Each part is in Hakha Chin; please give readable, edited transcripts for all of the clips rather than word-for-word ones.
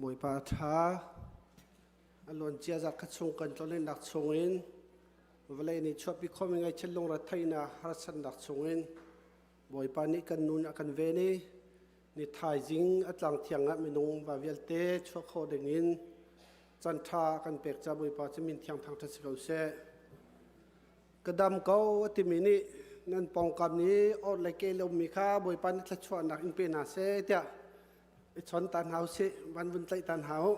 Bawipa a ṭha. A luancia zarhkhat chung kan tlolennak chungin vawlei nih chuahpi khomi ngaihchiat lungretheihnak harsatnak chungin Bawipa nih kan nun a kan ven i ni thaizing a tlang thiang ah minung va vialte chuah khawh dingin caan ṭha a kan pek ca Bawipa cu min thiang thangṭhat si ko seh. Ka dam ko a timi nih nan pawngkam nih or le ke lomi kha Bawipa nih thluachuahnak in pe hna seh tiah i chon ta hna usih, van vun tlaih ta hna u.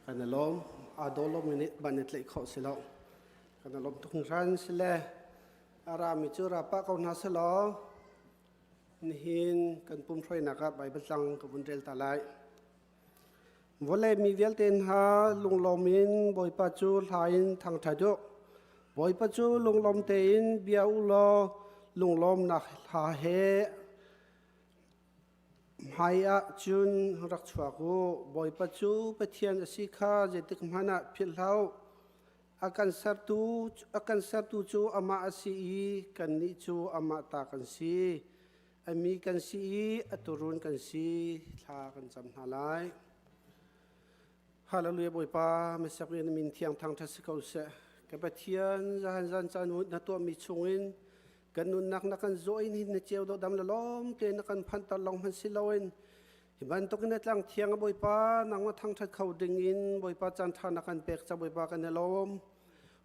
Kan i lawm. Aa daw lomi nih ban i tlaih khawh si lo. Kan i lawm tuk hringhran si le a rami cu ra pah ko hna selaw nihin kan pum hruainak ah Baibal tlang ka vun rel ta lai. Vawlei mi vialte hna lunglawm in Bawipa cu hla in thangṭhat u. Bawipa cu lunglawm tein bia u law lunglawmnak hla he Hmaiah cun rak chuak u. Bawipa cu Pathian a si kha zeitik hmanh ah philh hlah u. A kan sertu cu amah a si i kannih cu amah ta kan si. A mi kan si i a tuurun kan si. Thla kan cam hna lai. Hallelujah Bawipa, Messiah na min thiang thangṭhat si ko seh. Ka Pathian, zahan zan caan na tuahmi chungin kan nunnak na kan zawh in hin na ceu dawh dam le lawm te na kan phanter lawng hmanh si loin hi bantukin na tlang thiang a Bawipa nangmah thangṭhat kho ding in Bawipa caan ṭha na kan pek ca Bawipa kan i lawm.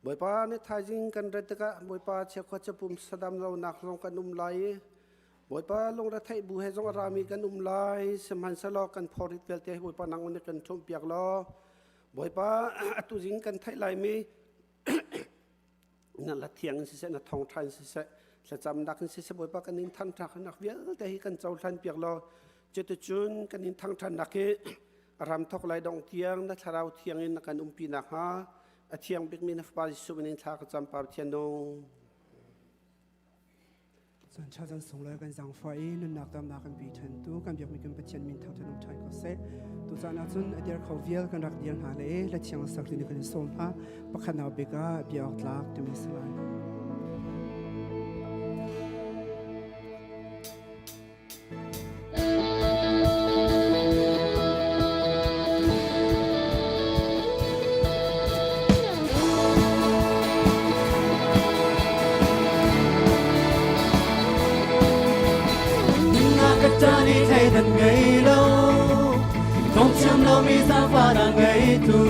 Bawipa ni thaizing kan rat tikah Bawipa chiakhua chapum sadam lonak zong kan um lai i Bawipa lungretheih bu he zong a rami kan um lai sihmanhsehlaw kan phorrit vialte hi Bawipa nang nih kan ṭhumhpiak law Bawipa atu zing kan theih laimi na la thiang in siseh na thawngṭha in siseh thlacamnak in siseh Bawipa kan in thangṭhatnak vialte hi kan cohlan piak law cuticun kan in thangṭhatnak hi ram thok lai dong tiang na thlarau thiang in na kan umpi nakhnga a thiang bikmi na Fapa Jesuh min in thla ka cam Pa Pathian nung. Caan chan sunglawi kan zaangfah i nunnak damnak kan pi ṭhantu kan biakmi kan Pathian min thangṭhat um ṭhan ko seh. Tucaan ah cun a dir kho vial kan rak dir hna le la thiang sak ding kan in sawm hna. Pakhat nak bik ah bia awk tlak timi si lai. Theidan ngei lo Thongchiam lo mi zaangfah na ngei tu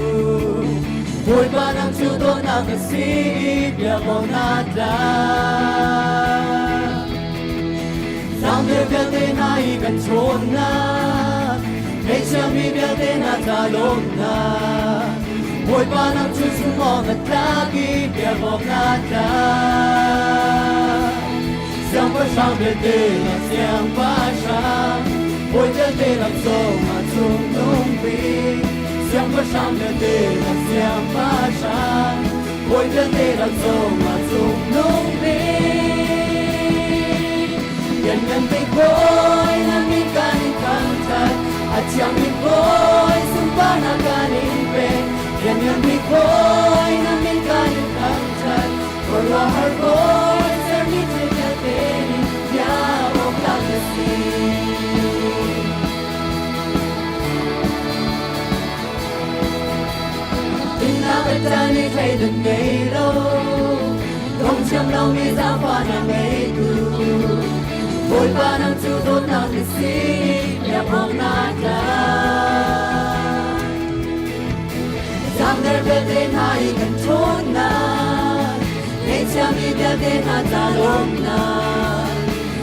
Bawipa nang cu dawtnak na si i bia ko na tla Zaangdel vialte hna i kan chawnnak Ngaihchiami vialte hna ca lawmnak Bawipa nang cu sumawng na tlak i biakawk na tlak Siangpahrang vialte na siangpahrang Bawi vialte lam zongah cungnung bik Siangpahrang vialte na siangpahrang Bawi vialte lam zongah cungnung bik Lianngan bik Bawi na min kan in thangṭhat A thiangmi Bawi sunparnak kan in pek Lianngan bik Bawi na min kan in thangṭhat Khuaruahhar Bawi sermi thil vialte nih bia awk tlak na si. Dinnak le ṭan i thleidan ngei lo, Dongthiam lomi zaangfahnak ngeitu. Bawipa nang cu dawtnak na si, biak awk naa tlak. Zaangder vialte hna i kan ṭhawnnak, Ngaihchiami vialte hna ca lawmnak.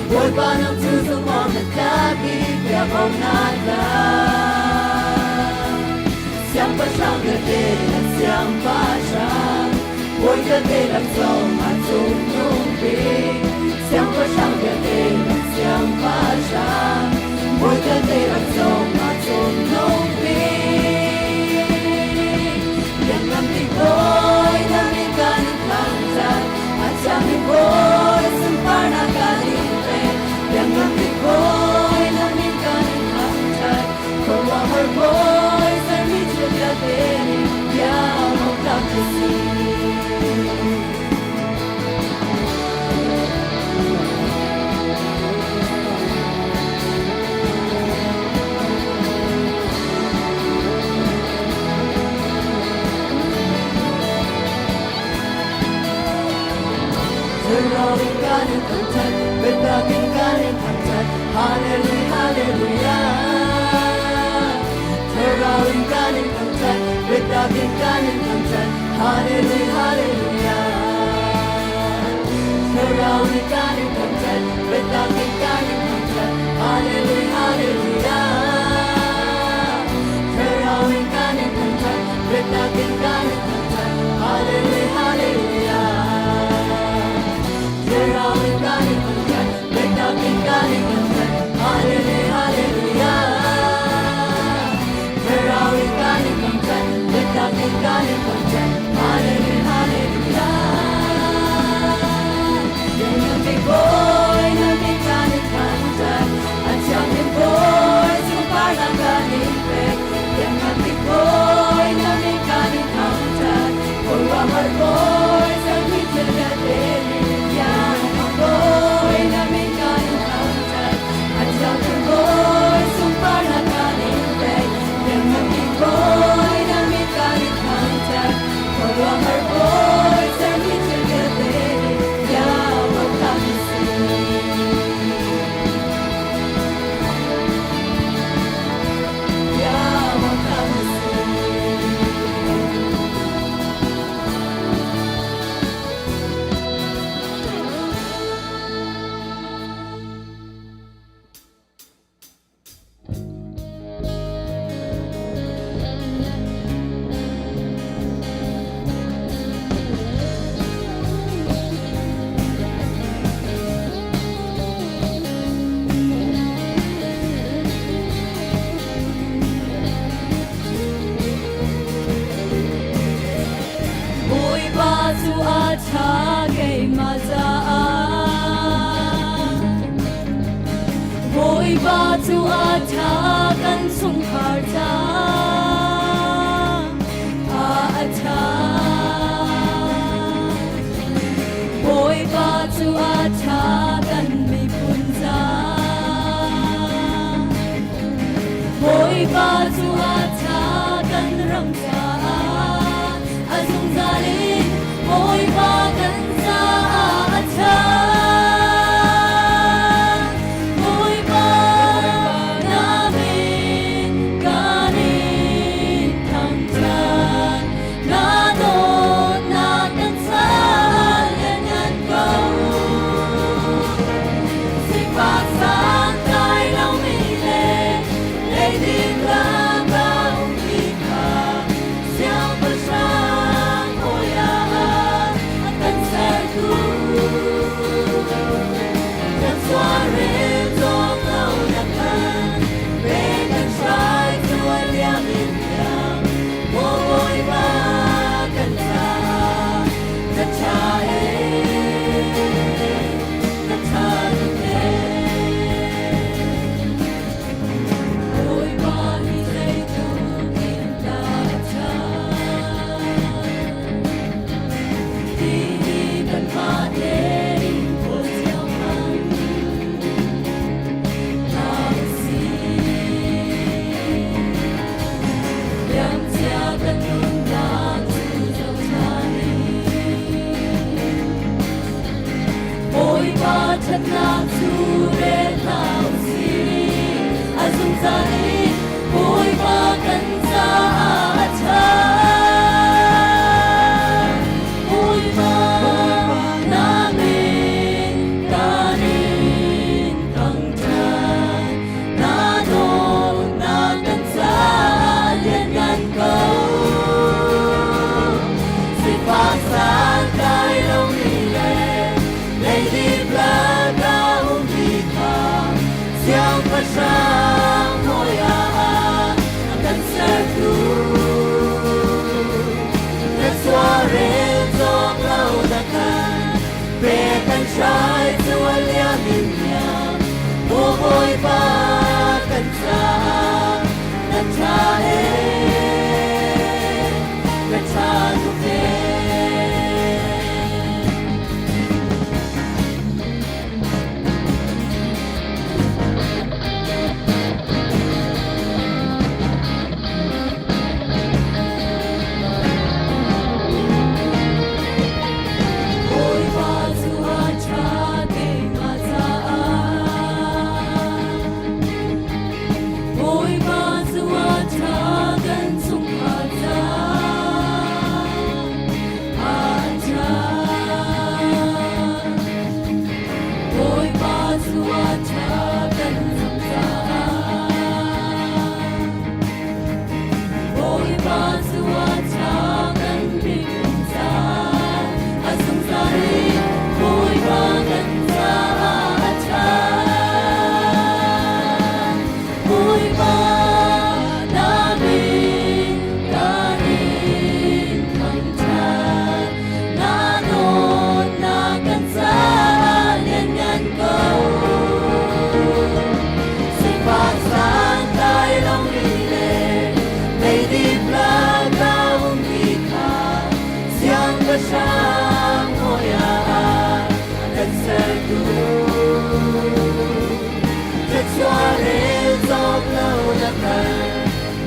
Bawipa nang cu zumh na tlak i biak awk naa tlak. Siangpahrang vialte le siangpahrang, bawi vialte lak zongah cungnung bik. Siangpahrang vialte le siangpahrang, bawi vialte lak zongah cungnung bik. Lianngan bik Bawi na min kan in thangṭhat, a thiangmi Bawi sunparnak kan in pek. Lianngan bik Bawi na min kan in. Thlarau in kan in thangṭhat, biatak in kan in thangṭhat. Hallelujah, hallelujah. Thlarau in kan in thangṭhat, biatak in kan in thangṭhat. Hallelujah, hallelujah. Thlarau in kan in thangṭhat, biatak in kan in thangṭhat. Hallelujah, hallelujah. Thlarau in kan in thangṭhat, biatak in kan in thangṭhat. Hallelujah, hallelujah. Lianngan bik Bawi na min kan in thangṭhat, a thiang bik Bawi sunparnak kan in pek. Lianngan bik Bawi na min kan in thangṭhat, khuaruahhar Bawi sermi thil vialte nih. Lianngan Bawi na min kan in thangṭhat, a thiang bik Bawi sunparnak kan in pek. Lianngan bik Bawi na min kan in thangṭhat, khuaruahhar Bawi sermi thil vialte nih. Biak kan si. Biak kan si. Bawipa cu a ṭha keimah caah. Bawipa cu a ṭha kan chungkhar caah. A ṭha. Bawipa cu a ṭha kan miphun caah. Bawipa cu a ṭha kan ram caah. A zungzal in Bawipa kan caah a ṭha. Bawipa na min kan in thangṭhat. Na dawtnak kan caah lianngan ko. Sifak santlai lomi le leidip ram a ummi kha siangpahrang hawi ah a kan sertu. Thluachuah rel cawk lo na kan pek kan hrai cu a liam in liam. Maw Bawipa kan caah na ṭha ee, na ṭha tuk ee.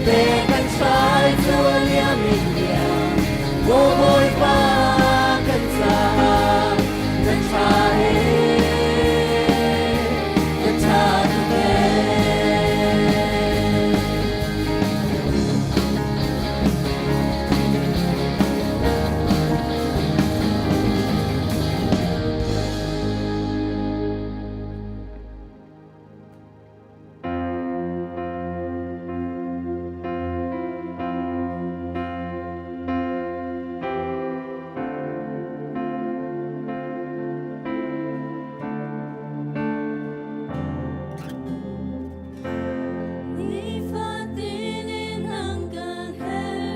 Pe kan trai cu a liam in liam Maw Bawipa kan caah na ṭha ee na ṭha tuk ee. Nifatin in ang kan her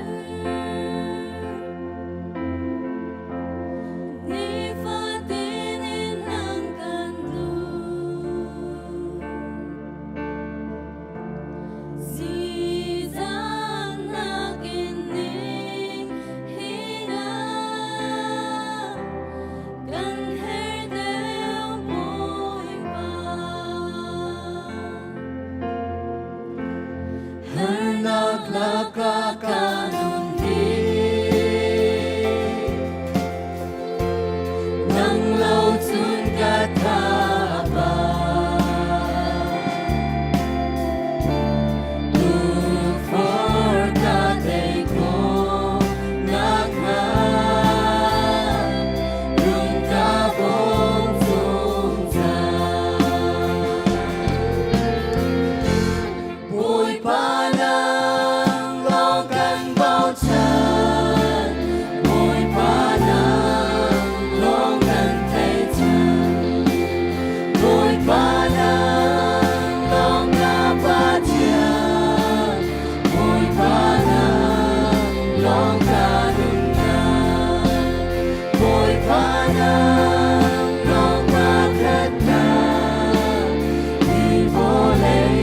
Nifatin in ang kan duh Sizan nakin ning hina Kan her deuh Bawipa Harnak lakah ka nun hi Nang lo cun ka tha ba Tukforh ka tei khawh nakhnga Rung ka bawm zungzal. Bawipa nang lawng kan bochan Bawipa nang lawng kan tlaihchan Bawipa nang lawng ka Pathian Bawipa nang lawng ka nunnak Bawipa nang lawng ka ṭhatnak Hi vawlei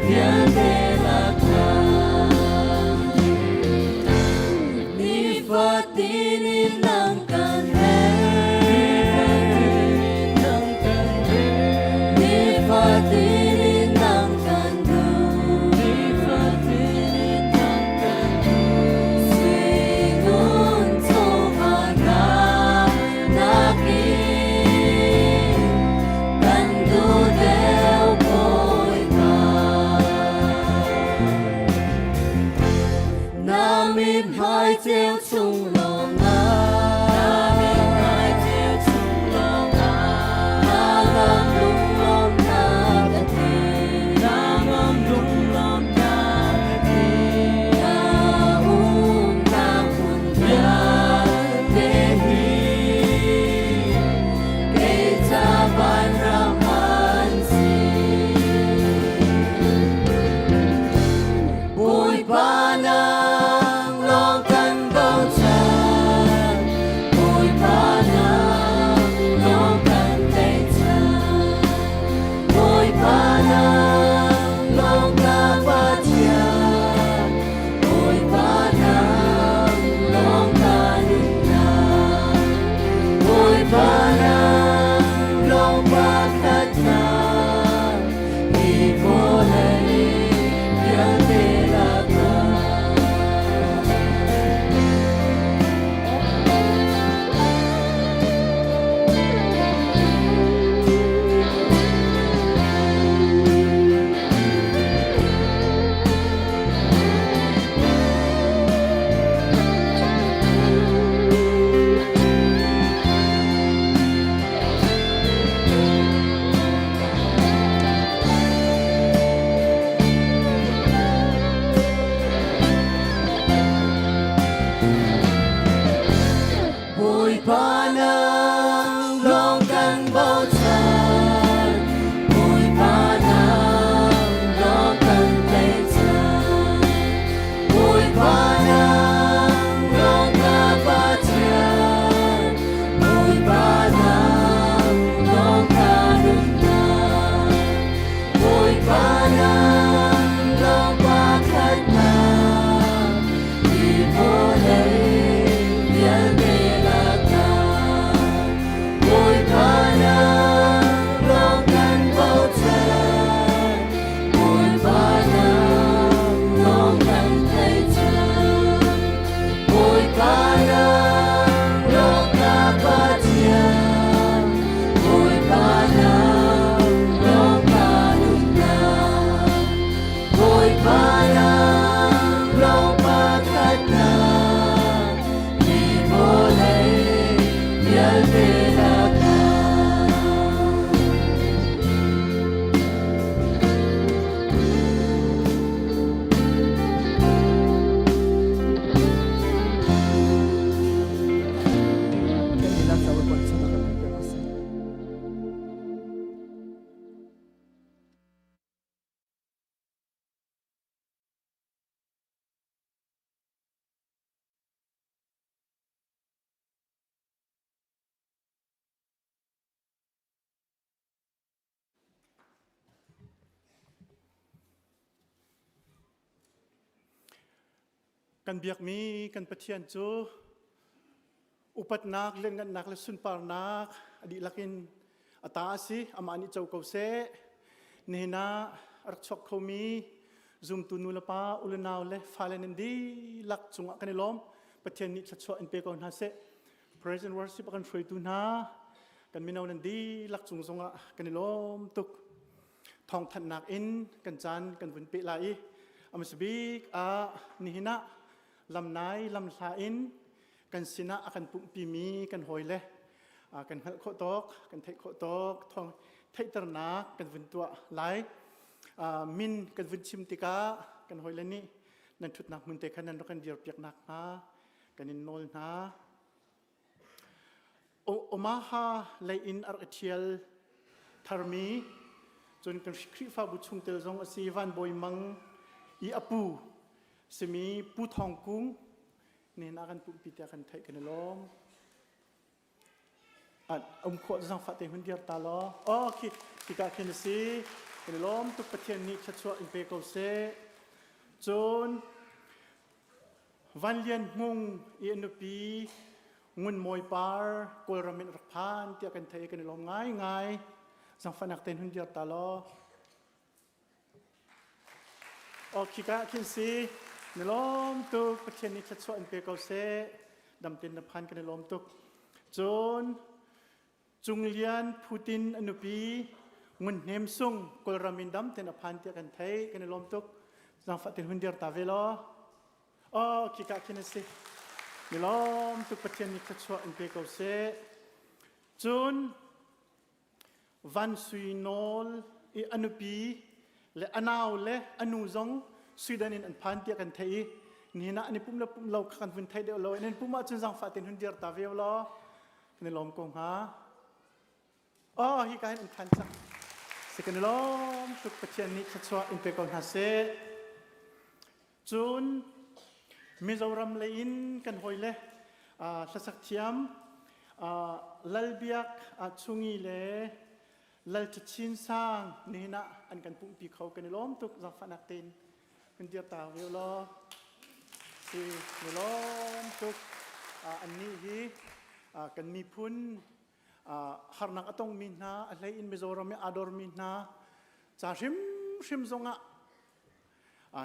vialte lakah Nifatin in nang kan her Nifatin in nang kan duh Sui ngun chawva nakin kan duh deuh Bawipa. Na mithmai ceu chung lawngah Na mithmai ceu chung lawngah Na lam lunglawmhnak kan Kan biakmi kan Pathian cu upatnak, lianngannak le sunparnak a dihlak in a ta a si. Amah nih co ko seh. Nihin ah a rak chuak khomi zumtu nu le pa, u le nau le fale nan dihlak cungah kan i lawm. Pathian nih thluachuah in pe ko hna seh. Praise and worship a kan hruaitu hna kan mino nan dihlak cung zongah kan i lawm tuk. Thawngthanhnak in kan caan kan vun peh lai i a hmasa bik ah nihin ah lamnai lamhla in kan sinah a kan pumhpimi kan hawile kan hngalh khawh tawk kan theih khawh tawk thawng theihternak kan vun tuah lai. Min kan vun chim tikah kan hawile nih nan ṭhutnak hmun te khan nan rak kan dirpiak nakhnga kan in nawl hna. Omaha lei in a rak i ṭhial tharmi cun kan Khrihfabu chungtel zong a si Van Bawi Mang i a pu simi Pu Thawng Kung nihin ah kan pumhpi tiah kan theih kan i lawm. Um khawh zangfah te hun dir ta law. Oh khi tika khin a si. Kan i lawm tuk Pathian nih thluachuah in pe ko seh. Cun Van Lian Hmung i a nupi Ngun Mawi Par Kawlram in rak phan tiah kan theih i kan i lawm ngaingai. Zangfahnak tein hun dir ta law. Oh, khika ah khin si. Na lawm tuk. Pathian nih thluachuah in pe ko seh. Dam tein na phan kan i lawm tuk. Cun Cung Lian Phutin a nupi Ngun Hnem Sung Kawlram in dam tein a phan tiah kan theih. Kan i lawm tuk. Zangfah tein hun dir ta ve law. Oh, khika khin a si. Mi lawm tuk Pathian nih thluachuah in pe ko seh. Cun Van Sui Nawl i a nupi le a nau le a nu zong Sweden in an phan tiah kan theih i nihin ah an i pum le pum lo kha kan vun theih deuh lo. An pum ahcun zaangfah tein hun dir ta ve law kan i lawm ko hnga. Oh, hi ka hin an phan cang. Si kan i lawm tuk Pathian nih thluachuah in pe ko hna seh. Cun Mizoram lei in kan hawile hlasak thiam Lalbiak Chungi le Lal Chin Sang nihin ah an kan pumhpi kho kan i lawm tuk zaangfahnak tein kan dir ta ve law si ni lawm tuk annih hi kan miphun harnak a tongmi hna a hlei in Mizoram i aa dormi hna ca hrimhrim zongah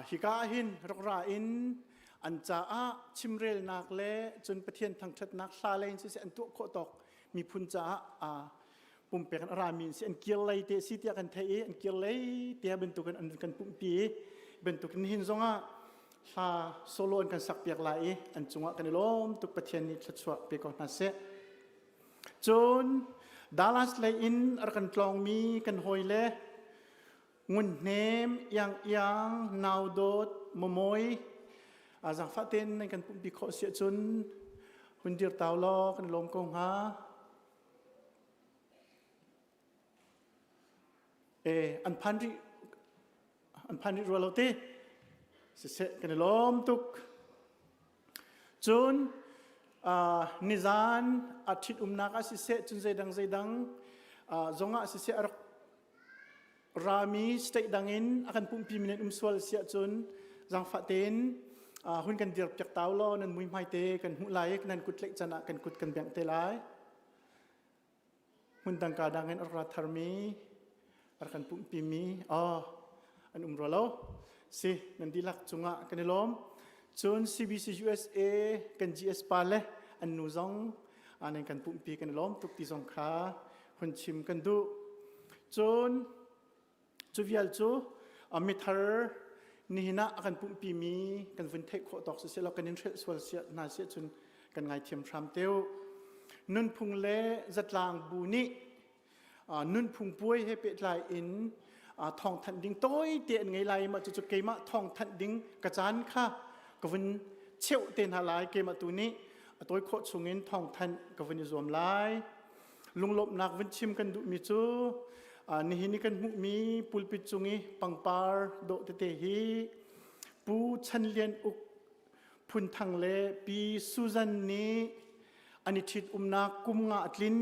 hika ah hin rak ra in an caah chimrelnak le cun Pathian thangṭhatnak hla lei in siseh an tuah khawh tawk miphun caah pumpek in a rami si an kir lei te si tiah kan theih i an kir lei te bantukin an kan pumhpi i bantukin nihin zongah hla solo an kan sakpiak lai i an cungah kan i lawm tuk Pathian nih thluachuah pe ko hna seh. Cun Dallas lei in a rak kan tlawngmi kan hawile Ngun Hnem, Iang Iang, Nau Dawt, Mamawi zaangfah tein nan kan pumhpi khawh si ahcun hun dir tau law kan lawm ko hnga. E, an phan rih an phan rih rua lo te siseh kan i lawm tuk cun nizan a ṭhit umnak ah siseh cun zeidang zeidang zongah siseh a rak rami state dang in a kan pumpi mi nan um sual si ahcun zaangfah tein hun kan dir piak tau law nan muihmai te kan hmuh lai nan kut tlaih can ah kan kut kan bengh te lai Hmun tangka dang in a rak ra tharmi, a rak kan pumhpimi, oh, an um rua lo. Si, nan dihlak cungah kan i lawm. Cun CBC USA kan GS pa le an nu zong nan kan pumhpi kan i lawm tuk ti zong kha hun chim kan duh. Cun Cu vial cu mithar nihin ah a kan pumhpimi kan vun theih khawh tawk siseh law kan in hrelh sual hna si ahcun kan ngaithiam hram te u. Nunphung le zatlang bu nih nunphung puai he pehtlai in thawngthanh ding tawite an ngei lai i mah cucu keimah thawngthanh ding ka caan kha ka vun cheuh te hna lai keimah tu nih a tawi khawh chungin thawngthanh ka vun i zuam lai. Lunglawmhnak vun chim kan duhmi cu nihin i kan hmuhmi pulpit cung i pangpar dawh tete hi Pu Chan Lian Uk Phunthang le Pi Susan nih an i ṭhit umnak kum nga a tlin.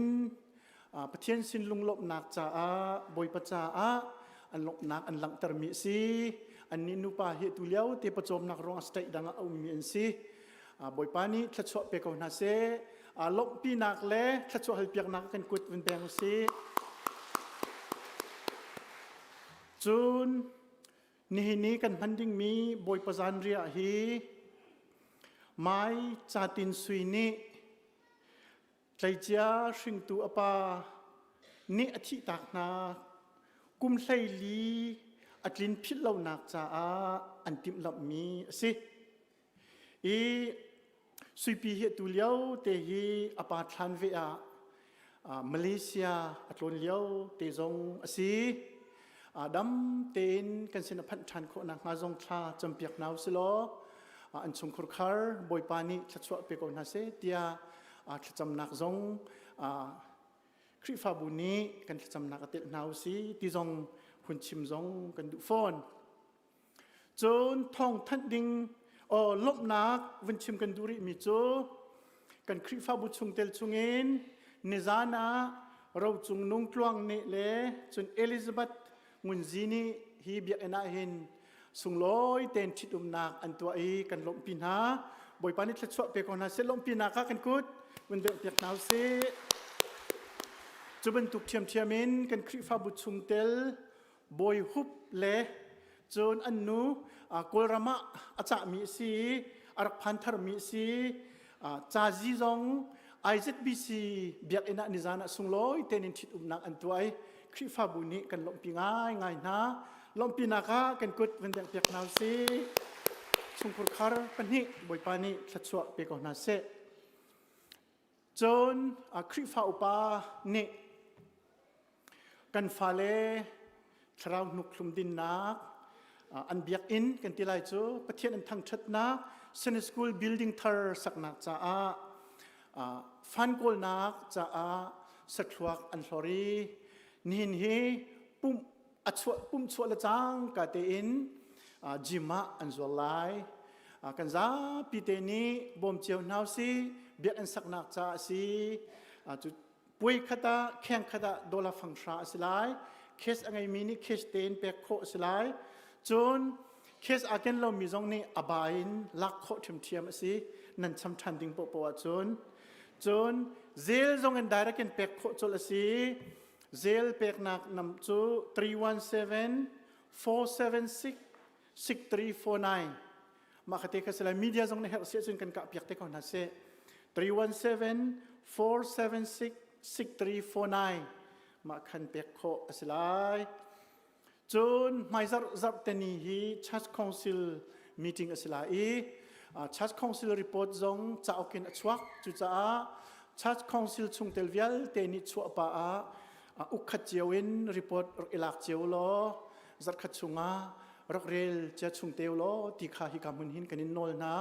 Pathian sin lunglawmhnak caah Bawipa caah an lawmhnak an langhtermi a si. Annih nupa hi tu lio te pawcawmnak ruangah state dang ah a ummi an si. Bawipa nih thluachuah pe ko hna seh. Lawmhpinak le thluachuah halpiaknak kan kut vun beng usih. Cun nihin i kan hman dingmi Bawipa zanriah hi Mai Catin Sui nih tleicia hringtu a pa nih a thihtak hna kum 14 a tlin philh lonak caah an timhlamhmi a si. I Suipi hi atu lio te hi a pa thlan ve ah Malaysia a tlawn lio te zong a si. Dam tein kan sin a phanh ṭhan khawh nakhnga zong thla campiak hna usih law an chungkhur khar Bawipa nih thluachuah pe ko hna seh tiah thlacamnak zong Khrihfabu nih kan thlacamnak a telh hna usih ti zong hun chim zong kan duh fawn. Cun thawngthanh ding lawmhnak vun chim kan duh rihmi cu kan Khrihfabu chungtel chungin nizan ah Rocung Nung Tluang nih le cun Elizabeth Ngunzi nih hi biakinn ah hin sunglawi tein ṭhitumnak an tuah i kan lawmhpi hna. Bawipa nih thluachuah pe ko hna seh lawmhpinak ah kan kut vun bengh piak hna usih. Cu bantuk ṭhiamṭhiam in kan Khrihfabu chungtel Bawi Hup le cun an nu Kawlram ah a cahmi a si i a rak phan tharmi a si. Cazi zong IZBC biakinn ah nizan ah sunglawi tein in ṭhitumnak an tuah i Khrihfabu nih kan lawmhpi ngaingai hna. Lawmhpinak ah kan kut van bengh piak hna usih. Chungkhur khar pahnih Bawipa nih thluachuah pe ko hna seh. Cun Khrihfa upa nih kan fale thlarau hnukhlum dinnak an biakinn kan ti lai cu Pathian an thangṭhatnak Sunday School building thar saknak caah fan kawlnak caah sathluak an hlor i nihin hi pumh a chuah pumh chuah le cangka tein gym ah an zual lai. Kan zapi te nih bawm cio hna usih biakinn saknak caah a si. Cu puai khat ah kheng khat ah dollar fang hra a si lai. Cash a ngeimi nih cash tein pek khawh a si lai. Cun cash aa ken lomi zong nih a ba in lak khawh ṭhiamṭhiam a si nan cham ṭhan ding paohpaoh ahcun. Cun zel zong in direct in pek khawh colh a si. Zel peknak nam cu 317 476 6349 mah kha te kha si lai media zong nih herh si ahcun kan kah piak te ko hna seh 317 476 6349 mah khan pek khawh a si lai. Cun hmaizarh zarhte ni hi Church Council meeting a si lai i Church Council report zong cauk in a chuak. Cucaah Church Council chungtel vialte nih chuah pa ah ukkhat cio in report rak i lak cio law zarhkhat chungah rak rel cia chung te law ti kha hika hmun hin kan in nawl hna.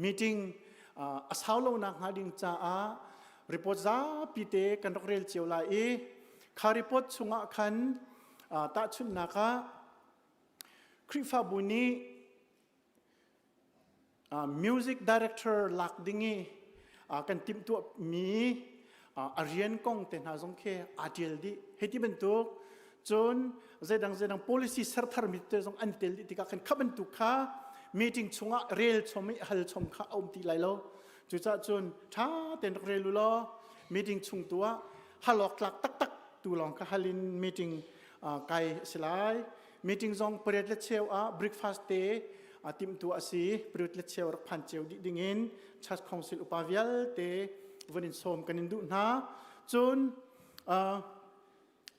Meeting a sau lo nak hnga ding caah report zapi te kan rak rel cio lai i kha report chungah khan tahchunhnak ah Khrihfabu nih music director lak ding i kan timhtuahmi a rian kong te hna zong khi aa ṭial dih. Hei ti bantuk cun zeidang zeidang policy ser tharmi te zong an tel dih tikah khan kha bantuk kha meeting chungah rel chom i hal chom kha a um ti lai lo. Cucaah cun ṭha tein rak rel u law meeting chung tu ah halawk tlak taktak tu lawng kha hal in meeting kai a si lai. Meeting zong pariat le cheu ah breakfast te timhtu a si. Pariat le cheu rak phan cio dih ding in church council upa vialte vun in sawm kan in duh hna. Cun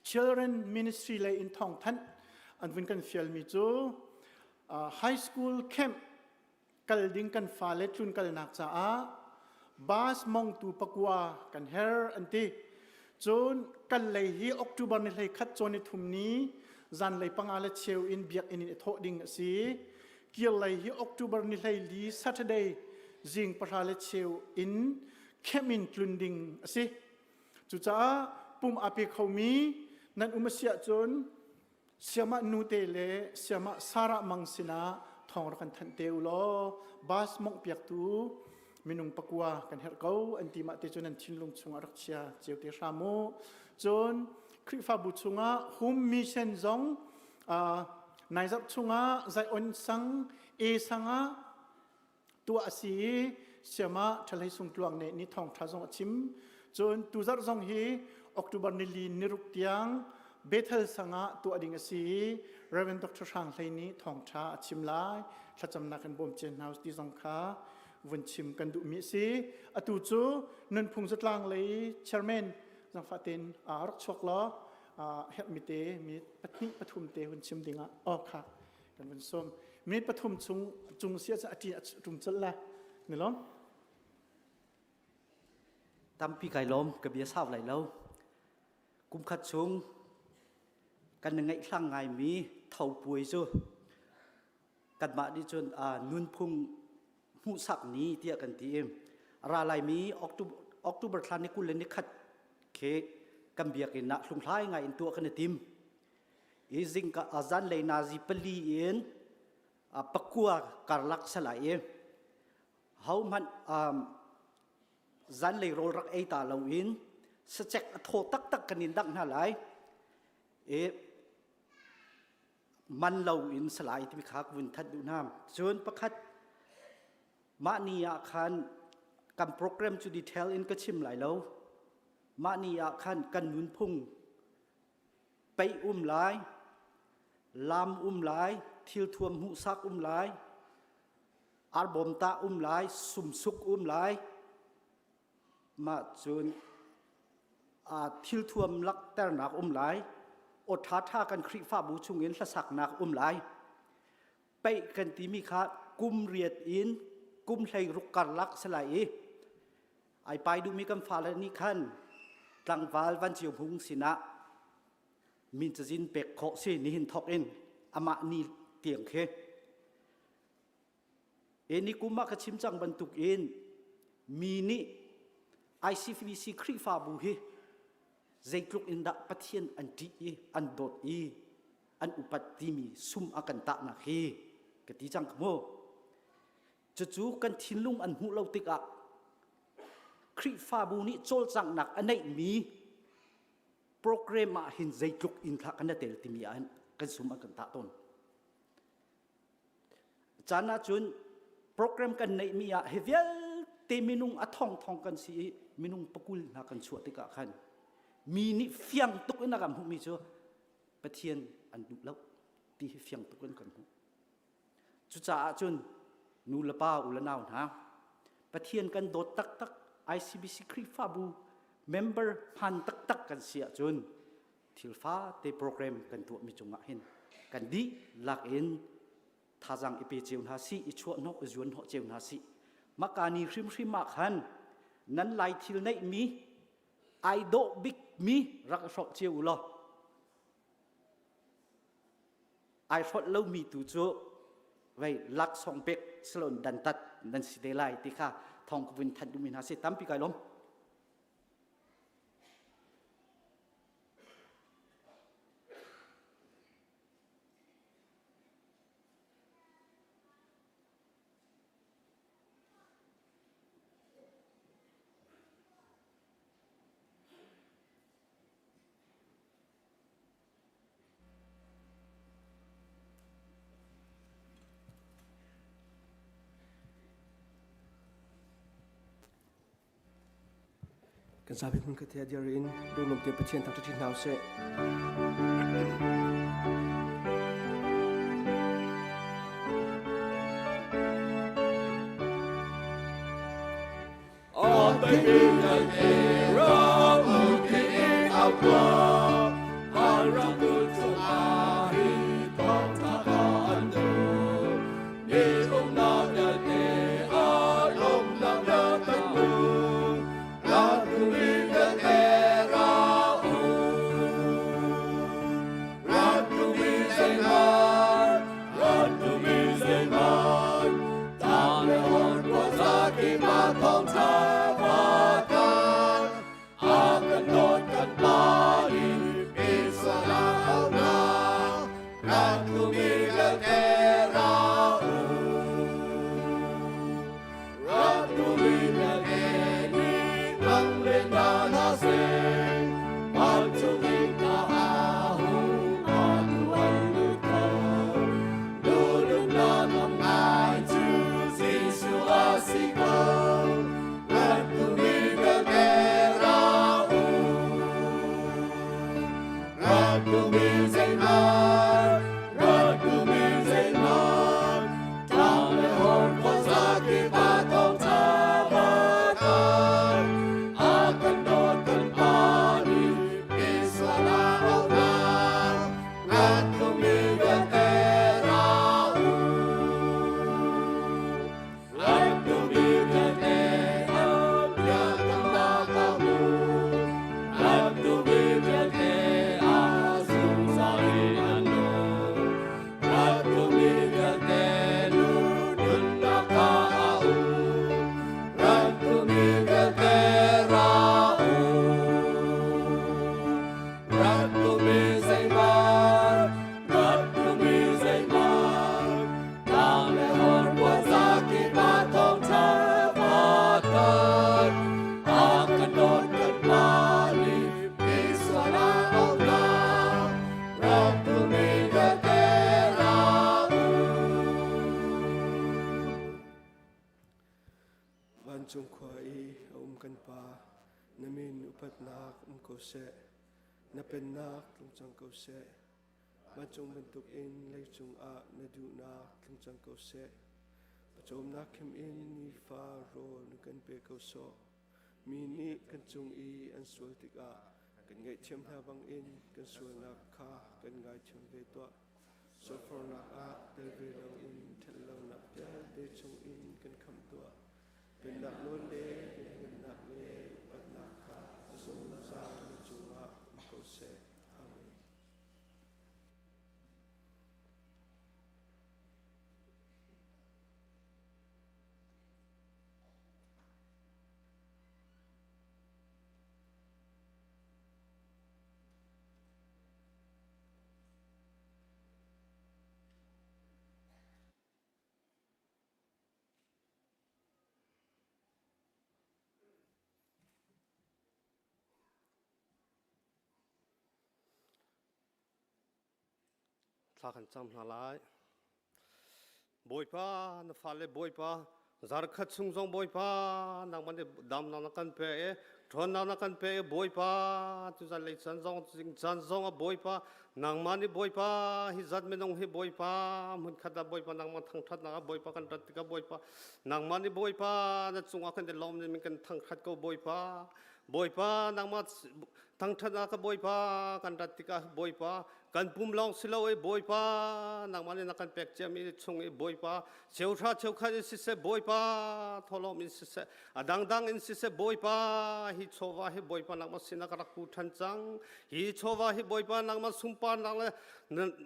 children ministry lei in thawngthanh an vun kan fialmi cu high school camp kal ding kan fale tlun kalnak caah bus mongtu pakua kan her an ti. Cun kal lei hi October ni 31 cawn ni thum ni zanlei panga le cheu in biakinn in i thawh ding a si. Kir lei hi October ni 14 Saturday zing pahra le cheu in khem in tlun ding a si. Cucaah pum aa pe khomi nan um a si ahcun Siamah nute le siamah Sarah mang sinah thawng rak kan thanh te u law bus mongh piaktu minung pakua kan herh ko an ti mah te cu nan thinlung chungah rak chia cio te hram u. Cun Khrihfabu chungah home mission zong. Nai zarh chungah Zion sang E sangah tuah a si i siama ṭhalei sung tluang nih ni thawngṭha zong a chim. Cun tuzarh zong hi October nili niruk tiang Bethel sangah tuah ding a si i Reverend Dr. Hrang Hlei nih thawngṭha a chim lai. Thlacamnak in bawm cen hna ti zong kha vun chim kan duhmi a si. Atu cu nunphung zatlang lei chairman zangfah tein rak chuak law herhmi te mi pahnih pathum te hun chim dingah aw kha kan vun sawm. Minute pathum chung cung si ahcun a ṭi a ṭum colh la. Ni lawm? Tampi kai lawm ka bia sau lai lo. Kum khat chung kan ngeih hlang ngaimi tho puai cu kanmah nih cun nunphung hmuhsak ni tiah kan ti i ra laimi October thla ni 20 le ni khat khi kan biakinn ah hlunghlai ngai in tuah kan i tim. I zingka zanlei nazi pali in pakua karlak salai i hohmanh zanlei rawl rak ei ta loin sacek a thaw taktak kan in dangh hna lai i man lo in salai timi kha ka vun that duh hna. Cun pakhat mah ni ah khan kan program cu detail in ka chim lai lo. Mah ni ah khan kan nunphung peih um lai, lam um lai, thilthuam hmuhsak um lai, arbawm tah um lai, sumsuk um lai, mah cun thilthuam lakternak um lai, aw ṭhaṭha kan Khrihfabu chungin hlasaknak um lai. Peih kan timi kha kum riat in kum 16 karlak si lai i ai pai duhmi kan fale nih khan tlangval Van Cio Hmung sinah min cazin pek khawh si nihin thawk in amah ni tiang khi. E ni kum ah ka chim cang bantuk in mi nih ICBC Khrihfabu hi zeitluk in dah Pathian an ṭih i an dawt i an upat timi sum a kan tahnak hi ka ti cang ka mu. Cucu kan thinlung an hmuh lo tikah Khrihfabu nih cawlcanghnak a neihmi program ah hin zeitluk in thla kan tel timi ah hin kan sum an kan tah tawn. Caan ahcun program kan neihmi ah hi vialte minung a thongthong kan si i minung pakul hna kan chuah tikah khan mi nih fiang tuk in a kan hmuhmi cu Pathian an duh lo ti hi fiang tuk in kan hmuh. Cucaah cun nu le pa u le nau hna Pathian kan dawt taktak ICBC Khrihfabu member hman taktak kan si ahcun thil fate program kan tuahmi cungah hin kan dihlak in thazaang i pe cio hna sih i chuah hnawh i zuan hnawh cio hna sih maka ni hrimhrim ah khan nan lai thil neihmi ai dawh bikmi rak i hrawk cio u law ai hrolh lomi tu cu vei laksawng pek salon dantat nan si te lai ti kha thong ka vun thanh duhmi hna si tampi kai lawm. Kan zapi hmun khat he dir in lunglawm te Pathian thangṭhat hna usih. Rat tumi vialte ra u. Rat tumi vialte an biakamnak a hmu. Rat tumi vialte a zungzal in an nung. Rat tumi vialte nu nunnak kha a um. Rat tumi vialte ra u. Rat tumi zeihmanh, rat tumi zeihmanh, tlang le horkuang zakip ah thawngṭha va thanh. A kan dawt kan Pa nih misual a auh hna. Rat tumi vialte ra u. Vancung khua i a um kan Pa, na min upatnak um ko seh. Na pennak tlung cang ko seh. Vancung bantuk in leicung ah na duhnak tlung cang ko seh. Pawcawmnak khim in nifa rawl na kan pe ko sawh. Mi nih kan cung i an sual tikah kan ngaihthiam hna bangin kan sualnak kha kan ngaithiam ve tuah. Sualfornak ah tel ve loin ṭhatlonak vialte chungin kan khamh tuah. Pennak nawl le lianhngannak le upatnak kha a zungzal na cungah um ko seh. Amen. Thla kan cam hna lai. Bawipa, na fale Bawipa, zarkhat chung zong Bawipa, nangmah nih damnak na kan pe i ṭhawnnak na kan pe i Bawipa, tuzan lei caan zong caan zong ah Bawipa, nangmah nih Bawipa, hi zat minung hi Bawipa, hmunkhat ah Bawipa nangmah thangṭhatnak ah Bawipa kan rat tikah Bawipa, nangmah nih Bawipa, na cungah kan i lawm ning kan thangṭhat ko Bawipa. Bawipa, nangmah thangṭhatnak ka Bawipa kan rat tikah Bawipa kan pum lawng si lo i Bawipa nangmah nih na kan pek ciami chung i Bawipa cheuhra cheukhat in siseh Bawipa thawhlawm in siseh a dangdang in siseh Bawipa hi chawva hi Bawipa nangmah sinah ka rak pu ṭhan cang hi chawva hi Bawipa nangmah sunparnak le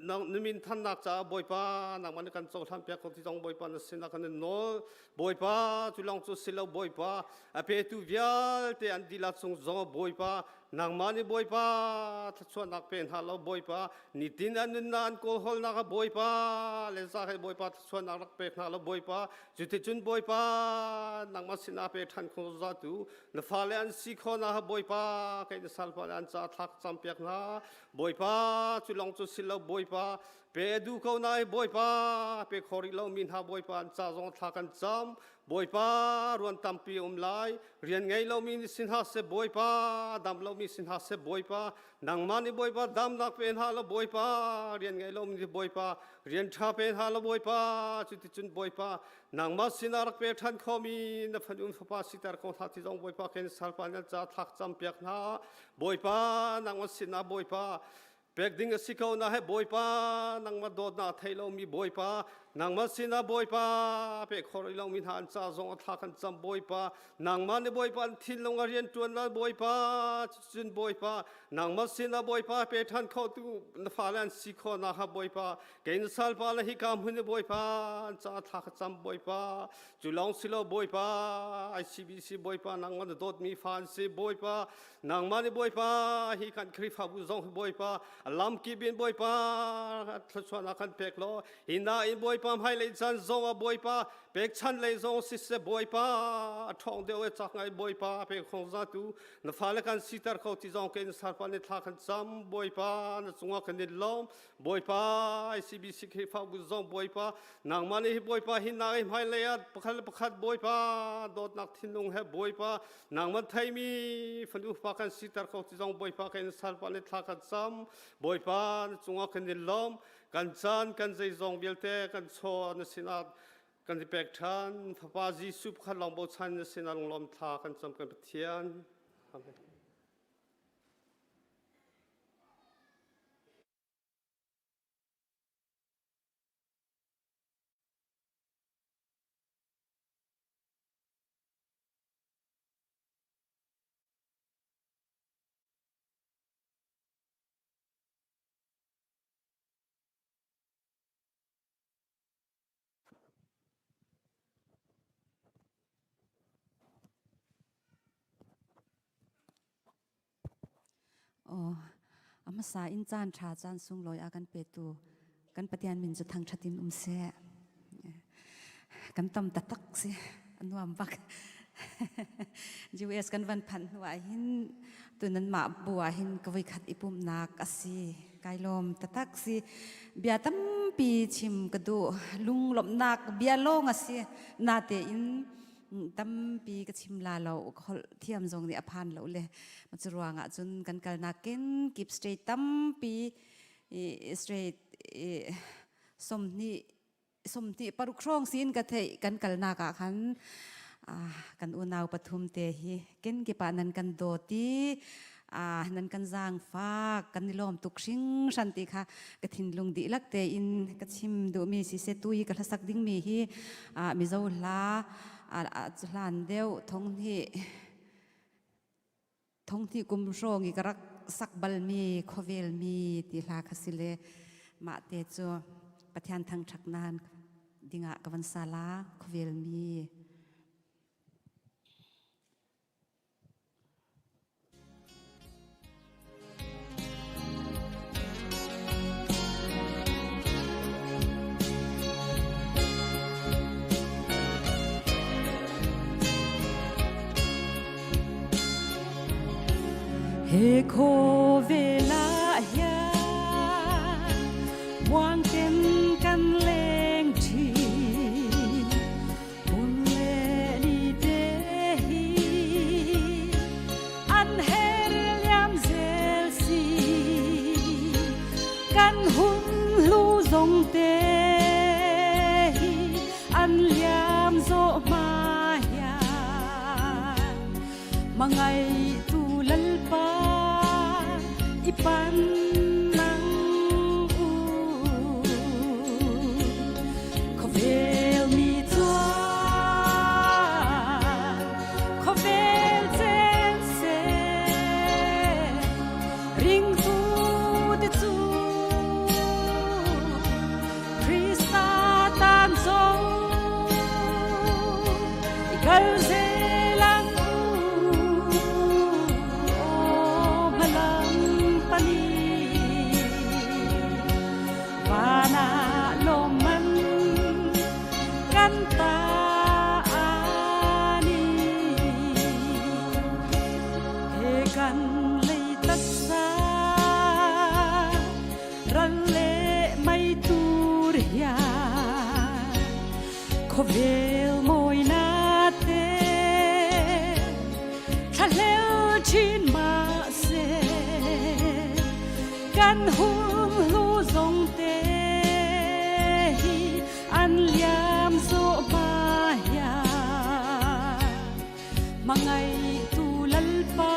na min thannak caah Bawipa nangmah nih kan cohlan piak ko ti zong Bawipa na sinah kan in nawl Bawipa cu lawng cu si lo Bawipa a petu vialte an dihlak chung zong Bawipa nangmah nih Bawipa thluachuahnak pe hna lo Bawipa nitin an nunnak an kawlhawlnak ah Bawipa le za he Bawipa thluachuahnak rak pek hna lo Bawipa cuticun Bawipa nangmah sinah pe ṭhan kho zatu na fale an si khawhnak ah Bawipa kei na salpa le an ca thlak campiak hna Bawipa cu lawng cu si lo Bawipa Pe duh ko nai Bawipa pe kho rih lomi hna Bawipa an ca zong thla kan cam Bawipa ruan tampi um lai rian ngei lomi nih si hna seh Bawipa dam lomi si hna seh Bawipa nangmah nih Bawipa damnak pe hna law Bawipa rian ngei lomi nih Bawipa rian ṭha pe hna law Bawipa cuticun Bawipa nangmah sinah rak pe ṭhan khomi na fanu fapa siter ko hna ti zong Bawipa khin salpa nan ca thlak cam piak hna Bawipa nangmah sinah Bawipa Pek ding a si ko na he Bawipa nangmah dawtnak thei lomi Bawipa nangmah sinah Bawipa pe kho rih lomi hna an ca zong a thla kan cam Bawipa nangmah nih Bawipa an thinlung a rian ṭuan la Bawipa cun Bawipa nangmah sinah Bawipa pe ṭhan kho tu na fale an si khawh nakhnga Bawipa kei na salpa le hika hmun i Bawipa an ca thla ka cam Bawipa cu lawng si lo Bawipa ICBC Bawipa nangmah na dawtmi fa an si Bawipa Nangmah nih Bawipa hi kan Khrihfabu zong hi Bawipa a lamkip in Bawipa thluachuahnak kan pek law hi na in Bawipa hmailei caan zong ah Bawipa pekchan lei zong siseh Bawipa a ṭhawng deuh e cak ngai Bawipa pek khong zatu na fale kan siter kho ti zong ke in sarpa nih thla kan cam Bawipa na cungah kan i lawm Bawipa ICBC Khrihfabu zong Bawipa nangmah nih hi Bawipa hi na i hmailei ah pakhat le pakhat Bawipa dawtnak thinlung he Bawipa Nangmah theimi fanu fa kan siter ko ti zong Bawipa kan salpa le thla kan cam. Bawipa na cungah kan i lawm. Kan caan kan zeizong vialte kan chaw na sinah kan i pek ṭhan. Fapa Jesuh pakhat lawng bochan na sinah lunglawm thla kan cam kan Pathian. Amen. Amasa in caan ṭha caan sunglawi a kan petu kan Pathian min cu thangṭhat in um seh. Kan tam taktak si a nuam bak. US kan van phanh hnu ah hin tu nan mah bu ah hin ka voikhat i pumhnak a si. Kai lawm taktak si. Bia tampi chim ka duh. Lunglawmhnak bia lawng a si. Natein tampi ka chim la lo ka holh thiam zong nih a phan lo le cu ruangah cun kan kalnak ken kip state tampi state 26 hrawng sin ka theih kan kalnak ah khan kan unau pathum te hi ken kipa nan kan dawt i nan kan zaangfak kan i lawm tuk hringhran ti kha ka thinlung dihlak tein ka chim duhmi si se tu i ka hlasak dingmi hi Mizo hla hlan deuh thong hi thong hnih kum hrawng i ka rak sak balmi khuavel mi ti hla kha si le mah te cu Pathian thangṭhat nan dingah ka van sa la khuavel mi. He khawvel ah hian muangten kan leng ṭhin hun le ni te hi an her liam zel si kan hun hlu zong te hi an liam zawh hma hian mangai tu lalpa i pan nang u khawvel mi chuan khawvel chen se ringtu te chu Krista tan zo i kal zelang u o malam pani vana loman kan ta ani he kan lei taksa ral le mei tur hian khawvel mawina te thlahlel chin mah se kan hun hlu zong te hi an liam zawh ma hian mangai tu lalpa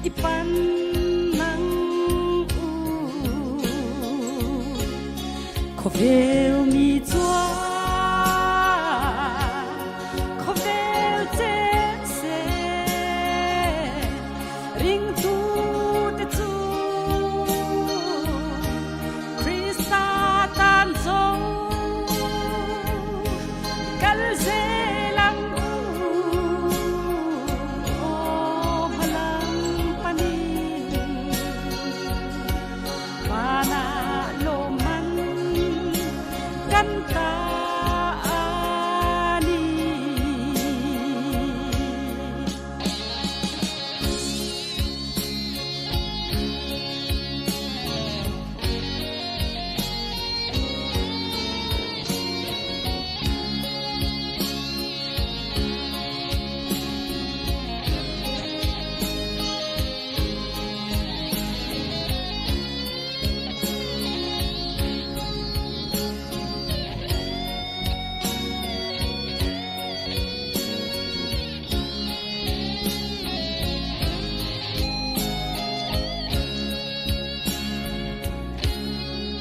i pan nang u khawvel mi chuan khawvel chen se ringtu te chu Krista tan zo kal zelang u o malang pani vana loman kan ta ani.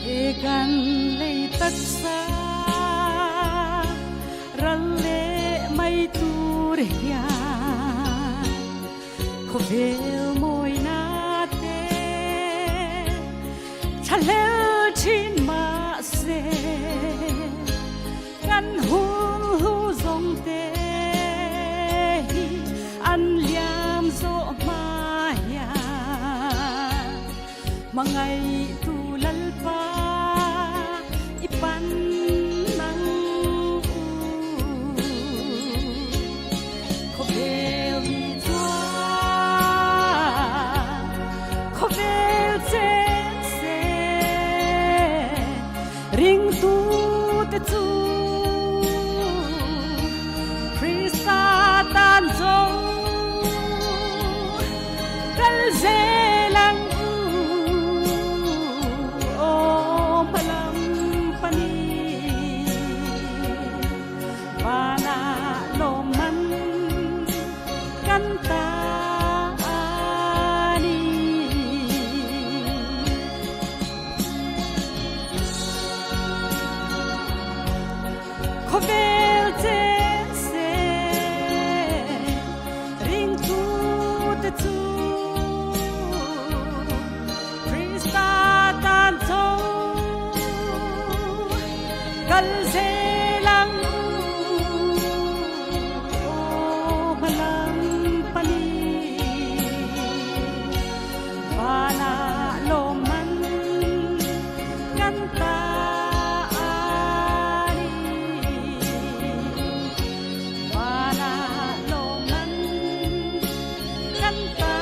He kan lei taksa ral le mei tur hian khawvel mawina te thlahlel thin mah se kan hun hu zong te hi an liam zawh hma hian. Mangai tu lalpa ipan nang u. Khawvel mi chuan khawvel chen se ringtu te chu Krista tan zo kal zelang u o malam pani vana loman kan ta ani. Khawvel chen se ringtu te chu Krista tan cho kal zelang u o malam pani vana loman kan ta ani. Vana loman kan ta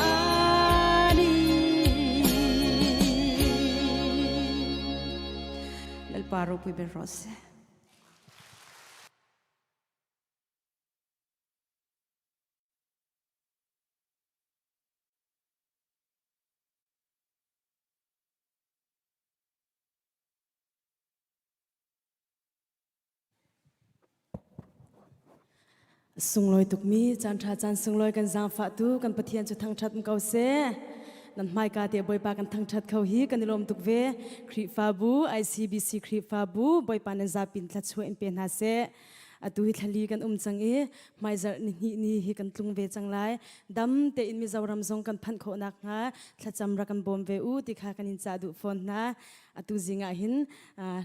ani. Lalpa ropui ber rawh se. Sunglawi tukmi caan ṭha caan sunglawi kan zaangfahtu kan Pathian cu thangṭhat ko seh. Nan hmaika te Bawipa kan thangṭhat kho hi kan i lawm tuk ve. Khrihfabu ICBC Khrihfabu Bawipa nan zapi in thluachuah in pe hna seh. Atu hi thlali kan um cang i hmaizarh ni hnih ni hi kan tlung ve cang lai. Dam tein Mizoram zong kan phanh khawh nakhnga thlacam rak kan bawm ve u ti kha kan in cah duh fawn hna. Atu zing ah hin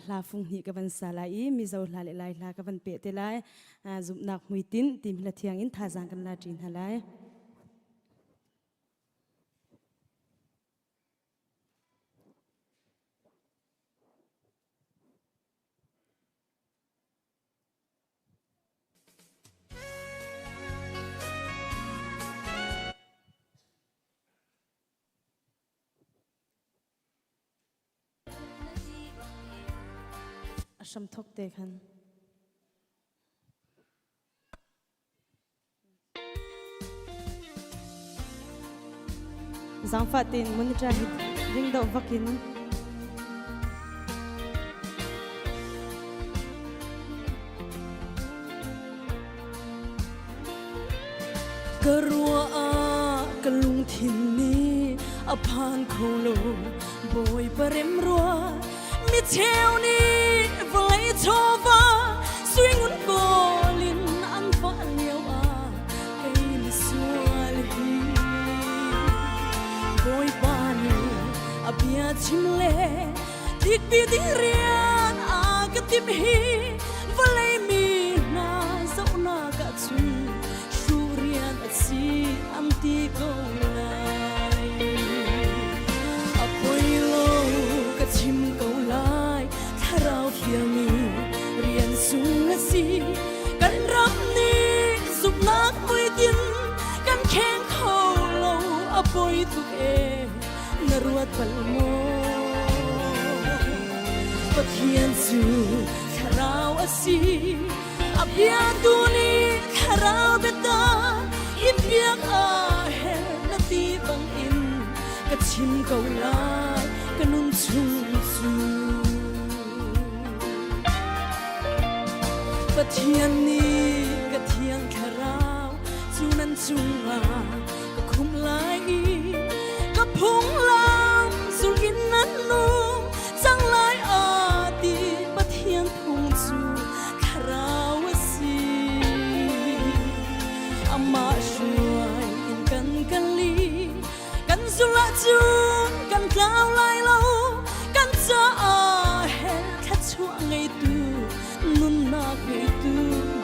hla fung hnih ka van sa lai i Mizo hla le Lai hla ka van peh te lai. Zumhnak hmuitinh ti hla thiang in thazaang kan la ṭi hna lai. A hramthawk te khan. Zaangfah tein monitor hi ring deuh vak in. Ka ruah ah ka lungthin nih a phan kho lo Bawipa rem rua mi cheu nih vawlei chawva suingun kawl in an vah lio ah kei misual hi Bawipa nih a bia chim le thikpi ding rian a ka timh hi vawlei mi hna zohnak ah cun hruh rian a si an ti ko lai. A poi lo ka chim ko lai thlarau fialmi rian sung a si kan ram nih zumhnak muitin kan kheng kho lo a poi tuk e na ruat bal maw Pathian cu thlarau a si a bia tu nih thlarau biatak in biak a her na ti bang in ka chim ko lai ka nun chung cu Pathian nih ka thiang thlarau cu nan cungah ka khumh lai i ka phunglam zulh in nan nung cang lai a ti Pathian phung cu thlarau a si amah hruai in kan kal i kan zulh ahcun kan tlau lai lo kan caah hell thluachuah ngeitu nunnak ngeitu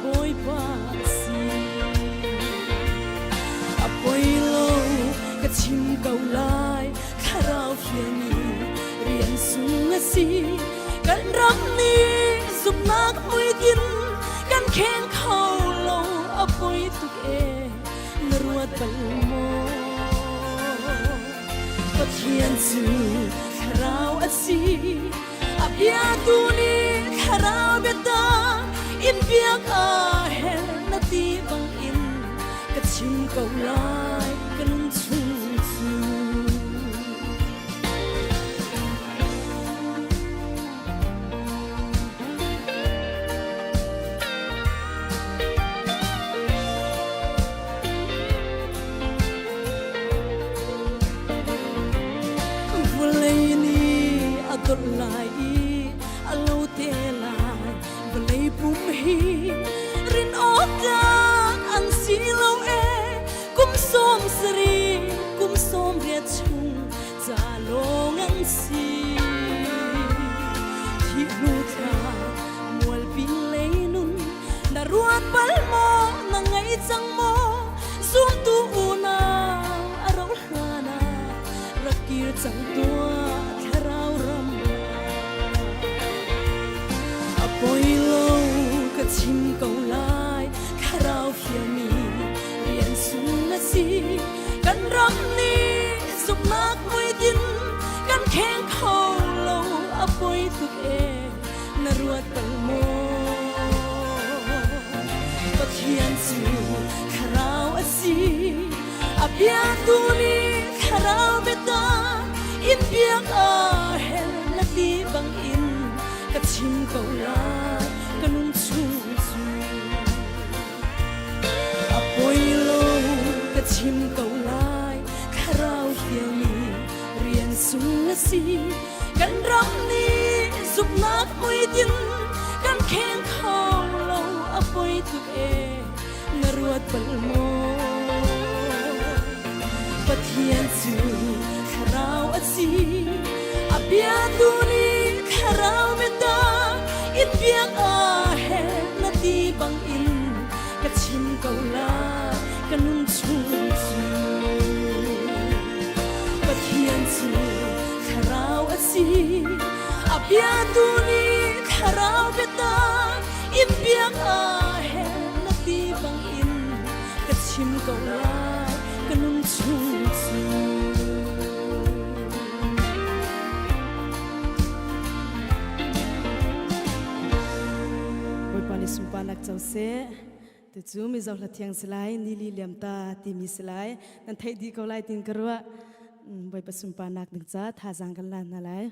Bawipa a si. A poi lo ka chim ko lai thlarau. Rian sung a si kan ram nih zumhnak hmuitinh kan kheng kho lo a poi tuk e na ruat bal maw? Pathian cu thlarau a si a bia tu nih thlarau biatak in biak a her na ti bang in ka chim ko lai ka nun chung cu. Vawlei nih a dolh lai i a lo te lai vawlei pum hi rin awk tlak an si lo e kum 70 kum 80 chung ca lawng an si thi hnu thla mualpi lei nun na ruat bal maw na ngei cang maw zumtu unau a ro hlan ah rak kir cang tuah thlarau ram a poi lo ka chim ko lai thlarau fiami rian sung na si kan ram nih zumhnak muitin kan kheng kho lo a poi tuk e na ruat bal maw Pathian cu thlarau a si a bia tu nih thlarau biatak in biak a hel na ti bang in ka chim ko lai ka nun chung cu A poi lo ka chim ko lai thlarau fialmi rian sung a si kan ram nih zumhnak hmuitinh kan kheng kho lo a poi tuk e na ruat bal maw Pathian cu thlarau a si a bia tu nih thlarau biatak in biak a herh na ti bang in ka chim ko lai ka nun chung cu Pathian cu thlarau a si a bia tu nih thlarau biatak in biak a herh na ti bang in ka chim ko lai ka nun chung cu Bawipa nih sunparnak co seh. Tucu Mizo hla thiang si lai, nili liam ta timi si lai. Nan theih dih ko lai tin ka ruah. Bawipa sunparnak ding ca thazaang kan la hna lai.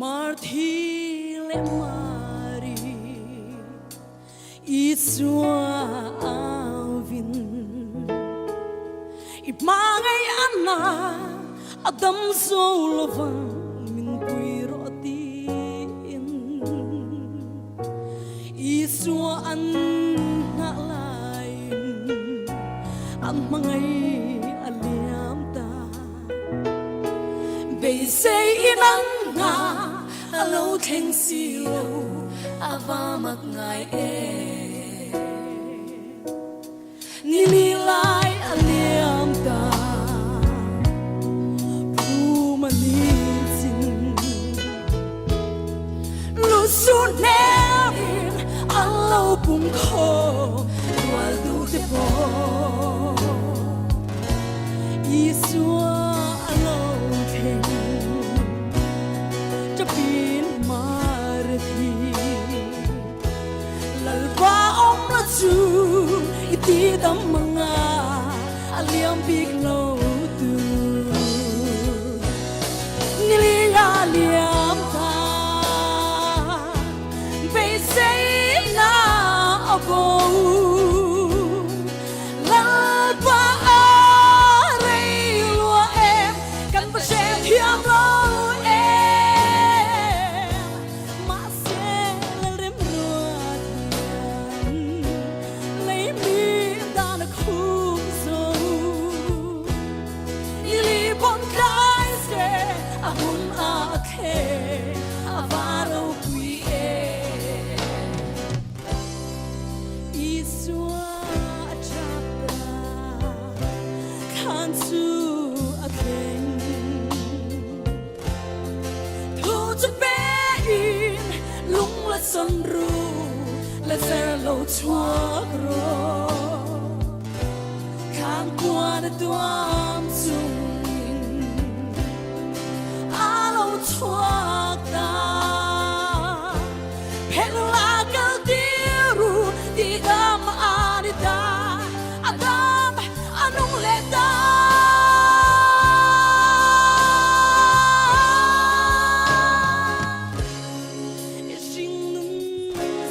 Marthi le Mari Isua avin I hmangai anna adam zo lovang min pui ro tiin Isua an na lain an hmangai a liam ta Beisei in an nga a lo thleng si lo a va mak ngai e Nili lai a liam ta phum a ni chin lu su nem in an lo pum kho rual du te po Isua a lo thleng ṭapin Marthi Lalpa om la cu i ti dam manga a liam bik lo tu nili a liam ta beisei na a bo Lalpa a rei lua em kan va hre thiam lo em mahse lalrem ruat hian leimi dan a khum zo. Isua a ṭap ta khan cu a thleng Thu cu pe in lung la son ru la zer lo chuak ro Khang kua na tuam chung a lo chuak ta Phel la kal tiru ti dam ani ta Adam anung le ta Ising nung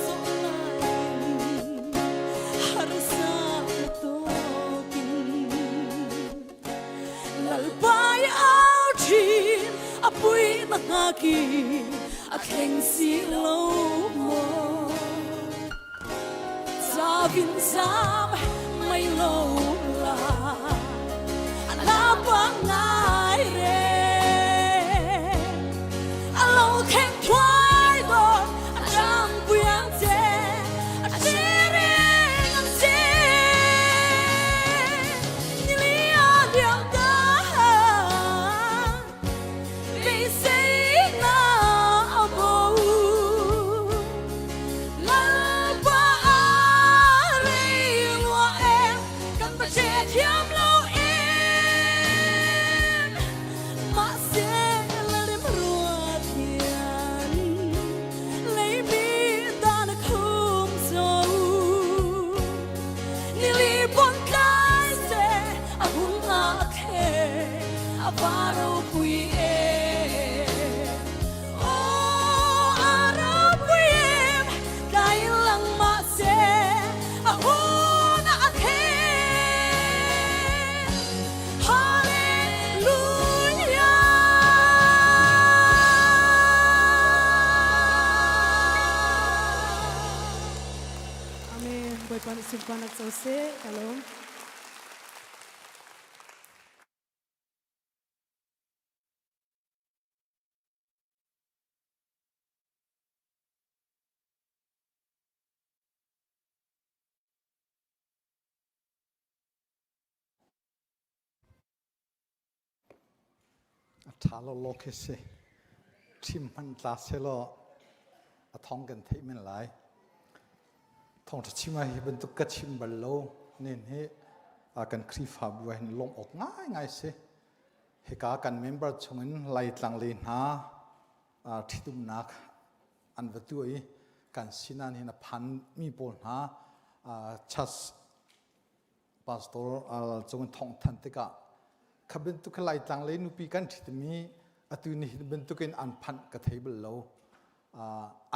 zo lai harsa tokin Lalpai au thin a pui na ngaki a thleng si lo maw Zavin zam mai lo la la pa ngai re a lo theng thuai don a chang puyang che a chiring ang che ni li a liang ta Beisei na a bo Lalpa a rei lua em kan pa che thiam lo em mahse larim rua thian lấy mi ta na khum zo ni li bon tlai se a hung a khe a varo pui e Oh, a ropui em tlai lang mahse a hun a the Hallelujah. Amen. Bawipa nih sunparnak co seh. Ka lawm. A ṭha lawlaw khi si. Ṭhim hman tla selaw a thong kan theih men lai. Thawngṭha chim ah hi bantuk ka chim bal lo. Nin hi kan Khrihfabu ah hin lawmh awk ngaingai si. Hika kan member chungin Laitlang lei hna ṭhitumnak an va tuah i kan sinan hin a phanmi pawl hna church pastor cung in thawng than tikah kha bantuk Laitlang lei nupi kan ṭhitmi atu ni hin bantukin an phanh ka thei bal lo.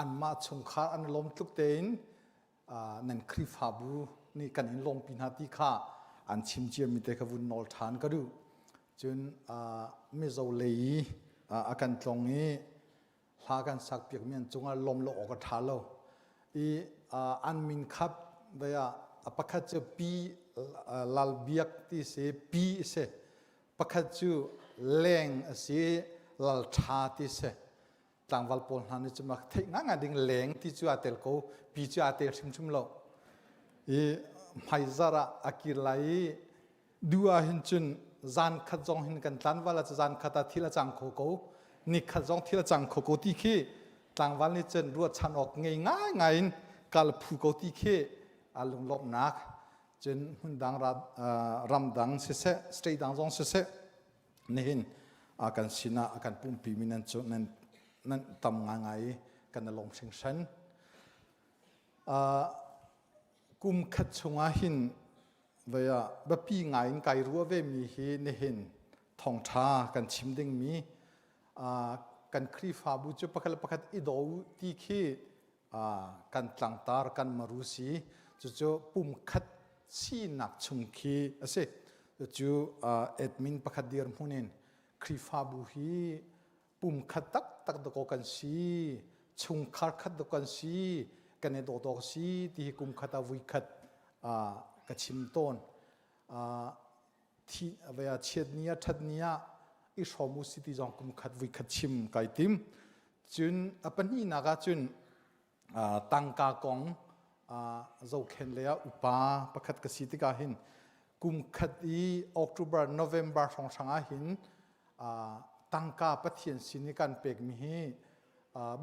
Anmah chungkhar an lawm tluk tein nan Khrihfabu nih kan in lawmpi hna ti kha an chim ciami te kha vun nawl ṭhan ka duh. Cun Mizo lei i a kan tlong i hla kan sak piakmi an cungah lawm lo awk a ṭha lo. I an min khap vei ah a pakhat cu Pi Lal Biak ti si, Pi a si. Pakhat cu Leng a si, Lal Ṭha ti si. Tlangval pawl hna nih cun theih ngaingai ding leng ti cu aa tel ko, pi cu aa tel hrimhrim lo. I hmaizarh ah a kir lai i du ah hin cun zan khat zong hin kan tlanval ah zan khat ah thil a cang kho ko, ni khat zong thil a cang kho ko ti khi tlangval nih cun ruahchan awk ngei ngaingai in kal phu ko ti khi aa lunglawmhnak cun hmundang ramdang siseh state dang zong siseh nihin kan sinah a kan pumpi mi nan cu nan nan tam ngaingai i kan i lawm hringhran. Kum khat chungah hin vei ah biapi ngai in kai ruah ve mi hi nihin thawngṭha kan chim dingmi kan Khrihfabu cu pakhat le pakhat i daw u ti khi kan tlangtar kan maru si cucu pumkhat sinak chung khi a si cucu admin pakhat dirhmun in Khrihfabu hi pumkhat taktak dakaw kan si chungkhar khat dakaw kan si kan i dawdawk si ti hi kum khat ah vui khat ka chim tawn thi vea chiat ni ah that ni ah i hrawm u si ti zong kum khat vui khat chim kai tim Cun a pahnihnak ah cun tangka kong. Zohkhen lei ah upa pakhat ka si tikah hin kum khat i October November hrawnghrang ah hin tangka Pathian sin i kan pekmi hi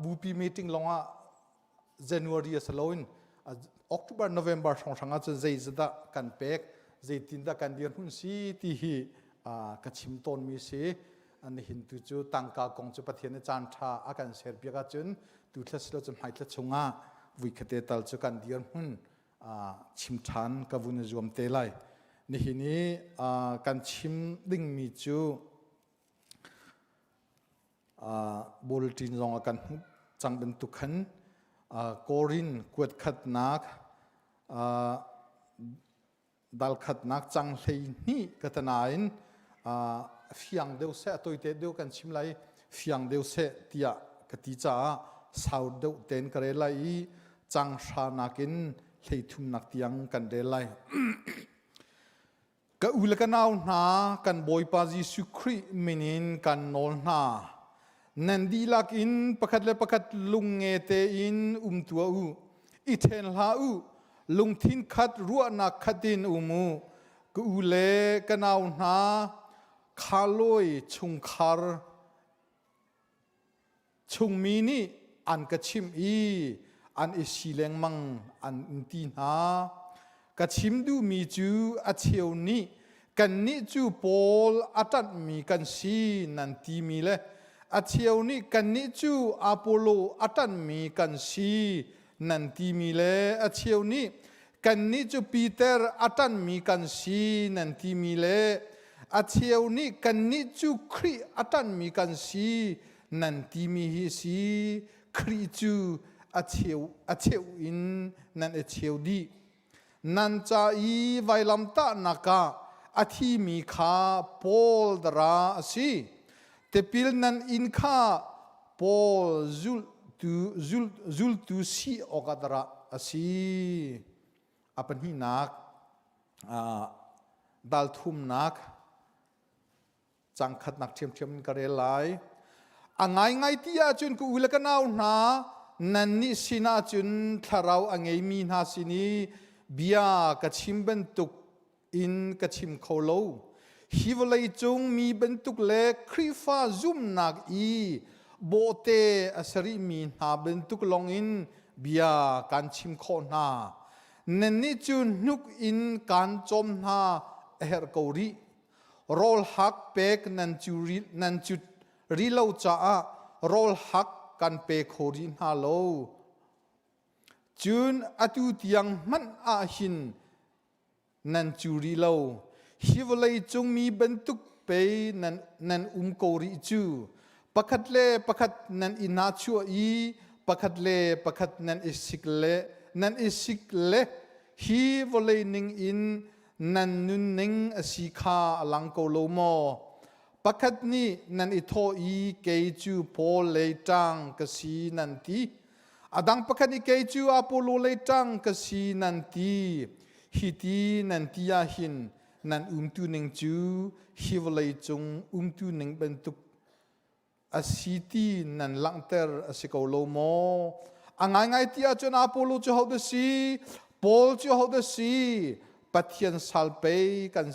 bupi meeting lawngah January a si loin October November hrawnghrang ah cun zeizat kan pek zeitindah kan dirhmun si ti hi ka chim tawnmi si. Nihin tu cu tangka kong cu Pathian nih caan ṭha a kan serpiak ahcun tu thla si lo cun hmai thla chungah vuikhate tal cu kan dirhmun chim ṭhan ka vun i zuam te lai. Nihin i kan chim dingmi cu bulletin zong a kan hmuh cang bantuk khan Korin kuat khatnak dal khatnak cang 12 ka tanain fiang deuh seh a toite deuh kan chim lai fiang deuh seh tiah ka ti caah sau deuh ten ka rel lai i cang hra nakin 33 nak tiang kan rel lai. Ka u le ka nau hna, kan Bawipa Jesuh Khrih min in kan nawl hna. Nan dihlak in pakhat le pakhat lungnge tein um tuah u. I ṭhen hlah u. Lungthin khat ruahnak khat in um u. Ka u le ka nau hna, Khalawi chungkhar Chungmi nih an ka chimh i an i si lengmang an in ti hna. Ka chim duhmi cu a cheu nih kannih cu Paul a ṭanhmi kan si nan timi le a cheu nih kannih cu Apollo a ṭanhmi kan si nan timi le a cheu nih kannih cu Peter a ṭanhmi kan si nan timi le a cheu nih kannih cu Khrih a ṭanhmi kan si nan timi hi a si. Khrih cu a cheu a cheu in nan i cheu dih. Nan ca i vailamtahnak ah a thimi kha Paul dara a si. Tipil nan in kha Paul zultu, zul, zultu si awkah dara a si. A pahnihnak dal thumnak cang khatnak ṭhiamṭhiam in ka rel lai. A ngaingai ti ahcun ka u le ka nau hna, nannih sinah cun thlarau a ngeimi hna sin i bia ka chim bantuk in ka chim kho lo. Hi vawlei cung mi bantuk le Khrihfa zumhnak i bawhte a sarihmi hna bantuk lawngin bia kan chim khawh hna. Nannih cu hnuk in kaan cawm hna a herh ko rih. Rawl hak pek nan cu nan cut rih lo caah rawl hak kan pe kho rih hna lo. Cun atu tiang hmanh ah hin nan cu rih lo. Hi vawlei cung mi bantuk pei nan, nan um ko rih cu. Pakhat le pakhat nan i hnachuah i pakhat le pakhat nan i sik le nan i sik le hi vawlei ning in nan nunning a si kha a lang ko lo maw? Pakhat nih nan i thawh i kei cu Paul lei ṭang ka si nan ti. A dang pakhat nih kei cu Apollo lei ṭang ka si nan ti. Hi ti nan ti ah hin nan umtu ning cu hi vawlei cung umtu ning bantuk a si ti nan langhter a si ko lo maw? A ngaingai ti ahcun Apollo cu hodah si? Paul cu hodah si? Pathian sal pei kan,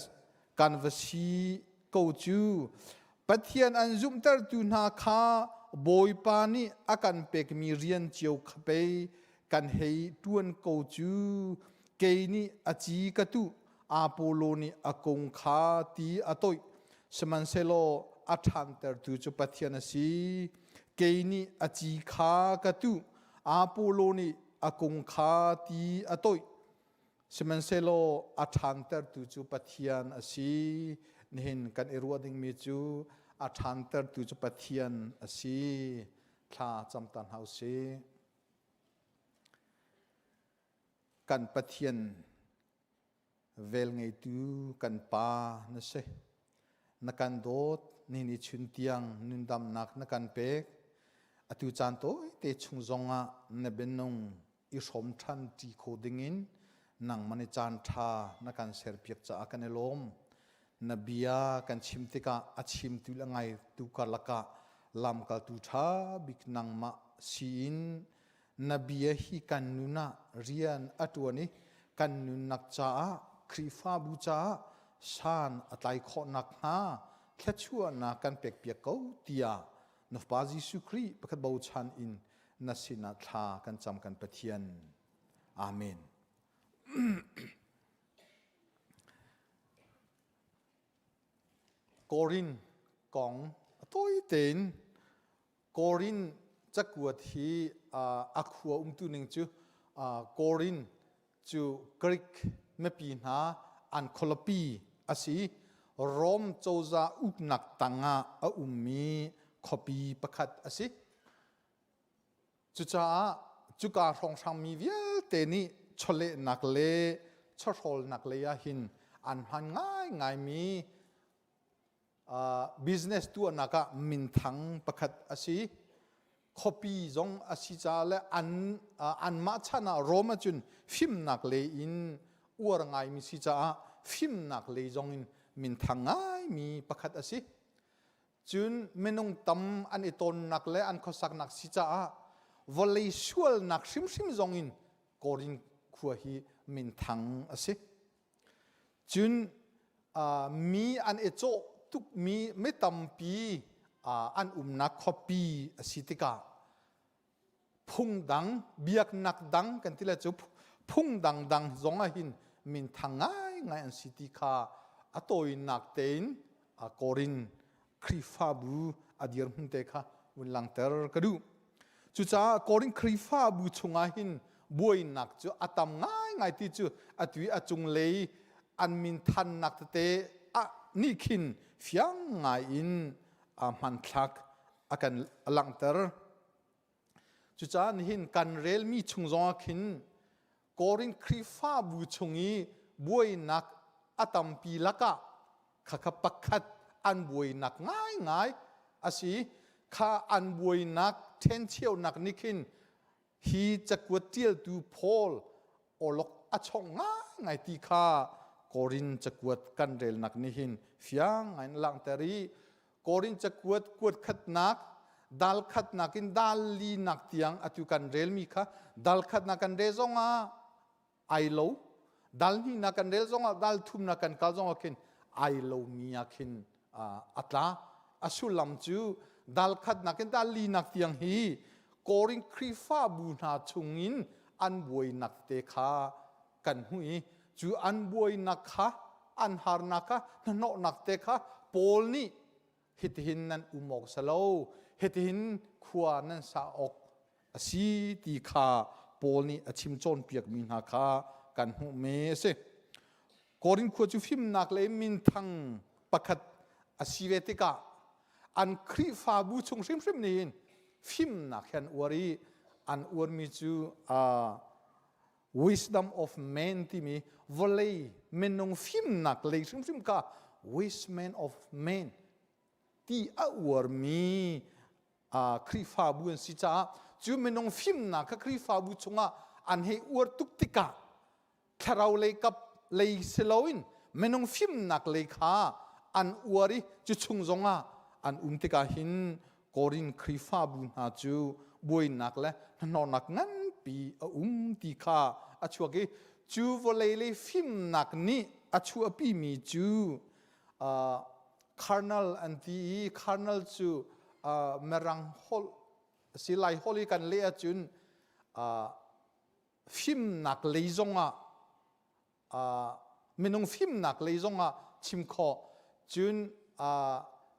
kan va si ko cu. Pathian an zumhtertu hna kha Bawipa nih a kan pekmi rian cio kha pei kan hei ṭuan ko cu. Kei nih a ci ka tuh, Apollo nih a kung kha ti a toih. Sihmanhsehlaw a ṭhantertu cu Pathian a si. Kei nih a ci kha ka tuh, Apollo nih a kung kha ti a toih. Sihmanhsehlaw a ṭhantertu cu Pathian a si. Nihin kan i ruah dingmi cu a ṭhantertu cu Pathian a si. Thla cam ta hna u sih. Kan Pathian velngeitu kan Pa na si. Na kan dawt ni ni chun tiang nundamnak na kan pek. Atu caan tawite chung zongah na bianung i hrawm ṭhan ṭi kho dingin nangmah nih caan ṭha na kan serpiak caah kan i lawm. Na bia kan chim tikah a chimtu le a ngaitu karlak ah lamkaltu ṭha bik nangmah siin. Na bia hi kan nun ah rian a ṭuan i kan nunnak caah Khrihfabu caah san a tlai khawh nakhnga thluachuahnak kan pekpiak ko tiah na Fapa Jesuh Khrih pakhat bochan in na sinah thla kan cam kan Pathian. Amen. Korin kong a tawi tein Korin cakuat hi a khua umtu ning cu Korin cu Greek mipi hna an khualipi a si. Rom cozah uknak tangah a ummi khuapi pakhat a si. Cucaah cuka hrawnghrang mi vialte nih chawlehnak le chawhrawlnak lei ah hin an hman ngaingaimi business tuahnak ah minthang pakhat a si. Khuapi zong a si caah le an anmah chan ah Rom ahcun fimnak lei in uar ngaimi si caah fimnak lei zong in minthang ngaimi pakhat a si. Cun minung tam an i tawnnak le an khuasaknak si caah vawlei sualnak hrimhrim zong in Korin khua hi minthang a si. Cun mi an i cawh tukmi mi tampi an umnak khuapi a si tikah phungdang biaknak dang kan ti le cu phung dangdang zong ah hin minthang ngaingai an si ti kha a tawinak tein Korin Khrihfabu a dirhmun te kha vun langter ka duh. Cucaah Korin Khrihfabu chungah hin buainak cu a tam ngaingai ti cu atu i a cunglei an min thannak tete ah nih khin fiang ngai in hmanthlak a kan langhter. Cucaah nihin kan relmi chung zongah khin Korin Khrihfabu chung i buainak a tampi lakah khakha pakhat an buainak ngaingai a si. Kha an buainak ṭhencheunak nih khin hi cakuat ṭialtu Paul awlok a chawng ngaingai ti kha Korin cakuat kan relnak nih hin fiang ngai in langhter i Korin cakuat kuat khatnak dal khatnak in dal linak tiang atu kan relmi kha dal khatnak kan rel zongah ai lo dal hnihnak kan rel zongah dal thumnak kan kal zongah khin ai lomi ah khin a tla a sullam cu dal khatnak in dal linak tiang hi Korin Khrihfabu hna chungin an buainak te kha kan hmuh i cu an buainak kha an harnak kha hnahnawhnak te kha Paul nih hitihin nan um awk si lo hitihin khua nan sa awk a si ti kha Paul nih a chim cawnpiakmi hna kha kan hmuh me a si. Korin khua cu fimnak le minthang pakhat a si ve tikah an Khrihfabu chung hrimhrim nih hin fimnak hi an uar i an uarmi cu wisdom of man timi vawlei minung fimnak lei hrimhrim kha wisdom of man ti a uarmi Khrihfabu an si caah cu minung fimnak kha Khrihfabu chungah an hei uar tuk tikah thlarau lei kap lei si loin minung fimnak lei kha an uar i cu chung zongah an um tikah hin Korin Khrihfabu hna cu buainak le hnahnawhnak nganpi a um ti kha a chuak i cu vawlei lei fimnak nih a chuahpimi cu carnal an ti i carnal cu mirang holh si lai holh i kan leh ahcun fimnak lei zongah minung fimnak lei zongah chim khawh cun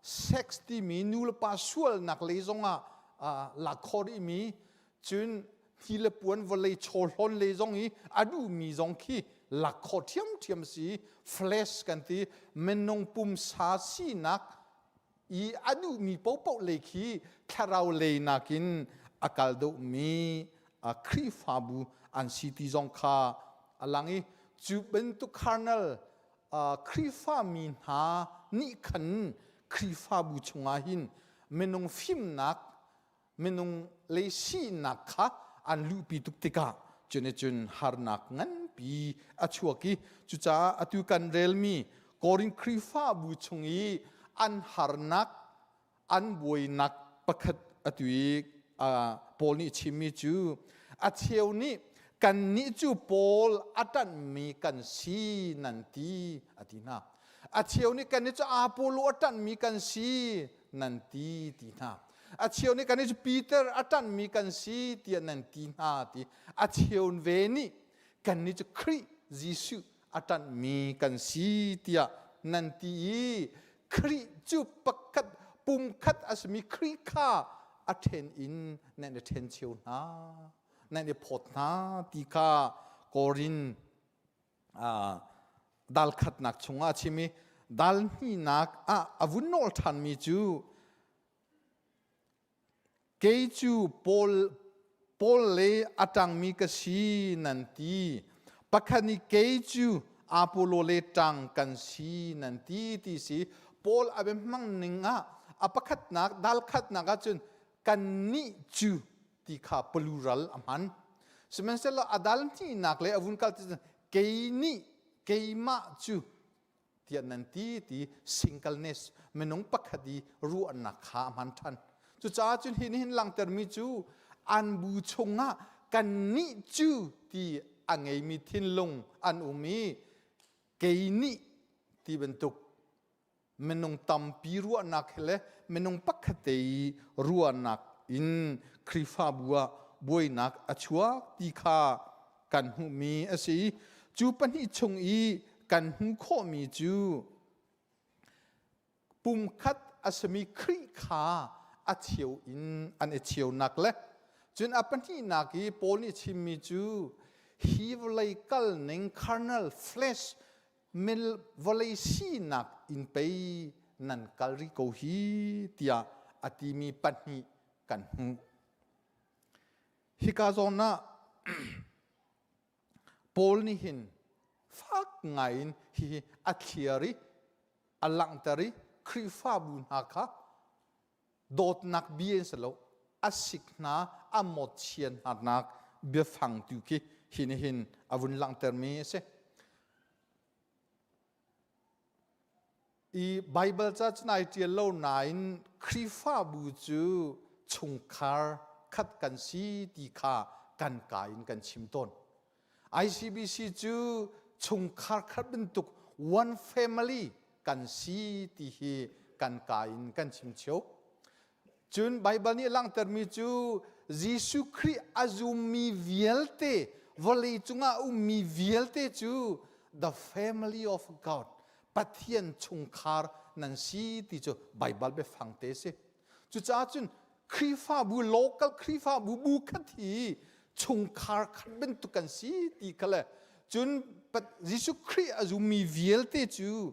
sex timi nu le pa sualnak lei zongah lak khawh rihmi cun hi le puan vawlei chawhlawn lei zong i a duhmi zong khi lak khawh ṭhiamṭhiam si flesh kan ti minung pumsa sinak i a duhmi paohpaoh lei khi thlarau lei nakin a kal deuhmi Khrihfabu an si ti zong kha a lang i cu bantuk carnal Khrihfami hna nih khan Khrihfabu chungah hin minung fimnak minung lei sinak kha an luhpi tuk tikah cun cun harnak nganpi a chuak i cucaah atu kan relmi Korin Khrihfabu chung i an harnak an buainak pakhat atu i Paul nih chimmi cu. A cheu nih kannih cu Paul a ṭanhmi kan si nan ti a ti hna. A cheu nih kannih cu Apollo a ṭanhmi kan si nan ti ti hna. A cheu nih kannih cu Peter a ṭanhmi kan si tiah nan ti hna ti. A cheu ve nih kannih cu Khrih Jesuh a ṭanhmi kan si tiah nan ti i Khrih cu pakhat pumkhat a simi Khrih kha a ṭhen in nan i ṭhen cheu hna nan i phawt hna ti kha Korin dal khatnak chungah a chim i dal hnihnak ah a vun nawl ṭhanmi cu Kei cu Paul, Paul le a ṭangmi ka si nan ti. Pakhat nih kei cu Apollo le ṭang kan si nan ti ti si. Paul a biahmang ning ah a pakhatnak dal khatnak ahcun kannih cu ti kha plural a hman. Sihmanhsehlaw a dal hnihnak le a vun kal ti kei nih keimah cu tiah nan ti ti singleness minung pakhat i ruahnak kha a hman ṭhan. Cucaah cun hi nihin langhtermi cu an bu chungah kannih cu ti a ngeimi thinlung an um i kei nih ti bantuk minung tampi ruahnak he le minung pakhat te i ruahnak in Khrihfabu ah buainak a chuak ti kha kan hmuhmi a si. Cu pahnih chung i kan hmuh khawhmi cu pumkhat a simi Khrih kha a cheu in an i cheunak le cun a pahnihnak i Paul nih chimmi cu hi vawlei kal ning carnal flesh mil vawlei sinak in pei nan kal rih ko hi tiah a timi pahnih kan hmuh. Hika zawn ah Paul nih hin fak ngaiin hihi a thliar i a langhter i Khrihfabu hna kha dawtnak bia in si lo a sik hna a mawtchian hnanak biafang tu khi hi nih hin a vun langhtermi a si. I Baibal ca cun ai ṭial lo nain Khrihfabu cu chungkhar khat kan si ti kha kan ka in kan chim tawn. ICBC cu chungkhar khat bantuk one family kan si ti hi kan ka in kan chim cio. Cun Baibal nih a langhtermi cu Jesuh Khrih a zummi vialte vawlei cungah a ummi vialte cu the family of God Pathian chungkhar nan si ti cu Baibal biafang te si. Cucaah cun Khrihfabu local Khrihfabu bu khat hi chungkhar khat bantuk kan si ti kha le cun Jesuh Khrih a zummi vialte cu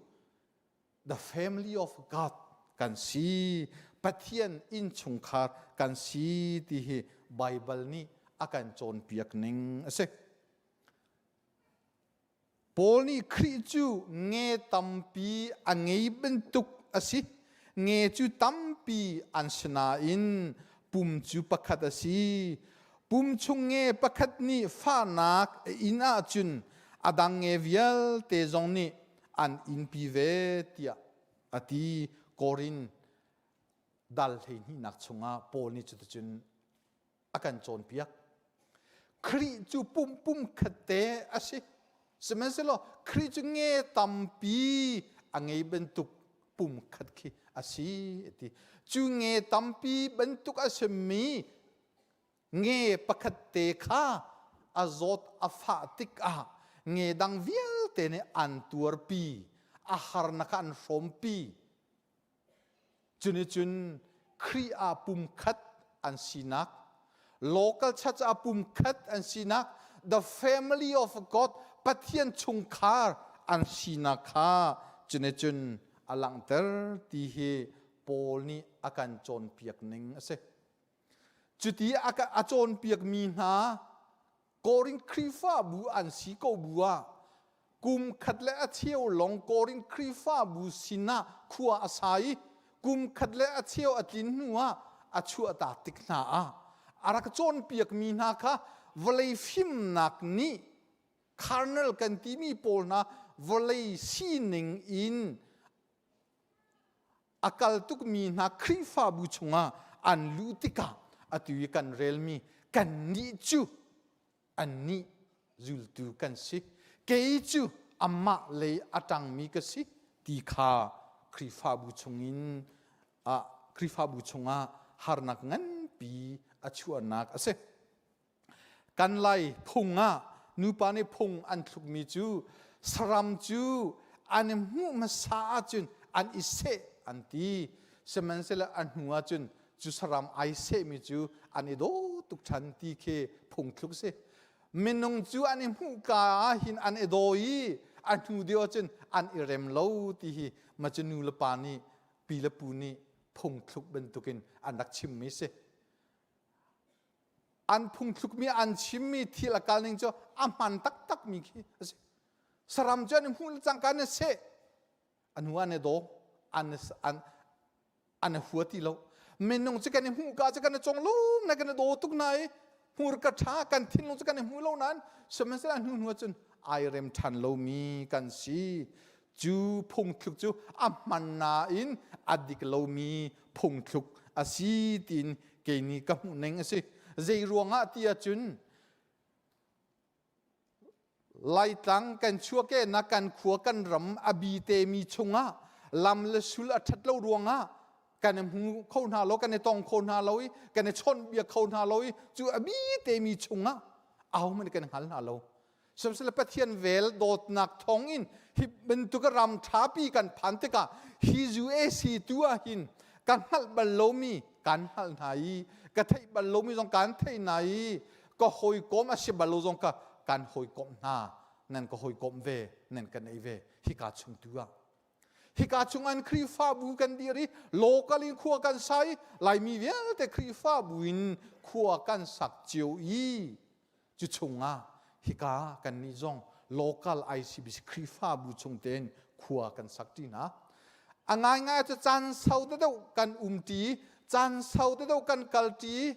the family of God kan si Pathian innchungkhar kan si ti hi Baibal nih a kan cawnpiak ning a si. Paul nih Khrih cu nge tampi a ngei bantuk a si. Nge cu tampi an si nain pum cu pakhat a si. Pum chung nge pakhat nih fahnak a in ahcun a dang nge vialte zong nih an inpi ve tiah a ti. Korin dal hleihnihnak chungah Paul nih cuticun a kan cawnpiak. Khrih cu pum pum khat te a si. Sihmanhsehlaw Khrih cu nge tampi a ngei bantuk pum khat khi a si a ti. Cu nge tampi bantuk a simi nge pakhat te kha a zawt a fah tikah nge dang vialte nih an tuarpi, a harnak kha an hrawmpi. Cunicun cun Khrih ah pumkhat an sinak, local church ah pumkhat an sinak, the family of God, Pathian chungkhar an sinak kha cunicun a langhter ti hi Paul nih a kan cawnpiak ning a si. Cuti a cawnpiakmi hna Korin Khrihfabu an si ko bu ah kum khat le a cheu long Korin Khrihfabu sinah khua a sa i kum khat le a cheu a tlin hnu ah a chuahtak tik hna ah a rak cawnpiakmi hna kha vawlei fimnak nih carnal kan timi pawl hna vawlei sining in a kal tukmi hna Khrihfabu chungah an luh tikah atu i kan relmi kannih cu. Annih zultu kan si. Kei cu amah lei a ṭangmi ka si ti kha Khrihfabu chungin ah Khrihfabu chungah harnak nganpi a chuahnak a si. Kan Lai phung ah nupa nih phung an thlukmi cu saram cu an i hmuh hmasa ahcun an i seh an ti. Sihmanhsehlaw a hnu ahcun cu saram ai sehmi cu an i daw tuk ṭhan ti khi phungthluk si. Minung cu an i hmuhka ah hin an i daw i a hnu deuh ahcun an i rem lo ti hi ma cu nu le pa nih pi le pu nih phungthluk bantukin an rak chimmi si. An phungthlukmi an chimmi thil a kal ning cu a hman taktakmi khi a si. Saram cu an i hmuh le cangka an i seh. A hnu an i daw, an, an, an i hua ti lo. Minung cu kan i hmuh ka cu kan i conglawm na kan i daw tuk na i hmurka ṭha kan thinlung cu kan i hmu lo nain sihmanhsehlaw a hnu hnu ahcun ai rem ṭhan lomi kan si. Cu phungthluk cu a hman nain a dik lomi phungthluk a si tiin kei nih ka hmuh ning a si. Zei ruangah ti ahcun Laitlang kan chuahkehnak kan khua kan ram a bi temi chungah lam le sul a ṭhat lo ruangah kan i hmu kho hna lo kan i tong kho hna lo i kan i chawnhbiak kho hna lo i cu a bi temi chungah ahohmanh kan hngal hna lo Sihmanhsehlaw Pathian vel dawtnak thawngin hi bantuk ram ṭhapi kan phan tikah hi UAC tu ah hin ka hngalh bal lomi kan hngalh hna i ka theih bal lomi zong kan theih hna i ka hawikom a si bal lo zong ka kan hawikomh hna nan ka hawikomh ve nan kan ei ve hika chung tu ah hika chung an Khrihfabu kan dir i local in khua kan sa i Laimi vialte Khrihfabu in khua kan sak cio i Cu chungah hika kannih zong local ICBC Khrihfabu chung tein khua kan sak ṭi hna. A ngaingai cu caan sau deuh kan um ṭi, caan sau deuh kan kal ṭi,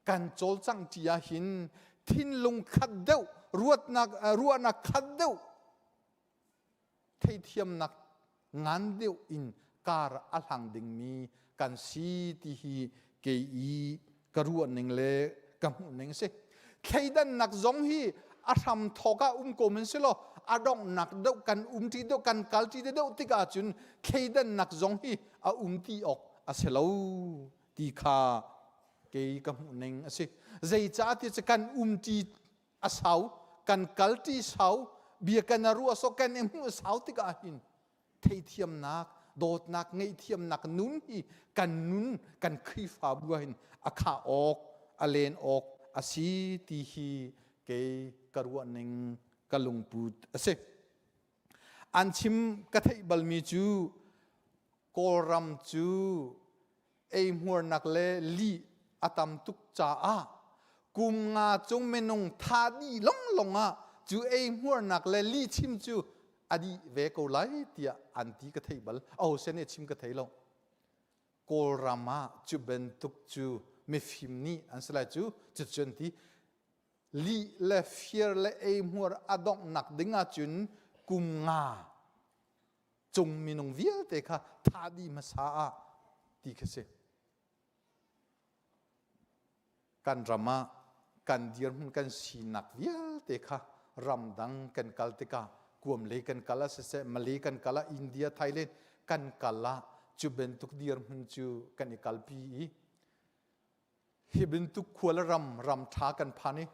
kan cawlcangh ṭi ahhin thinlung khat deuh, ruatnak, ruahnak khat deuh theithiamnak ngan deuh in kar a hlang dingmi kan si ti hi kei i ka ruah ning le ka hmuh ning si. Thleidannak zong hi a hram thawk ah um ko men si law a donghnak deuh kan um ṭi deuh kan kal ṭi deuh tikah cun thleidannak zong hi a um ti awk a si lo ti kha kei ka hmuh ning a si. Zeicahtiah cu kan um ṭi a sau kan kalṭi sau bia kan ruah so kan i hmuh sau tikah hin theithiamnak dawtnak ngaihthiamnak nun hi kan nun kan Khrihfabu ah hin a khah awk a len awk a si ti hi kei ka ruah ning ka lungput a si an chim ka theih balmi cu Kawlram cu eihmuarnak le lih a tam tuk caah kum nga cung minung tha dih longlong ah cu eihmuarnak le lihchim cu a dih ve ko lai tiah an ti ka thei bal aho sen chim ka thei lo Kawlram ah cu bantuk cu mifim nih an si lai cu cucu an ti lih le fir le eihmuar a donghnak ding ahcun kum nga cung minung vialte kha thah dih hmasa ah ti kha si. Kan ram ah kan dirhmun kan sinak vialte kha ramdang kan kal tikah kuam lei kan kal ah siseh Malay kan kal ah India Thailand kan kal ah cu bantuk dirhmun cu kan i kalpi i Hi bantuk khua le ram ram ṭha kan phan i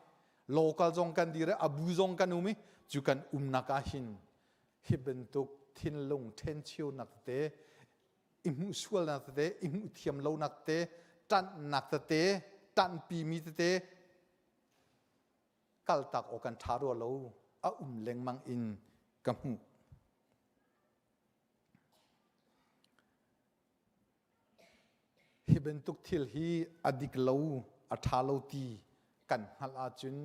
local zong kan dir i a bu zong kan um i cu kan umnak ah hin hi bantuk thinlung ṭhencheunak tete i hmuh sualnak tete i hmuh thiam lonak tete ṭanhnak tete ṭanhpimi tete kaltak awk kan ṭha rua lo a um lengmang in ka hmuh. Hi bantuk thil hi a dik lo, a ṭha lo ti kan hngalh ahcun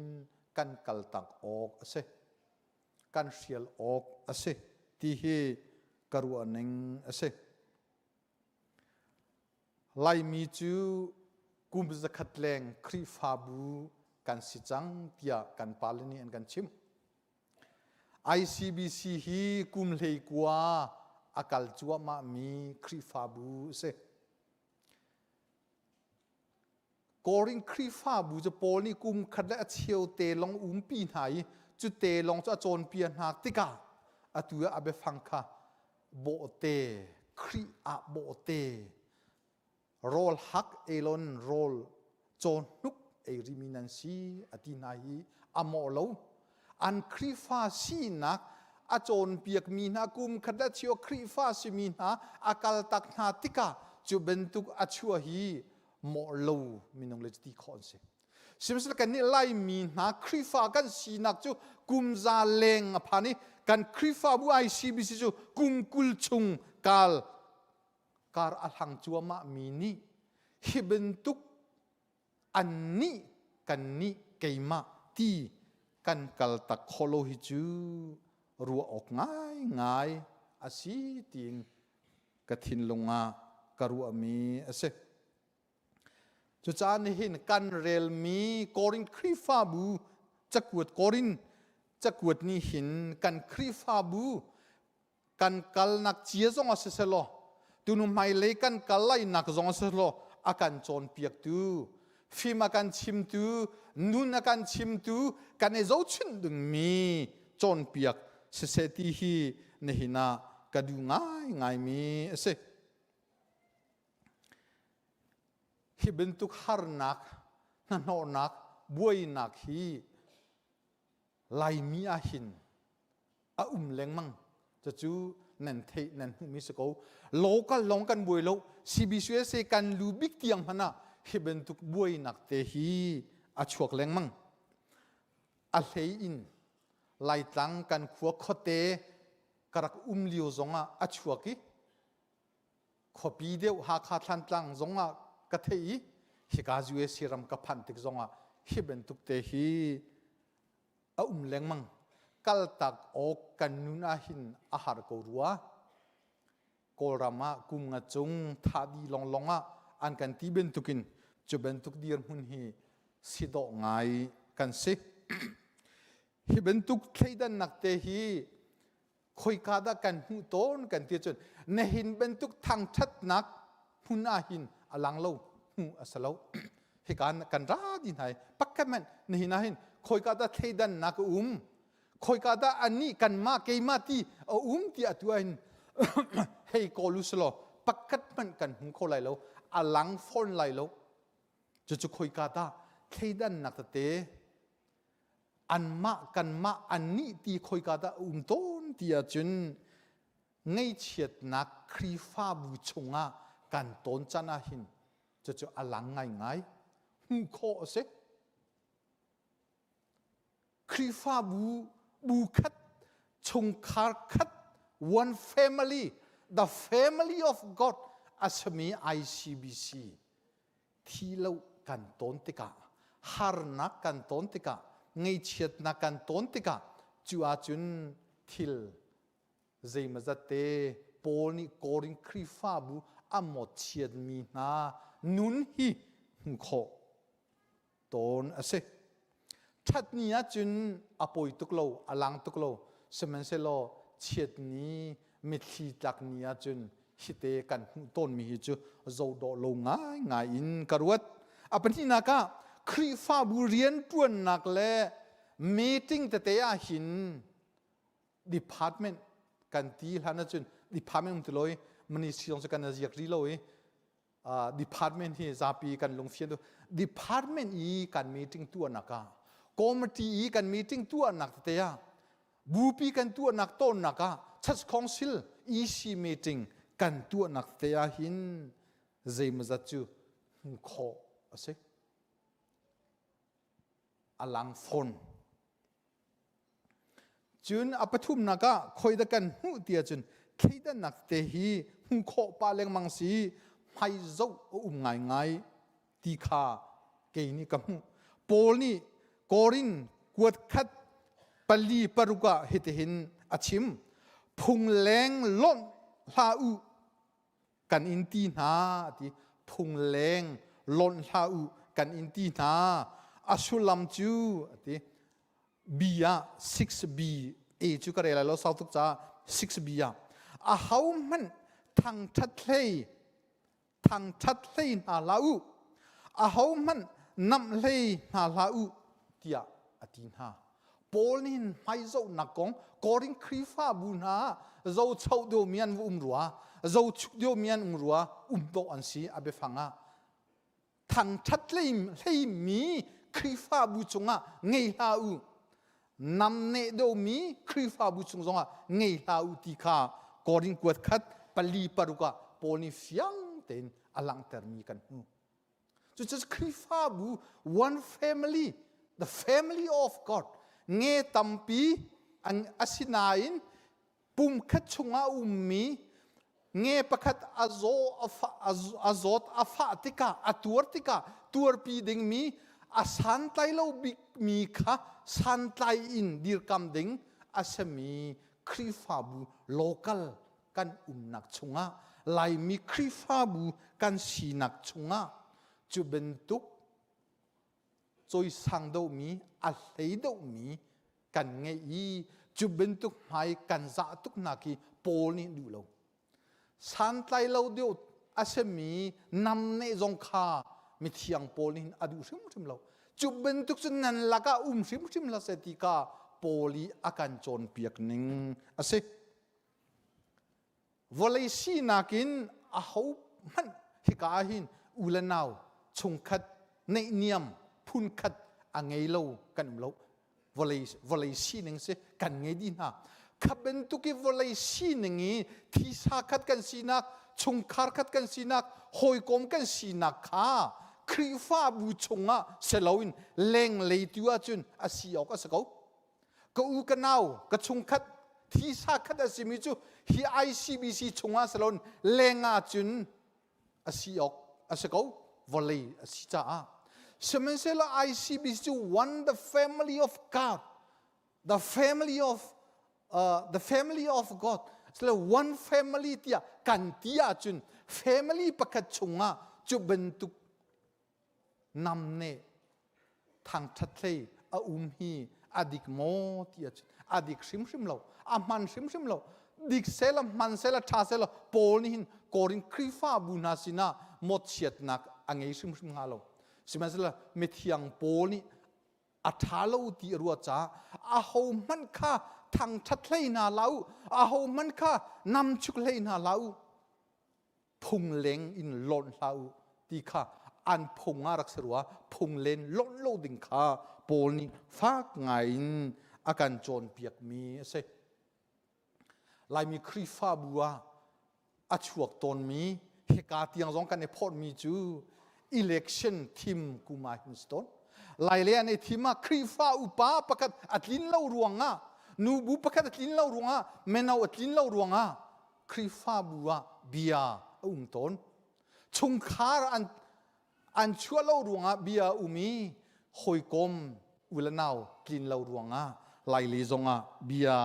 kan kaltak awk a si. Kan hrial awk a si ti hi ka ruahning a si. Laimi cu kum zakhat leng Khrihfabu kan si cang tiah kan pale nih an kan chimh. ICBC hi kum 19 a kal cuahmahmi Khrihfabu a si. Korin Khrihfabu cu Paul nih kum khat le a cheu te long umpi hna i cu te long cu a cawnpiak hna tikah atu ah a biafang kha bawhte Khrih ah bawhte rawl hak elon rawl cawhnuk ei rimi nan si a ti hna hi a mawh lo. An Khrihfa sinak a cawnpiakmi hna kum khat le cheu Khrihfa simi hna a kaltak hna tikah cu bantuk a chuah hi mawh lo minung le ti khawh an si. Sihmanhsehlaw kannih Laimi hna Khrihfa kan sinak cu kum za leng a phan i kan Khrihfabu ICBC cu kum 20 chung kal kar a hlang cuahmah mi nih hi bantuk annih kannih keimah ti kan kal tak khawh lo hi cu ruah awk ngaingai a si tiin ka thinlung ah ka ruahmi a si. Cucaah nihin kan relmi Korin Khrihfabu cakuat Korin cakuat nih hin kan Khrihfabu kan kalnak cia zong ah siselaw tunu hmailei kan kal lainak zong ah siselaw a kan cawnpiaktu fim a kan chimtu nun a kan chimtu kan i zohchunh dingmi cawnpiak siseh ti hi nihin ah ka duh ngaingaimi a si. Hi bantuk harnak, hnahnawhnak, buainak hi Laimi ah hin a um lengmang. Cucu nan theih nan hmuhmi si ko. Local lawng kan buai lo. CBCUSA kan lu bik tiang hmanh ah hi bantuk buainak te hi a chuak lengmang. A hlei in Laitlang kan khua khuate ka rak um lio zongah a chuak i khuapi deuh Hakha Thlantlang zongah ka theih i hika USA ram ka phanh tik zongah hi bantuk te hi a um lengmang. Kaltak awk kan nun ahhin a har ko rua. Kawlram ah kum nga cung thah dih longlong ah an kan ti bantukin cu bantuk dirhmun hi si dawh ngai kan si. Hi bantuk thleidannak te hi khoika dah kan hmuh tawn kan ti cun nihin bantuk thangṭhatnak hmun ah hin a lang lo hmuh a si lo hika kan ra di hna i pakhat hmanh nihin ah hin khoika dah thleidannak a um khoika dah anih kanmah keimah ti a um ti atu ah hin hei kawl u selaw pakhat hmanh kan hmu kho lai lo a lang fawn lai lo cucu khoika dah thleidannak tete anmah kanmah annih ti khoika dah a um tawn ti ahcun ngaihchiatnak Khrihfabu chungah kan tawn can ah hin cucu a lang ngaingai hmuh khawh a si. Khrihfabu bu khat chungkhar khat one family the family of God a simi ICBC thi lo kan tawn tikah harnak kan tawn tikah ngaihchiatnak kan tawn tikah cu ahcun thil zeimazat te Paul nih Korin Khrihfabu a mawtchiatmi hna nun hi hmuh khawh tawn a si. Ṭhatni ahcun a pawi tuk lo, a lang tuk lo. Sihmanhsehlaw chiatni, mitthli tlakni ahcun hite kan hmuh tawnmi hi cu zohdawh lo ngaingai in ka ruat. A pahnihnak ah Khrihfabu rianṭuannak le meeting tete ah hin department kan ti hlan ahcun department um ti lo i ministry zong cu kan ziak rih lo i department hi zapi kan lungfian tu department i kan meeting tuahnak ah committee i kan meeting tuahnak tete ah bupi kan tuahnak tawnnak ah church council EC meeting kan tuahnak tete ah hin zeimazat cu hmu khawh a si a lang fawn Cun a pathumnak ah khoi dah kan hmuh ti ahcun thleidannak te hi hmuh khawh pah lengmang si hmai zoh a um ngaingai ti kha kei nih ka hmuh. Paul nih Korin kuat khat pali paruk ah hitihin a chim. Phung leng lonh hlah u kan in ti hna ti phung leng lonh hlah u kan in ti hna a sullam cu ati B ah 6B A cu ka rel lai lo sau tuk caah 6B ah a ho hmanh thangṭhat hlei thangṭhat hlei hna hlah u a ho hmanh. Namh hlei hna hlah u tiah a ti hna. Paul nih hin hmaizohnak kong Korin Khrihfabu hna ah zochoh deuhmi an va um rua, zochuk deuhmi an um rua, um dawh an si a biafang ah. Thangṭhat hleimi Khrihfabu cungah ngei hlah u. Namneh deuhmi Khrihfabu chung zongah ngei hlah u ti kha Korin kuat khat pali paruk ah Paul nih fiang tein a langhtermi kan hmuh. Cucu Khrihfabu one family, the family of God, nge tampi an asinain pumkhat chungah ummi nge pakhat a zaw a zawt a fah tikah a tuar tikah tuarpi dingmi a santlai lo bikmi kha santlai in dirkam ding a simi Khrihfabu local kan umnak chungah Laimi Khrihfabu kan sinak chungah cu bantuk cawisang deuhmi a hlei deuhmi kan ngeih i cu bantuk hmai kan zah tuk nak hi Paul nih duh lo. Santlai lo deuh a simi namneh zong kha mithiang Paul nih a duh hrimhrim lo. Cu bantuk cun nan lakah um hrimhrim hlah seh ti kha Paul i a kan cawnpiak ning a si. Vawlei sinak in aho hmanh hika ah hin u le nau chungkhat neihniam phunkhat a ngei lo kan um lo. Vawlei vawlei sining si kan ngei dih hna. Kha bantuk i vawlei sining i thisa khat kan sinak, chungkhar khat kan sinak, hawikom kan sinak kha Khrihfabu chungah si loin lenglei tu ahcun a si awk a si ko. Ka u ka nau ka chungkhat thisa khat a simi cu hi ICBC chungah si loin lengah cun a si awk a si ko vawlei a si caah. Sihmanhsehlaw ICBC cu one the family of God the family of uh, the family of God sile one family tiah kan ti ahcun family pakhat chungah cu bantuk namneh thangṭhat hlei a um hi a dik maw ti ahcun a dik hrimhrim lo a hman hrimhrim lo dik sela hman sela ṭha sela Paul nih hin Korin Khrihfabu hna sinah mawtchiatnak a ngei hrimhrim hnga lo sihmanhsehlaw mithiang Paul nih a ṭha lo ti a ruah caah aho hmanh kha thangṭhat hlei hna hlah u aho hmanh kha namchuk hlei hna hlah u phungleng in lonh hlah u ti kha an phung ah rak si rua phunglen lonh lo ding kha Paul nih fak ngai in a kan cawnpiakmi a si. Laimi Khrihfabu ah a chuak tawnmi hika tiang zong kan i phorhmi cu election thim kum ah hin si tawn. Lai le an i thim ah Khrihfa upa pakhat a tlin lo ruangah nubu pakhat a tlin lo ruangah mino a tlin lo ruangah Khrihfabu ah bia a um tawn. Chungkhar an, an chuah lo ruangah bia a um i hawikom u le nau tlin lo ruangah laili zongah bia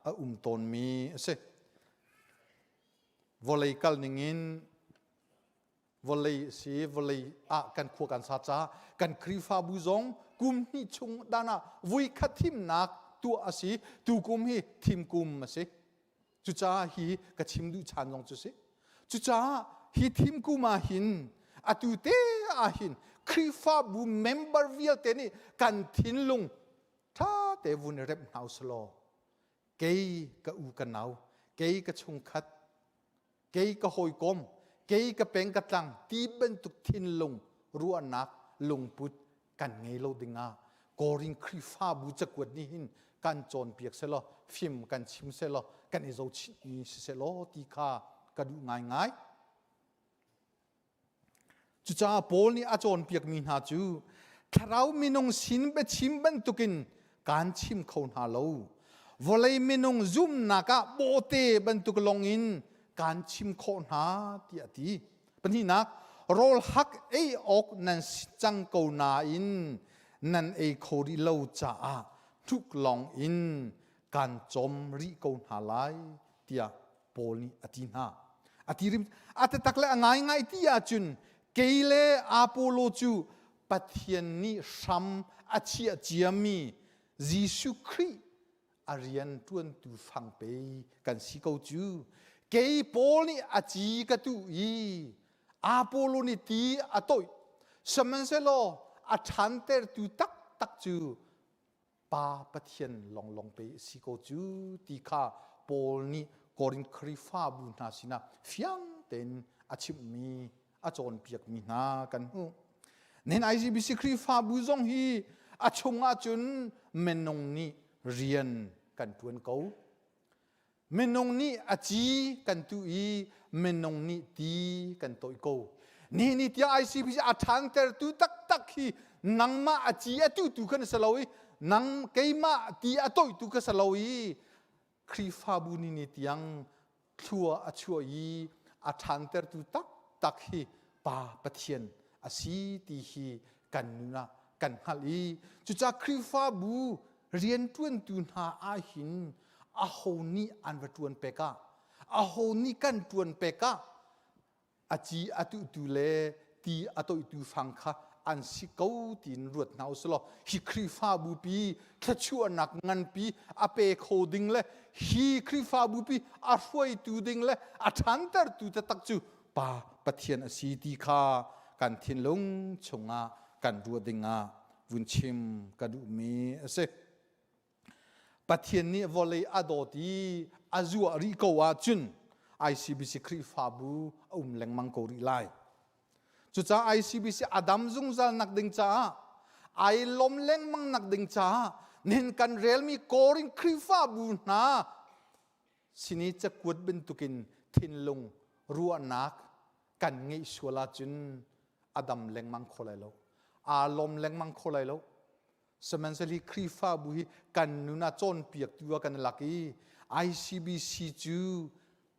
a um tawnmi a si. Vawlei kal ningin vawlei si vawlei ah kan khua kan sa caah kan Khrihfabu zong kum hnih chung dan ah vui khat thimnak tuah a si tu kum hi thim kum a si cucaah hi ka chim duh chan zong cu si cucaah hi thim kum ah hin atu te ah hin Khrihfabu member vialte nih kan thinlung ṭha te vun i remh hna usalaw kei ka u ka nau kei ka chungkhat kei ka hawikom kei ka peng ka tlang ti bantuk thinlung ruahnak lungput kan ngei lo dingah Korin Khrihfabu cakuat nih hin kan cawnpiak selaw fim kan chim selaw kan i zohchihmi si selaw ti kha ka duh ngaingai. Cucaah Paul nih a cawnpiakmi hna cu thlarau minung sin biachim bantukin kaan chim kho hna lo. Vawlei minung zumhnak ah bawhte bantuk lawngin kaan chim khawh hna tiah a ti. Pahnihnak, rawl hak ei awk nan si cang ko nain nan ei kho rih lo caah hnuk lawng in kaan cawm rih ko hna lai tiah Paul nih a ti hna. A ti rim a taktak le a ngaingai ti ahcun kei le Apollo cu Pathian nih hram a chiah ciami Jesuh Khrih a rian ṭuantu fang pei kan si ko cu. Kei Paul nih a ci ka tuh i Apollo nih ti a toih. Sihmanhsehlaw a ṭhantertu taktak cu Pa Pathian longlong pe si ko cu ti kha Paul nih Korin Khrihfabu hna sinah fiang tein a chimhmi a cawnpiakmi hna kan hmuh. Nihin ICBC Khrihfabu zong hi a chung ahcun minung nih rian kan ṭuan ko. Minung nih a ci kan tuh i minung nih ti kan tawih ko. Nihin ni tiang ICBC a ṭhantertu taktak hi nangmah a ci a tuhtu kha na si lo i nang keimah ti a tawihtu kha si lo i Khrihfabu ni ni tiang thlua a chuah i a ṭhantertu taktak hi Pa Pathian a si ti hi kan nun ah kan hngalh i cucaah Khrihfabu rianṭuantu hna ahhin aho nih an va ṭuan pek ah aho nih kan ṭuan pek ah a ci a tuhtu le ti a toihtu fang kha an si ko tiin ruat hna usih law hi Khrihfabu pi thluachuahnak nganpi a pe kho ding le hi Khrihfabu pi a hruaitu ding le a ṭhantertu taktak cu Pa Pathian a si ti kha kan thinlung chungah kan ruah dingah vun chim ka duhmi a si. Pathian nih vawlei a dawt i a zuah rih ko ahcun ICBC Khrihfabu a um lengmang ko rih lai. Cucaah ICBC a dam zungzal nak ding caah ai lawm lengmang nak ding caah nihin kan relmi Korin Khrihfabu hna sin i cakuat bantukin thinlung ruahnak kan ngeih sual ahcun a dam lengmang kho lai lo. Aa lawm lengmang kho lai lo. Sihmanhsehlaw hi Khrihfabu hi kan nun ah cawnpiaktu ah kan lak i ICBC cu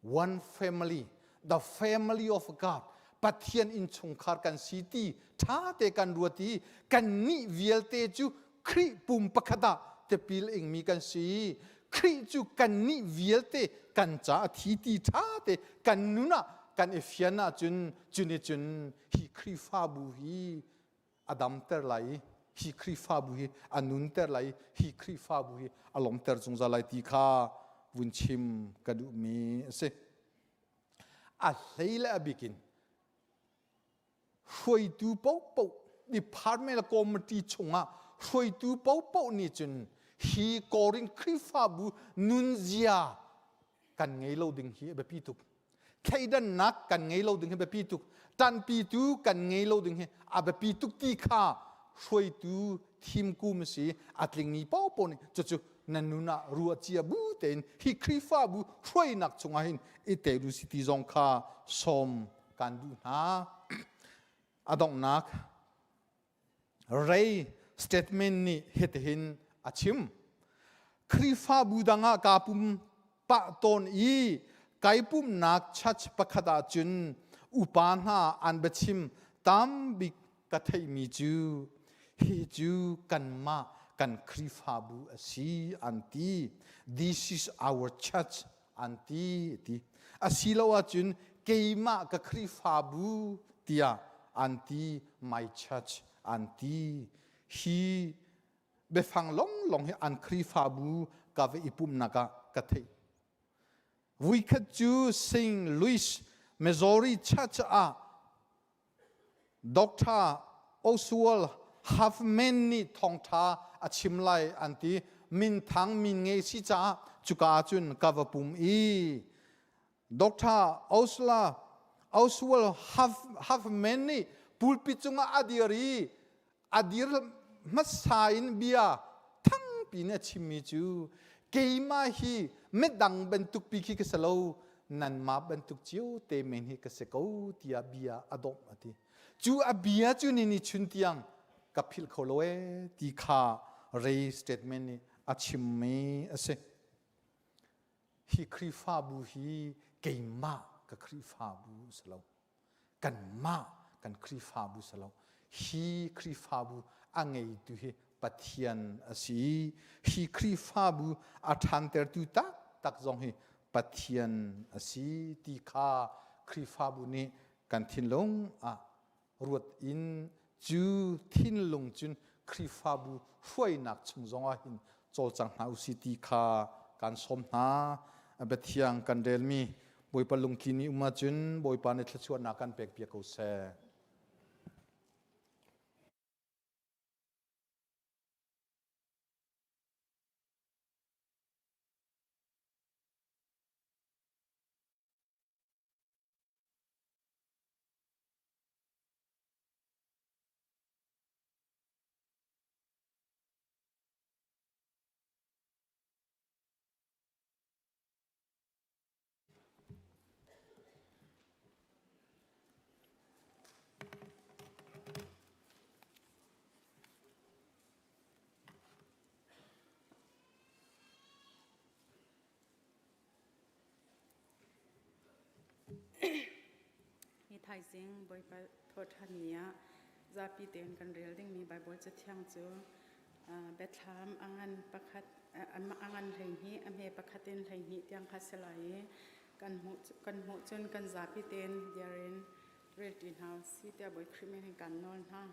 one family, the family of God, Pathian innchungkhar kan si ti ṭha te kan ruat i kannih vialte cu Khrih pum pakhat ah tipil ingmi kan si. Khrih cu kannih vialte kan ca a thi ti ṭha te kan nun ah kan i fian ahcun cuni cun hi Khrihfabu hi a damter lai i hi Khrihfabu hi a nunter lai i hi Khrihfabu hi a lawmter zungzal lai ti kha vun chim ka duhmi a si. A hlei le a bikin hruaitu paohpaoh department le committee chungah hruaitu paohpaoh nih cun hi Korin Khrihfabu nunzia kan ngei lo ding hi a biapi tuk. Thleidannak kan ngei lo ding hi biapi tuk. Ṭanpitu kan ngei lo ding hi a biapi tuk ti kha hruaitu thimkum a si a tlingmi paohpaoh nih cucu na nun ah ruah cia bu tein hi Khrihfabu hruainak chungah hin i tel u si ti zong kha sawm kan duh hna. A donghnak Ray statement nih hitihin a chim. Khrihfabu dang ah kaa pum pah tawn i kai pumnak church pakhat ah cun upa hna an biachim tam bik ka theihmi cu hi cu kanmah kan Khrihfabu a si an ti. This is our church an ti ti. Asilo ahcun keimah ka Khrihfabu tiah an ti my church an ti. Hi biafang longlong hi an Khrihfabu ka va i pumhnak ah ka theih. Vuikhat cu St. Louis, Missouri Church ah Doctor Oswald Huffman nih thawngṭha a chim lai an ti. Minthang min ngei si caah cuka ahcun ka va pum i Doctor Osla Oswald Huffman nih pulpit cungah a dir i a dir hmasa in bia thangpi in a chimmi cu keimah hi midang bantuk pi khi ka si lo nanmah bantuk cio te men hi ka si ko tiah bia a dawmh a ti cu a bia cu ni ni chun tiang ka philh kho lo ee ti kha Ray statement nih a chimmi a si hi Khrihfabu hi keimah ka Khrihfabu a si lo kanmah kan Khrihfabu si lo hi Khrihfabu a ngeitu hi Pathian a si hi Khrihfabu a ṭhantertu taktak zong hi Pathian a si ti kha Khrihfabu nih kan thinlung ah ruat in cu thinlung cun Khrihfabu hruainak chung zongah hin cawlcang hna usih ti kha kan sawm hna. Biathiang kan relmi Bawipa lungtlin i um ahcun Bawipa nih thluachuahnak kan pek piak ko seh. Thaizing Bawipa thawhṭhan ni ah zapi tein kan rel dingmi Baibal Cathiang cu Biathlam a ngan pakhat a ngan 12 a hme pakhat in 12 tiang kha si lai i kan hmuh kan hmuh cun kan zapi tein dir in relṭi hna si tiah Bawi Khrih min in kan nawl hna.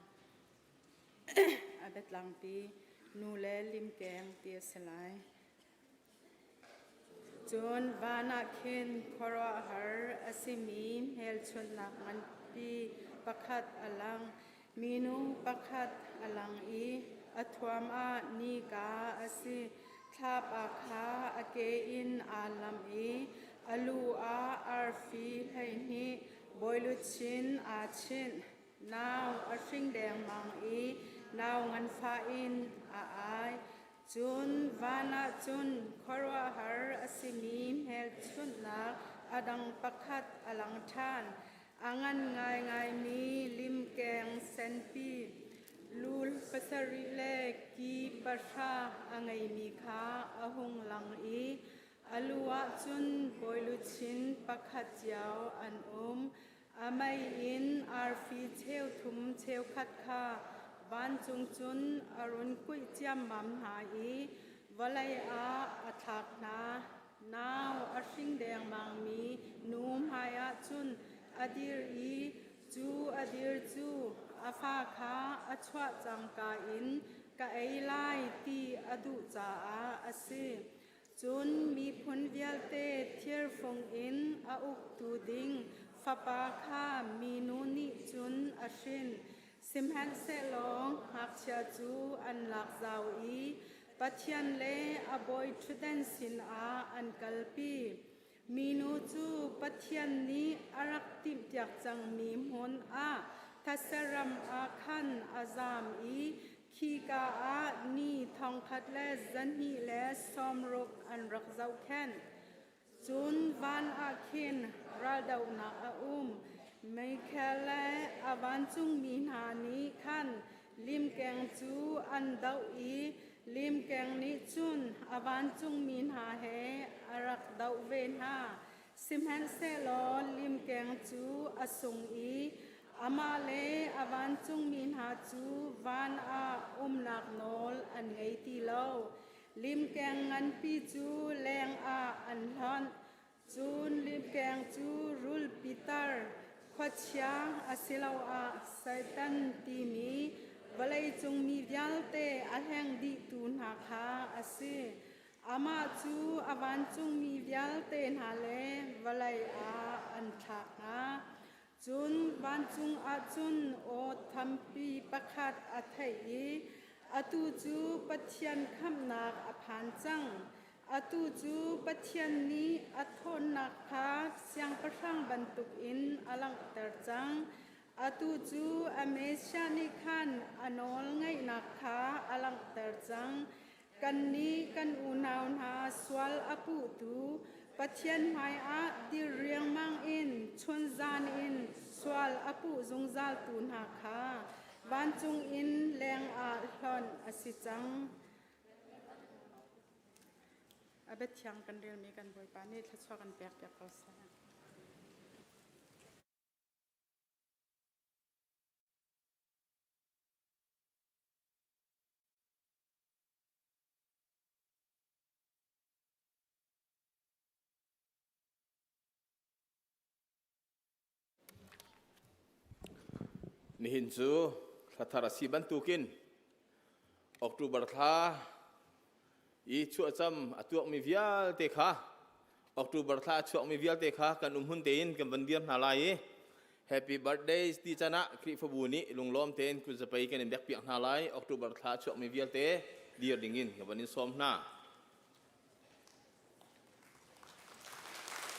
A biatlangpi nu le limkeng ti a si lai. Cun van ah khin khuaruahhar a simi hmelchunhnak nganpi pakhat a lang. Minu pakhat a lang i a thuam ah nika a si. Thlapa kha a ke in aa lamh i a lu ah arfi 12 bawiluchin aa chinh. Nau a hring dengmang i nau nganfah in a ai. Cun van ah cun khuaruahhar a simi hmelchunhnak a dang pakhat a lang ṭhan. A ngan ngaingaimi limkeng senpi, lu pasarih le ki pahra a ngeimi kha a hung lang i a lu ah cun bawiluchin pakhat cio an um. A mei in arfi cheuthum cheukhat kha vancung cun a run kuih ciammam hna i vawlei ah a thlak hna. Nau a hring dengmangmi nu hmaiah cun a dir i cu a dir cu a fa kha a chuah cangka in ka ei lai ti a duh caah a si. Cun miphun vialte thirfung in a uktu ding fapa kha minu nih cun a hrin. Sihmanhsehlaw ngakchia cu an lak zau i Pathian le a bawiṭhutdan sinah an kalpi. Minu cu Pathian nih a rak timhpiak cangmi hmun ah thatseram ah khan a zam i Khika ah ni 1260 an rak zohkhenh. Cun van ah khin raldohnak a um. Michael le a vancungmi hna nih khan limkeng cu an doh i limkeng nih cun a vancungmi hna he a rak doh ve hna. Sihmanhsehlaw limkeng cu a sung i amah le a vancungmi hna cu van ah umnak nawl an ngei ti lo. Limkeng nganpi cu leng ah an hlonh. Cun limkeng cu rulpi tar, khuachia asiloah Satan timi vawleicung mi vialte a hleng dihtu hna kha a si. Amah cu a vancungmi vialte hna le vawlei ah an thlak hna. Cun vancung ah cun aw thampi pakhat a theih i atu cu Pathian khamhnak a phan cang. Atu cu Pathian nih a ṭhawnnak kha siangpahrang bantukin a langhter cang. Atu cu a Messiah nih khan a nawl ngeihnak kha a langhter cang. Kannih kan unau hna sual a puhtu Pathian hmaiah dir riangmang in chunzan in sual a puh zungzaltu hna kha vancung in lengah hlonh a si cang. A biathiang kan relmi kan Bawipa nih thluachuah kan pek piak ko seh. Nihin cu thlathar a si bantukin October thla i chuahcam a tuakmi vialte kha October thla a chuakmi vialte kha kan umhun tein kan van dir hna lai i Happy birthday ti can ah Khrihfabu nih lunglawm tein kuzapei kan in bekpiak hna lai. October thla a chuakmi vialte dir dingin ka van in sawm hna.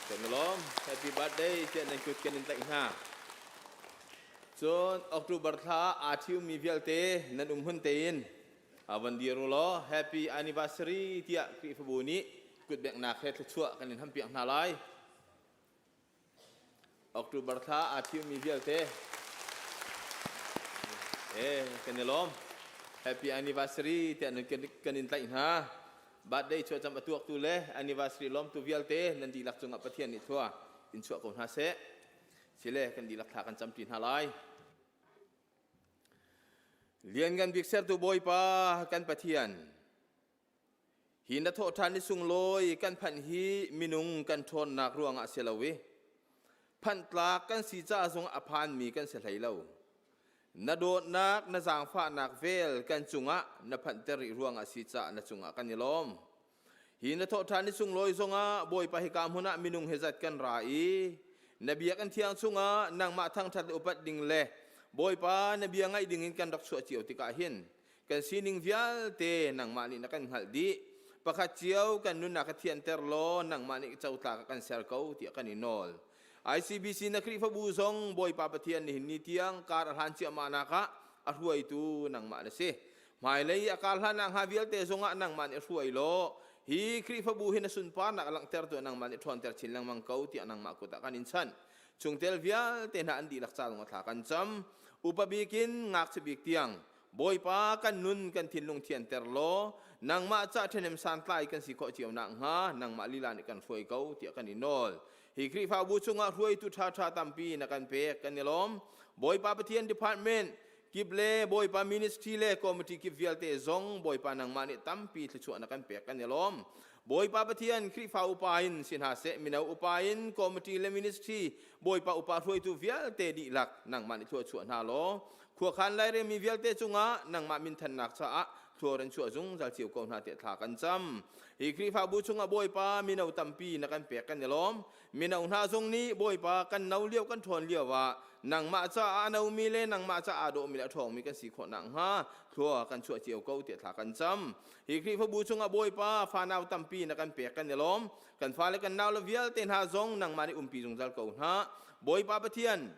Kan lawm. Happy birthday tiah nan kut kan in tlaih hna. Cun October thla aa ṭhiummi vialte nan um hun tein van dir u law Happy anniversary tiah Khrihfabu nih kutbeknak he thluachuah kan in hampiak hna lai. October thla aa ṭhiummi vialte eh kan i lawm. Happy anniversary tiah nan kan in tlaih hna. Birthday chuahcam a tuaktu le anniversary lawmtu vialte nan dihlak cungah Pathian nih thlua in chuah ko hna seh. Sile kan dihlak thla kan camṭi hna lai. Lianngan bik sertu Bawipa kan Pathian, hi na thawhṭhan ni sunglawi kan phanh hi minung kan ṭhawnnak ruangah si lo i phanh tlak kan si ca zong a phanmi kan si hlei lo. Na dawtnak, na zaangfahnak vel kan cungah na phanhter rih ruangah si caah na cungah kan i lawm. Hi na thawhṭhan ni sunglawi zongah Bawipa hika hmun ah minung he zat kan ra i na biakinn thiang chungah nangmah thangṭhat le upat ding le Bawipa na bia ngaih dingin kan rak chuah cio tikah hin kan sining vialte nangmah nih na kan hngalh dih. Pakhat cio kan nunnak ka thianter law nangmah nih cotlak ah kan ser ko tiah kan i nawl. ICBC na Khrihfabu zong Bawipa Pathian nihin ni tiang kar a hlan ciahmah nak ah a hruaitu nangmah na si. Hmailei a kar hlanah hnga vialte zongah nangmah nih hruai law hi Khrihfabu hi na sunparnak a langhtertu nangmah nih ṭhawnter chin lengmang ko tiah nangmah kut ah kan in chanh. Chungtel vialte hna an dihlak ca zongah thla kan cam. Upa bik in ngakchia bik tiang Bawipa kan nun kan thinlung thianter law nangmah ca ṭhahnem santlai kan si khawh cio nakhnga nangmah lila nih kan hruai ko tiah kan i nawl. Hi Khrihfabu chungah hruaitu ṭhaṭha tampi na kan pek kan i lawm. Bawipa Pathian department kip le Bawipa ministry le committee kip vialte zong Bawipa nangmah nih tampi thluachuah na kan pek kan i lawm. Bawipa Pathian Khrihfa upa in si hna seh mino upa in committee le ministry Bawipa upa hruaitu vialte dihlak nangmah nih thluachuah hna law khuakhan lairemi vialte cungah nangmah minthannak caah thlua an chuah zungzal cio ko hna tiah thla kan cam. Hi Khrihfabu chungah Bawipa mino tampi na kan pek kan i lawm. Mino hna zong nih Bawipa kan no lio kan ṭhawn lio ah nangmah caah a nomi le nangmah caah aa dawhmi le a ṭhawngmi kan si khawh nakhnga thlua kan chuah cio ko tiah thla kan cam. Hi Khrihfabu chungah Bawipa fanau tampi na kan pek kan i lawm. Kan fale kan naule vialte hna zong nangmah nih umpi zungzal ko hna. Bawipa Pathian,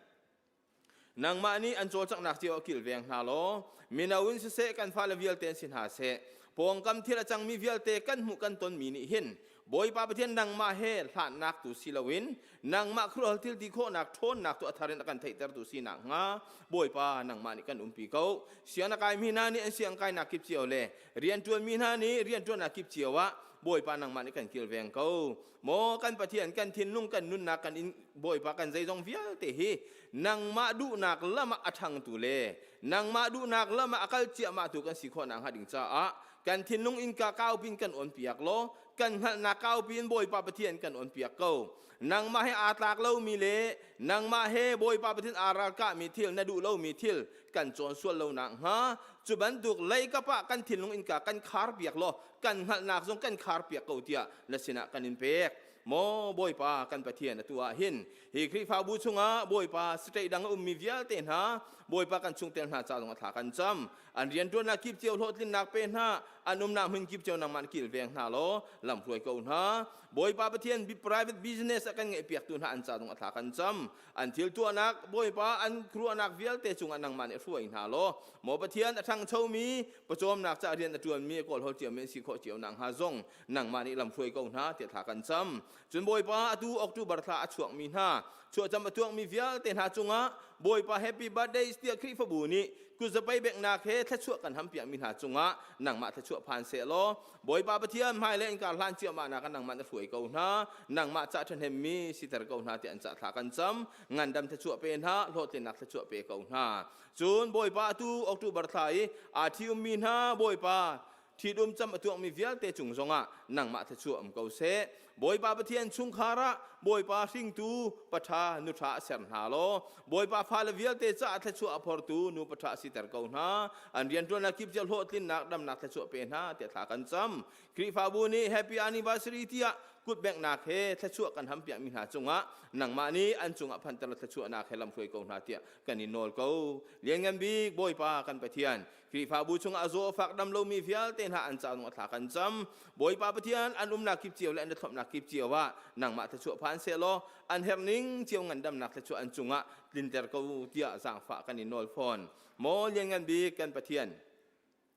Nangmah nih an cawlcanghnak cio a kilveng hna law mino in siseh kan fale vialte an si hna seh pawngkam thil a cangmi vialte kan hmuh kan tonmi nih hin Bawipa Pathian nangmah he hlannak tu si loin nangmah khuaruahhar thil ti khawhnak ṭhawnnak tu a thar in a kan theihtertu si nakhnga Bawipa nangmah nih kan umpi ko. Siang na kaimi hna nih an siang kainak kip cio le rianṭuanmi hna nih rianṭuannak kip cio ah Bawipa nangmah nih kan kilveng ko. Maw kan Pathian kan thinlung kan nunnak kan in Bawipa kan zeizong vialte hi nangmah duhnak lam ah a ṭhangtu le nangmah duhnak lam ah a kal ciahmah tu kan si khawh nakhnga ding caah kan thinlung innka kaupin kan on piak law kan hngalhnak kaupin Bawipa Pathian kan on piak ko. Nangmah he aa tlak lomi le nangmah he Bawipa Pathian aa ralkahmi thil na duh lomi thil kan cawn sual lo nakhnga cu bantuk leikap ah kan thinlung innka kan khar piak law kan hngalhnak zong kan khar piak ko tiah na sinah kan in pek. Maw Bawipa kan Pathian atu ah hin hi Khrihfabu chungah Bawipa state dang a ummi vialte hna Bawipa kan chungtel hna ca zong a thla kan cam an rianṭuannak kip cio hlawhtlinnak pe hna an umnak hmun kip cio nangmah kilveng hna law lam hruai ko hna Bawipa Pathian private business a kan ngeihpiaktu hna an ca zong a thla kan cam an thil tuahnak Bawipa an ruahnak vialte cungah nangmah nih hruai hna law maw Pathian a ṭhangchomi pawcawmnak ca rian a ṭuanmi a kawlhawl ciami an si khawh cio nakhnga zong nangmah nih lam hruai ko hna tiah thla kan cam cun Bawipa atu October thla a chuakmi hna chuahcam a tuakmi vialte hna cungah Bawipa happy birthday tiah Khrihfabu nih kutzapai benghnak he thluachuah kan hampiakmi hna cungah nangmah thluachuah phan seh law Bawipa Pathian hmailei in kar hlan ciahmah nak nangmah na hruai ko hna nangmah ca ṭhahnemmi siter ko hna tiah an cah thla kan cam ngandam thluachuah pe hna hlawhtlinnak thluachuah pe ko hna cun Bawipa atu October thla i aa ṭhi-ummi hna Bawipa ṭhitum cam a tuakmi vialte cung zongah nangmah thluachuah um ko seh Bawipa Pathian chungkhar ah Bawipa hringtu paṭha nuṭha a ser hna law Bawipa fale vialte caah thluachuah a phortu nu paṭha siter ko hna. An rianṭuannak kip cio hlawhtlinnak damnak thluachuah pe hna tiah thla kan cam. Khrihfabu nih Happy Anniversary tiah kutbenghnak he thluachuah kan hampiakmi hna cungah nangmah nih an cungah phanter thluachuahnak he lamhruai ko hna tiah kan in nawl ko. Lianngan bik Bawipa kan Pathian Khrihfabu chungah a zaw a fak dam lomi vialte hna an ca nung a thla kan cam. Bawipa Pathian an umnak kip cio le an thlopnak kip cio ah nangmah thluachuah phan seh law an herh ning cio ngandamnak thluachuah an cungah tlinter ko tiah zaangfah kan in nawl fawn. Maw lianngan bik kan Pathian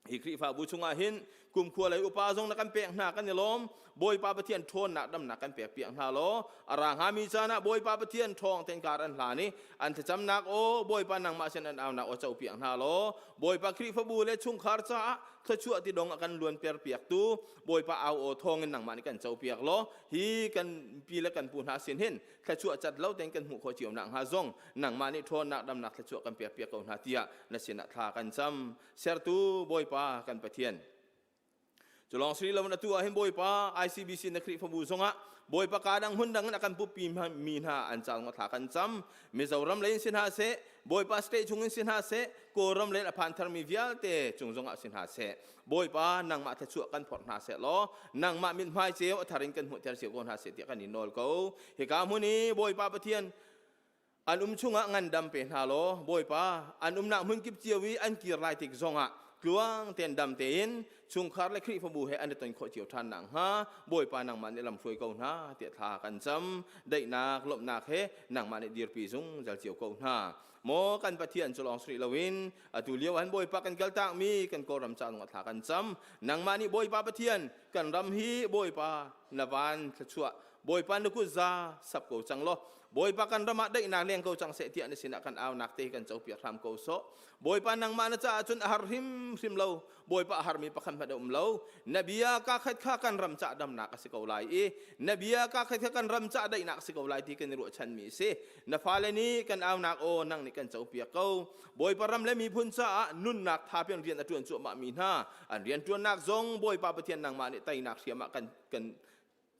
hi Khrihfabu chungah hin Kumkhua lei upa zong na kan pek hna kan i lawm. Bawipa Pathian ṭhawnnak damnak kan pek piak hna law a ra hngami caan ah Bawipa Pathian ṭhawng tein kar an hlan i an thlacamnak aw Bawipa nangmah sin an aunak aw co piak hna law Bawipa Khrihfabu le chungkhar caah thluachuah ti dong a kan luanper piaktu Bawipa au aw thawngin nangmah nih kan co piak law hi kan pi le kan pu hna sin hin thluachuah cat lo tein kan hmuh khawh cio nak hnga zong nangmah nih ṭhawnnak damnak thluachuah kan pek piak ko hna tiah na sinah thla kan cam. Sertu Bawipa kan Pathian. Cu lawng si lo atu ah hin Bawipa ICBC na Khrihfabu zongah Bawipa ka dang hmun dang in a kan puppi mi hna an ca thla kan cam. Mizoram lei in si hna seh, Bawipa state chung in si hna seh, Kawlram lei in a phan tharmi vialte cung zongah si hna seh. Bawipa nangmah thluachuah kan phorh hna seh law nangmah mithmai ceu a thar in kan hmuhter cio ko hna seh tiah kan in nawl ko. Hika hmun i Bawipa Pathian an um chungah ngandam pe hna law Bawipa an umnak hmun kip cio i an kir lai tik zongah tluang tein dam tein chungkhar le Khrihfabu he an i ton khawh cio ṭhan nakhnga Bawipa nangmah nih lamhruai ko hna tiah thla kan cam. Daihnak lawmhnak he nangmah nih dirpi zungzal cio ko hna. Maw kan Pathian cu lawng si rih loin atu lio han Bawipa kan kaltakmi kan Kawlram ca zongah thla kan cam. Nangmah nih Bawipa Pathian kan ram hi Bawipa na van thluachuah Bawipa na kut za sap ko cang law Bawipa kan ram ah daihnak leng ko cang seh tiah na sinah kan aunak te kan copiak hram ko sawh. Bawipa nangmah na caah cun a har hrimhrim lo. Bawipa a harmi pakhat hmanh a um lo. Na bia ka khat kha kan ram cah damnak a si ko lai i na bia ka khat kha kan ram cah daihnak a si ko lai ti kan i ruahchanmi a si. Na fale nih kan aunak aw nang nih kan copiak ko. Bawipa ram le miphun caah nunnak thapian rian a ṭuan cuahmahmi hna an rianṭuannak zong Bawipa Pathian nangmah nih teinak hriam ah kan kan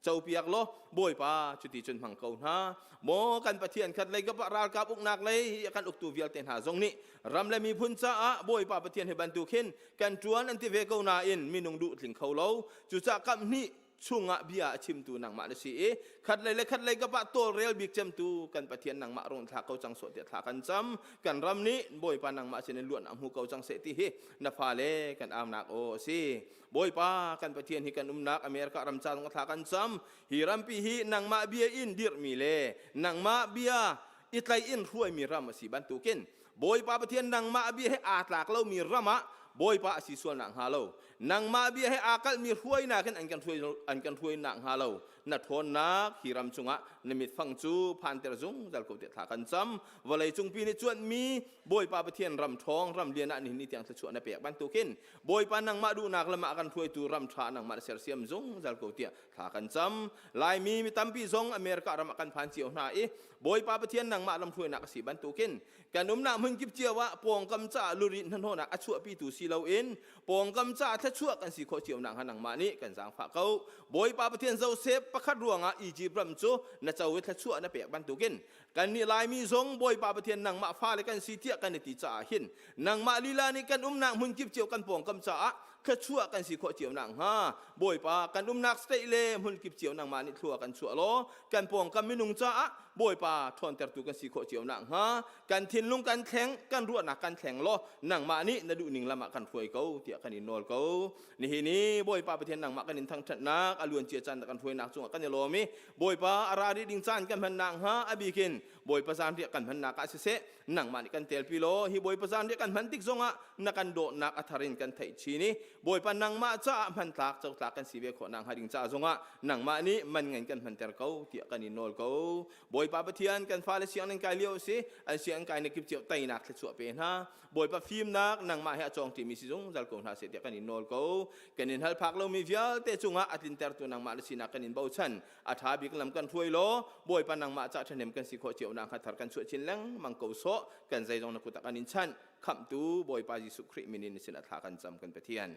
copiak law Bawipa cuti cun hmang ko hna. Maw kan Pathian khat lei kap ah ralkap uknak lei kan uktu vialte hna zong nih ram le miphun caah Bawipa Pathian hi bantuk hin kan ṭuan an ti ve ko nain minung duh tling kho lo. Cucaah kam hnih chungah bia a chimtu nangmah na si i khat lei le khat lei kap ah tawlrel bik cemtu kan Pathian nangmah rung thla ko cang sawh tiah thla kan cam. Kan ram nih Bawipa nangmah sin in luatnak hmu ko cang seh ti hi na fale kan aunak aw a si. Bawipa kan Pathian hi kan umnak America ram ca zong thla kan cam. Hi rampi hi nangmah bia in dirhmi le nangmah bia i tlai in hruaimi ram a si bantukin Bawipa Pathian nangmah bia he aa tlak lomi ram ah Bawipa a si sual nak hnga lo. Nangmah bia he aa kalhmi hruainak in an kan hruai an kan hruai nak hnga lo. Na ṭhawnnak hi ram cungah na mitfang cu phanter zungzal ko tiah thla kan cam. Vawlei cungpi nih cuanhmi Bawipa Pathian ram ṭhawng ram lian ah nihin ni tiang thluachuah na pek bantukin Bawipa nangmah duhnak lam ah kan hruaitu ram ṭha nangmah na sersiam zungzal ko tiah thla kan cam. Laimi mi tampi zong America ram ah kan phan cio hna i Bawipa Pathian nangmah lamhruainak a si bantukin kan umnak hmun kip cio ah pawngkam caah lurin hnahnawhnak a chuahpitu si loin pawngkam caah thluachuah kan si khawh cio nakhnga nangmah nih kan zaangfah ko. Bawipa Pathian Joseph pakhat ruangah Egypt ram cu na co i thluachuah na pek bantukin kannih Laimi zong Bawipa Pathian nangmah fale kan si tiah kan i ti caah hin nangmah lila nih kan umnak hmun kip cio kan pawngkam caah thluachuah kan si khawh cio nakhnga Bawipa kan umnak state le hmun kip cio nangmah nih thlua kan chuah law kan pawngkam minung caah Bawipa ṭhawntertu kan si khawh cio nakhnga kan thinlung kan thleng kan ruahnak kan thleng law nangmah nih na duhning lam ah kan hruai ko tiah kan in nawl ko. Nihin i Bawipa Pathian nangmah kan in thangṭhatnak a luancia caan kan hruainak cungah kan i lawm i Bawipa a ra rih ding caan kan hman nakhnga a bikin Bawipa zanriah kan hmannak ah siseh nangmah nih kan telpi law hi Bawipa zanriah kan hman tik zongah na kan dawtnak a thar in kan theih chin i Bawipa nangmah caah hmantlak cotlak kan si ve khawh nakhnga ding caah zongah nangmah nih man ngan kan hmanter ko tiah kan in nawl ko. Bawipa Pathian kan fale sianginn kai lio a si an sianginn kai na kip cio teinak thluachuah pe hna. Bawipa fimnak nangmah he a cawng ṭimi si zungzal ko hna seh tiah kan in nawl ko. Kan in hal phak lomi vialte cungah a tlintertu nangmah na sinak kan in bochan. A ṭha bik lam kan hruai law Bawipa nangmah cah ṭhahnem kan si khawh cio nakhnga thar kan chuah chin lengmang ko sawh. Kan zeizong na kut ah kan in chanh. Khamhtu Bawipa Jesuh Khrih min in na sinah thla kan cam kan Pathian.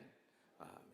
Amen.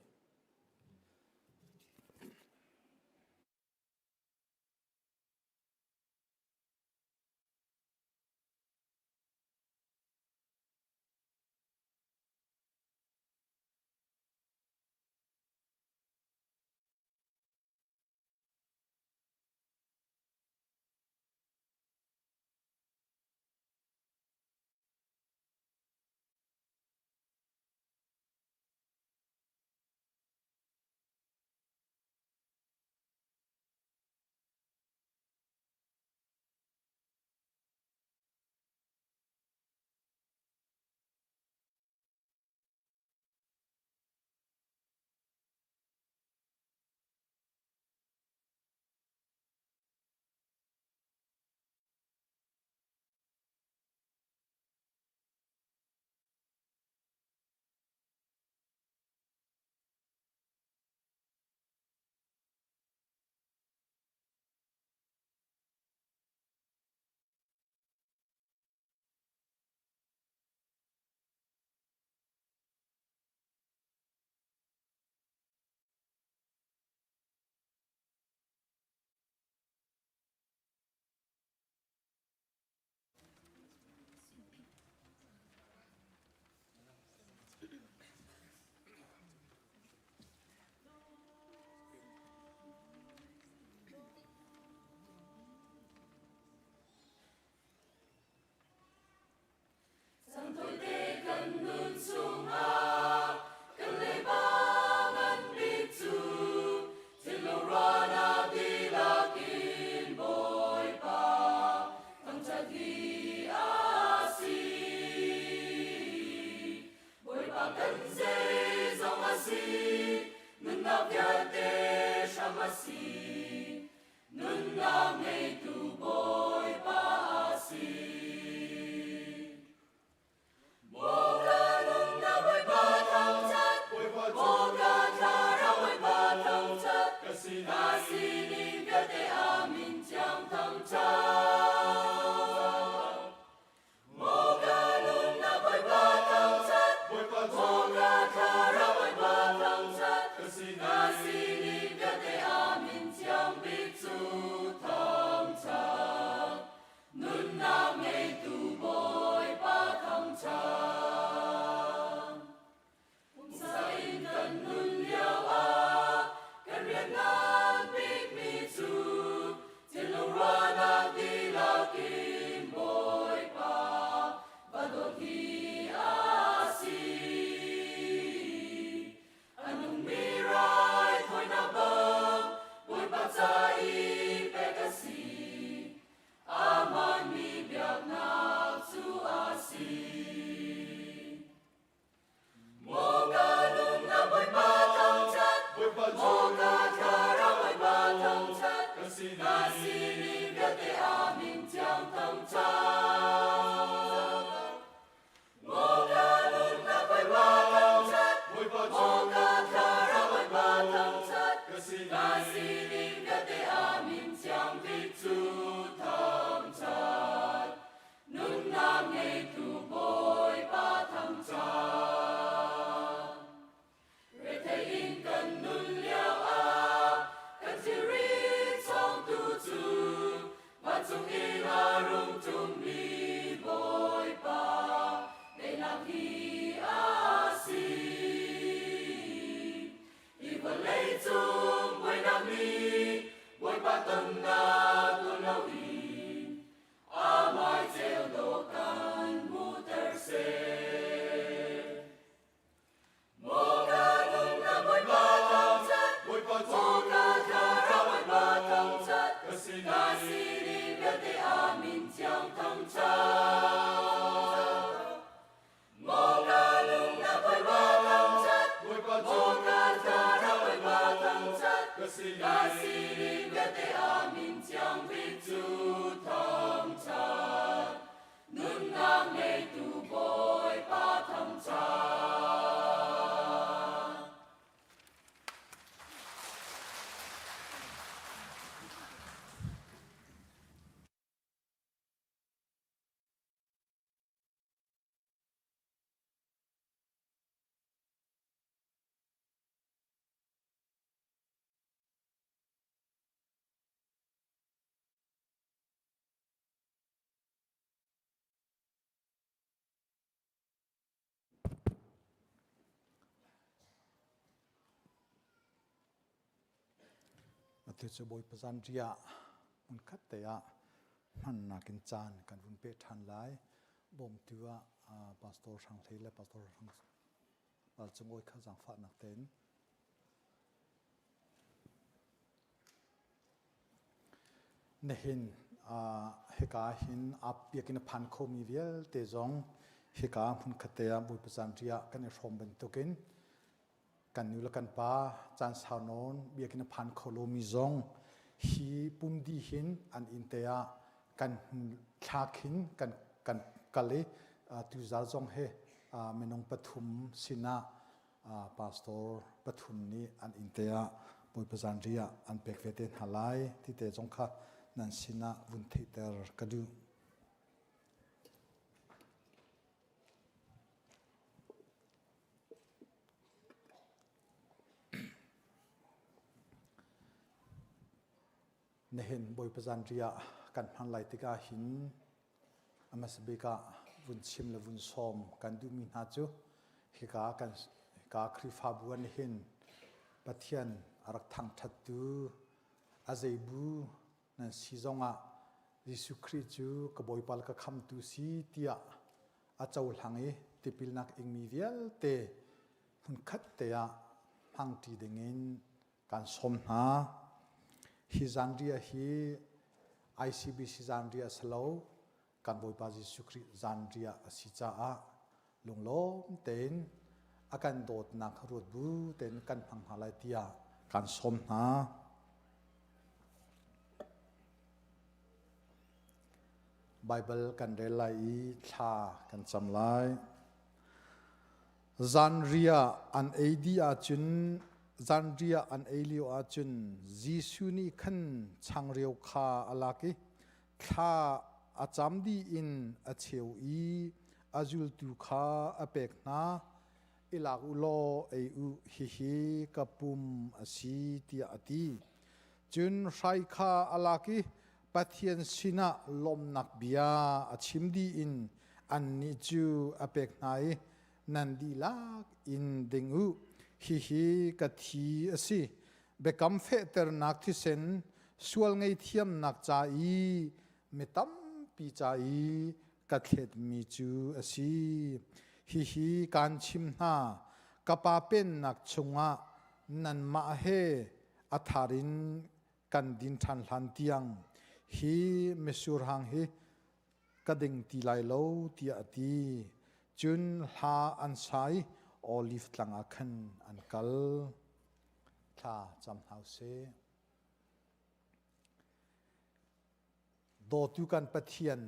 Ka sining vialte a min thiang thangṭhat. Maw ka nunnak Bawipa thangṭhat, maw ka thlarau Bawipa thangṭhat, ka sining vialte a min thiang bik cu thangṭhat. Nunnak ngeitu Bawipa thangṭhat. Rethei in kan nun lioah kan thilri chawngtu cu vancung in a rung ṭummi Bawipa daihnak hi a si. Hi vawlei cung buainak nih Bawipa tonnak nawl loin a hmai ceu dawh kan hmuhter seh. Maw ka nunnak Bawipa thangṭhat, maw ka thlarau Bawipa thangṭhat, ka sining vialte a min thiang thangṭhat. Maw ka nunnak Bawipa thangṭhat, maw ka thlarau Bawipa thangṭhat, ka sining vialte a min thiang bik cu thangṭhat. Nunnak ngeitu Bawipa thangṭhat. Atu cu Bawipa zanriah hmunkhat te ah hmannak in caan kan vun pe ṭhan lai. Bawmtu ah Pastor Hrang Hlei le Pastor Hrang Val Cung Awi kha zaangfahnak tein Nihin hika hin biakinn a phan khomi vialte zong hika hmunkhat te ah Bawipa zanriah kan i hrawm bantukin kan nu le kan pa caan sau nawn biakinn a phan kho lomi zong hi pumdi hin an inn te ah kan thla khin kan kan kal i tuzal zong hi minung pathum sinah pastor pathum nih an inn te ah Bawipa zanriah an pek ve te hna lai ti te zong kha nan sinah vun theihter ka duh. Nihin Bawipa zanriah kan hman lai tikah hin A hmasa bik ah vun chim le vun sawm kan duhmi hna cu hika kan hika Khrihfabu ah nihin Pathian a rak thangṭhattu a zeibu nan si zongah Jesuh Khrih cu ka Bawipa le ka khamtu si tiah a cohlang i tipilnak ingmi vialte hmunkhat te ah hmangṭi dingin kan sawm hna. Hi zanriah hi ICBC zanriah a si lo, kan Bawipa Jesuh Khrih zanriah a si caah lunglawm tein a kan dawtnak ruat bu tein kan hmang hna lai tiah kan sawm hna. Baibal kan rel lai i thla kan cam lai. Zanriah an ei dih ahcun zanriah an ei lio ahcun Jesuh nih khan changreu kha a lak i thla a cam dih in a cheu i a zultu kha a pek hna. I lak u law ei u, hihi ka pum a si, tiah a ti. Cun hrai kha a lak i Pathian sinah lawmhnak bia a chim dih in annih cu a pek hna i nan dihlak in ding u. Hihi ka thi a si. Biakam fehternak thisen sual ngeihthiamnak ca i mi tampi ca i ka thletmi cu a si. Hihi kaan chim hna, ka Pa pennak chungah nanmah he a thar in kan din ṭhan hlan tiang hi mitsur hang hi ka ding ti lai lo tiah a ti. Cun hla an sa i Oliv tlang ah khan an kal. Thla cam hna u sih. Dawtu kan Pathian,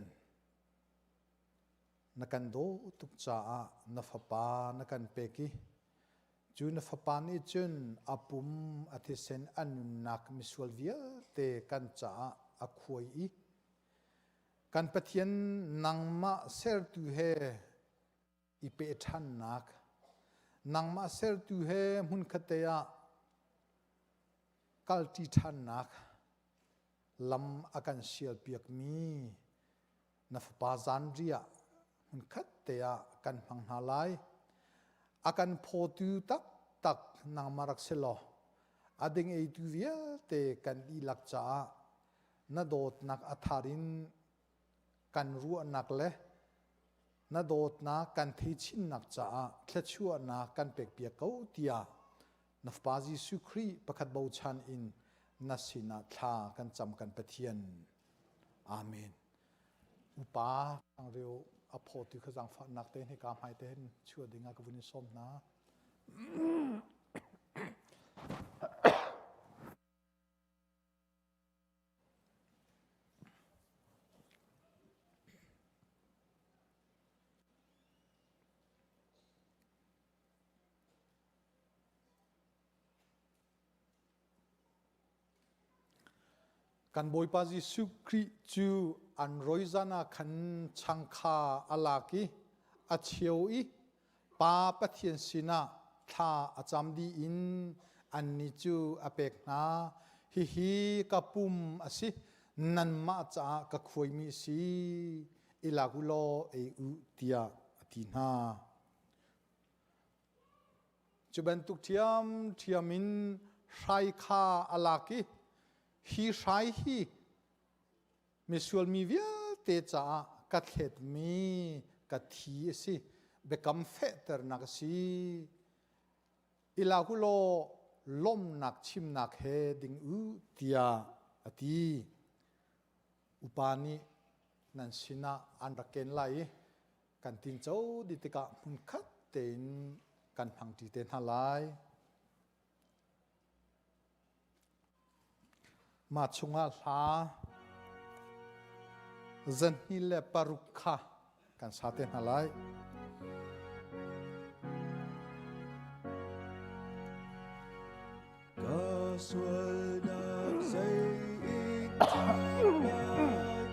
na kan daw tuk caah na fapa na kan pek i cu na fapa nih cun a pum a thisen a nunnak misual vialte kan caah a khuai i kan Pathian nangmah sertu he i peh ṭhannak nangmah sertu he hmunkhatte ah kalṭi ṭhannak lam a kan sialpiakmi na fapa zanriah hmunkhat te ah kan hmang hna lai. A kan phawtu taktak nangmah rak si law a ding eitu vialte kan dihlak caah na dawtnak a thar in kan ruahnak le na dawtnak kan thei chinnak caah thluachuahnak kan pekpiak ko tiah na Fapa Jesuh Khrih pakhat bochan in na sinah thla kan cam kan Pathian. Amen. Upa reu a phawtu kha zaangfahnak te hin ka hmai te hin chuah ding ah ka vun in sawm hna. Kan Bawipa Jesuh Khrih cu an roi zan ah khan chang kha a lak i a cheu i Pa Pathian sinah thla a cam dih in annih cu a pek hna. Hihi ka pum a si, nanmah caah ka khuaimi a si, i lak u law ei u, tiah a ti hna. Cu bantuk ṭhiamṭhiam in hrai kha a lak i hi hrai hi misual mi vialte caah ka thletmi ka thi a si, biakam fehternak a si. I lak u law lawmhnak chimnak he ding u tiah a ti. Upa nih nan sinah an rak ken lai i kan tinco dih tikah hmunkhat tein kan hmangṭi te hna lai. Mah chungah hla 206 kha kan sa te hna lai. Ka sualnak zei in lai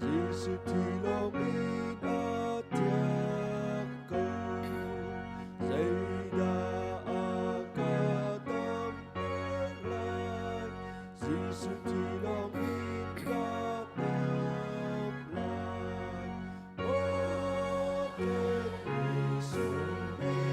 Jesuh thi lawng in a thiang ko Zeidah a ka damter lai Jesuh thi lawng in ka dam lai Oh, Jesuh thi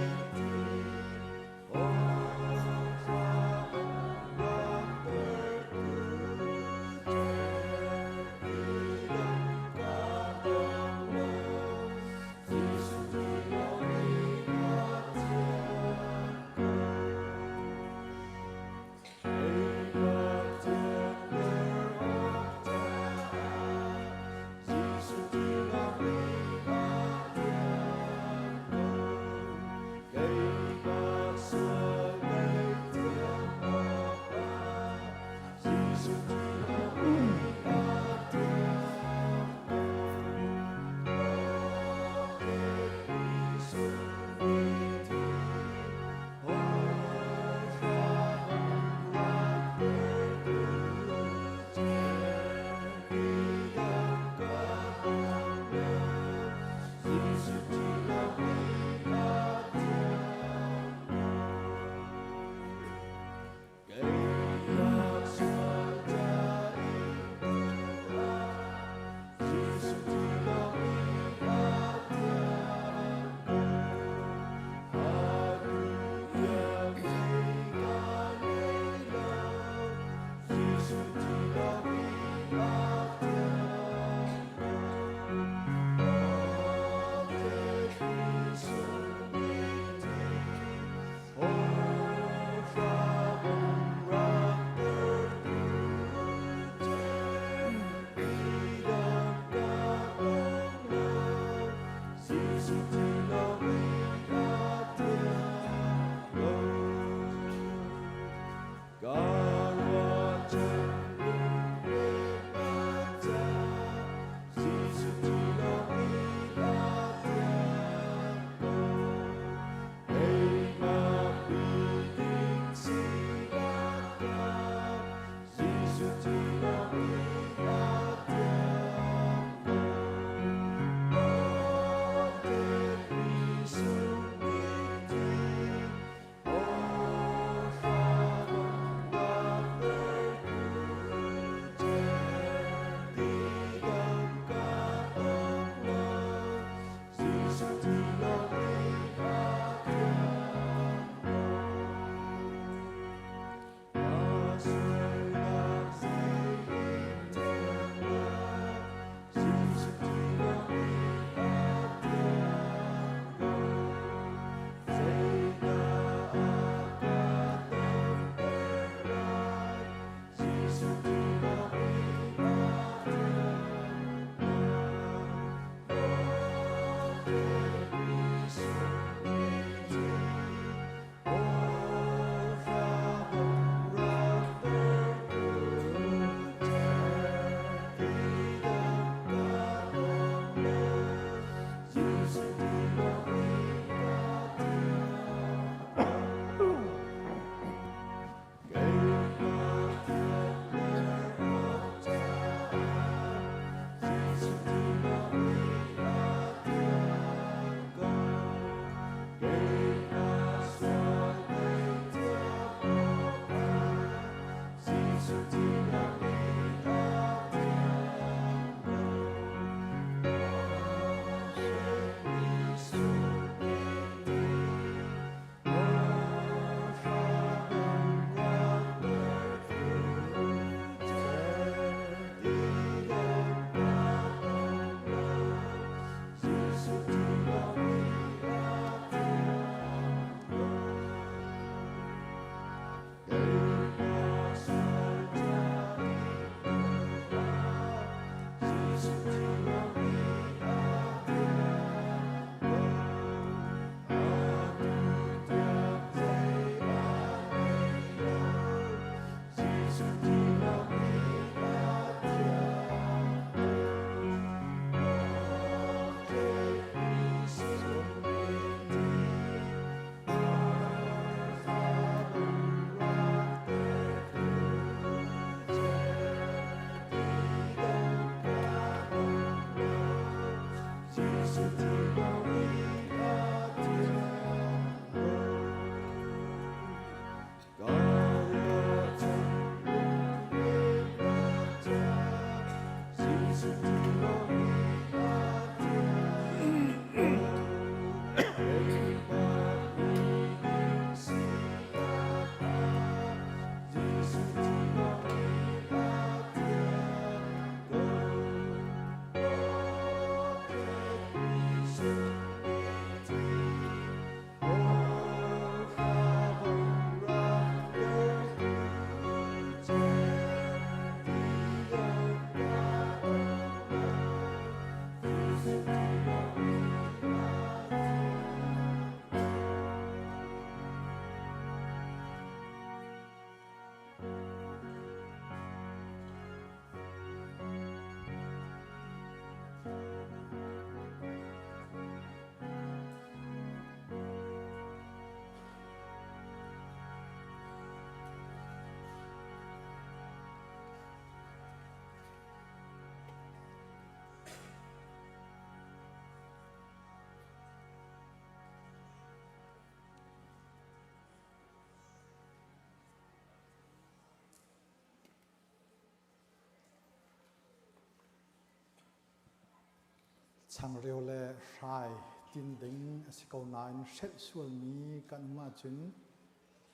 Changreu le hrai tin ding a si ko nain hrelh sualmi kan um ahcun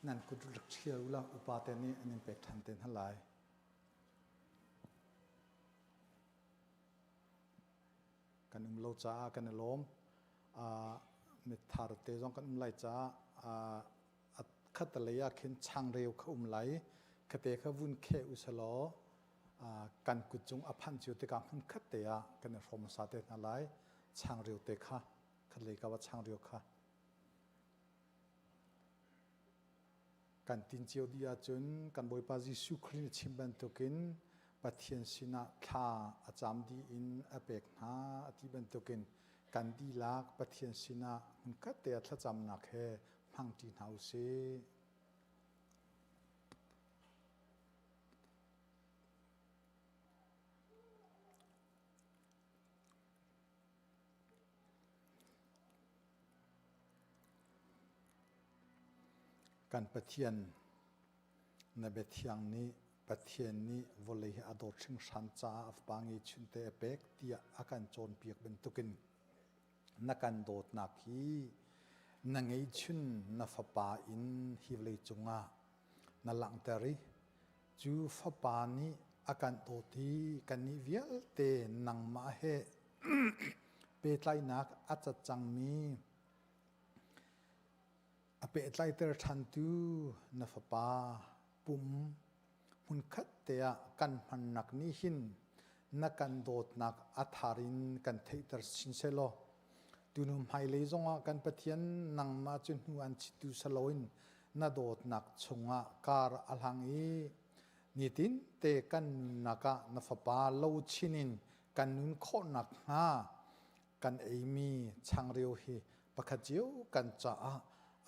nan kut rak ṭhial u law upa te nih an in pek ṭhan te hna lai. Kan um lo caah kan i lawm. Uh, mithar te zong kan um lai caah uh, a khatalei ah khin changreu kha um lai. Khate kha vun kheh u selaw kan kut cung a phanh cio tikah hmun khat te ah kan i hrawm hmasa te hna lai. Changreu te kha khatlei ka va changreu kha kan tin cio dih ahcun kan Bawipa Jesuh Khrih nih chim bantukin Pathian sinah thla a cam dih in a pek hna a ti bantukin kan dihlak Pathian sinah hmunkhat te ah thlacamnak he hmangṭi hna u sih. Kan Pathian na biathiang nih Pathian nih vawlei hi a dawt hringhran caah a fapa ngeihchunte a pek tiah a kan cawnpiak bantukin na kan dawtnak hi na ngeihchun na fapa in hi vawlei cungah na langhter i cu fapa nih a kan dawt i kannih vialte nangmah he pehtlaihnak a cat cangmi a pehtlaiter ṭhantu na fapa pum hmunkhat te ah kan hmannak nih hin na kan dawtnak a thar in kan theihter chin sehlaw tunu hmailei zongah kan Pathian nangmah cu hnu an chittu saloin na dawtnak chungah kar a hlang i nitin te kan nunnak ah na fapa lo chin in kan nun khawh nakhnga kan eimi changreu hi pakhat cio kan caah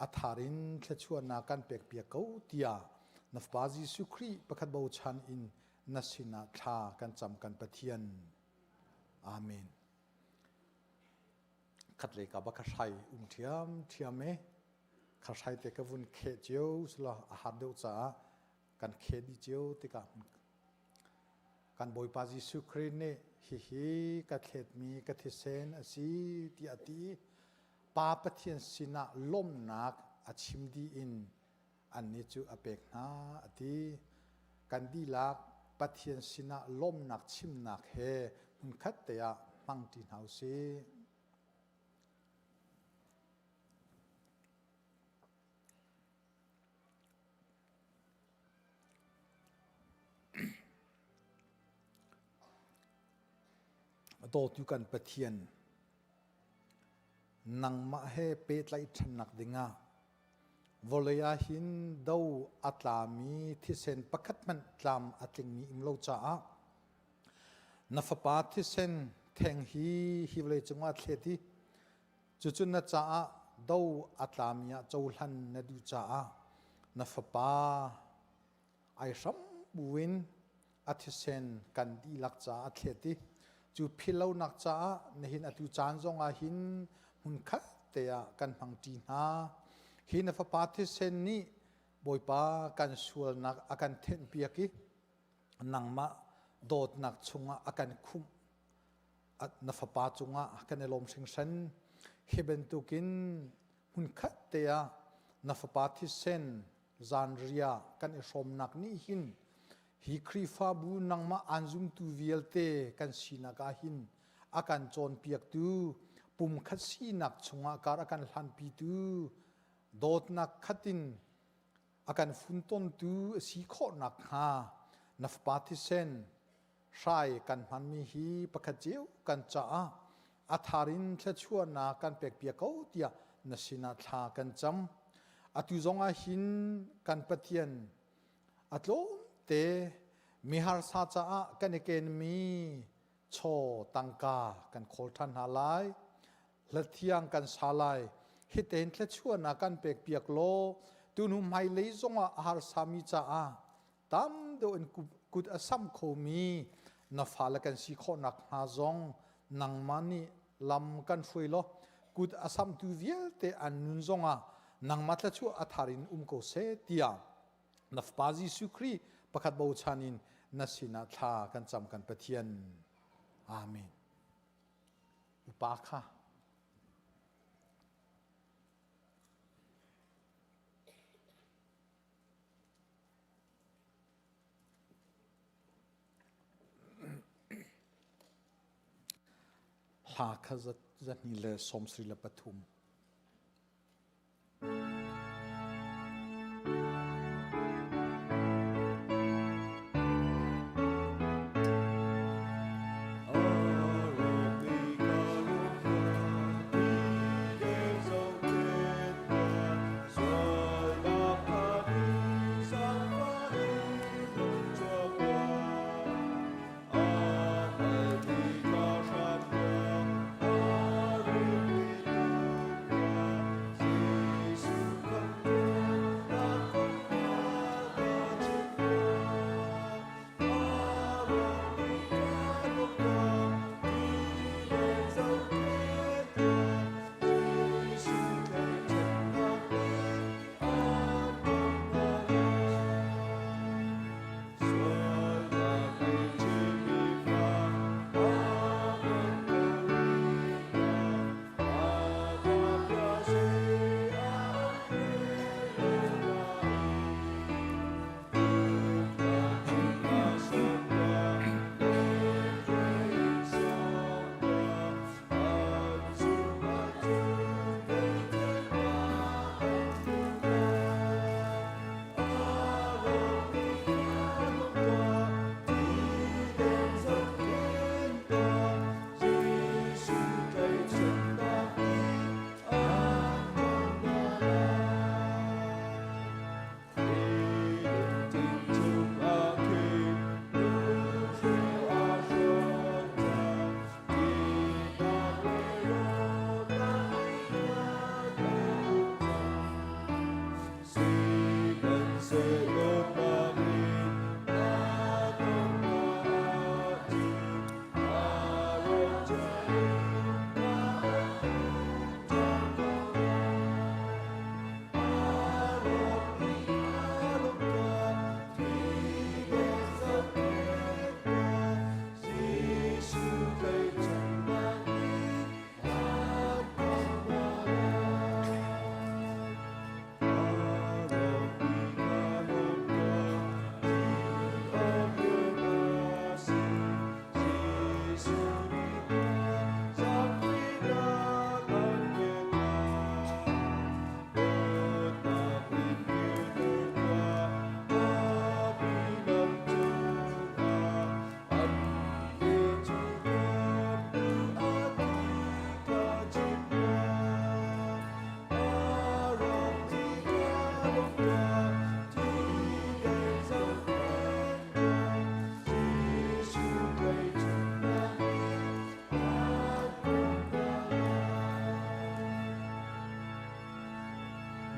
a thar in thluachuahnak kan pekpiak ko tiah na Fapa Jesuh Khrih pakhat bochan in na sinah thla kan cam kan Pathian. Amen. Khat le ka ba kha hrai um ṭhiam ṭhiam e. Kha hrai te ka vun kheh cio sila a har deuh caah kan kheh dih cio tikah kan Bawipa Jesuh Khrih nih hihi ka thletmi ka thisen a si tiah a ti. Pa Pathian sinah lawmhnak a chim dih in annih cu a pek hna a ti. Kan dihlak Pathian sinah lawmhnak chimnak he hmunkhat te ah hmangṭi hna u sih. Dawtu kan Pathian, nangmah he pehtlaih ṭhannak dingah vawlei ah hin do a tlami thisen pakhat hmanh tlam a tlingmi um lo caah na fapa thisen theng hi hi vawlei cungah thlet i Cucu na caah do a tlami ah cohlan na duh caah na fapa ai hram buin a thisen kan dihlak caah a thlet i cu philhlonak caah nihin atu caan zongah hin hmunkhat te ah kan hmangṭi hna. Hi na fapa thisen nih Bawipa kan sualnak a kan thenhpiak i nangmah dawtnak chungah a kan khumh. Na fapa cungah kan i lawm hringhran. Hi bantukin hmunkhat te ah na fapa thisen zanriah kan i hrawmnak nih hin hi Khrihfabu nangmah aan zumtu vialte kan sinak ah hin a kan cawnpiaktu pumkhat sinak chungah kar a kan hlanpitu dawtnak khat in a kan funtontu a si khawh nakhnga na fapa thisen hrai kan hmanmi hi pakhat cio kan caah a thar in thluachuahnak kan pekpiak ko tiah na sinah thla kan cam. Atu zongah hin kan Pathian a tlawmte miharsa caah kan i kenmi chaw tangka kan khawl ṭhan hna lai. Hlathiang kan sa lai. Hitein thluachuahnak kan pekpiak law tunu hmailei zongah a harsami caah tam deuh in kut a sam khomi na fale kan si khawh nakhnga zong nangmah nih lam kan hruai law kut a samtu vialte an nun zongah nangmah thluachuah a thar in um ko seh tiah na Fapa Jesuh Khrih pakhat bochan in na sinah thla kan cam kan Pathian. Amen. Upa kha Hla kha 273.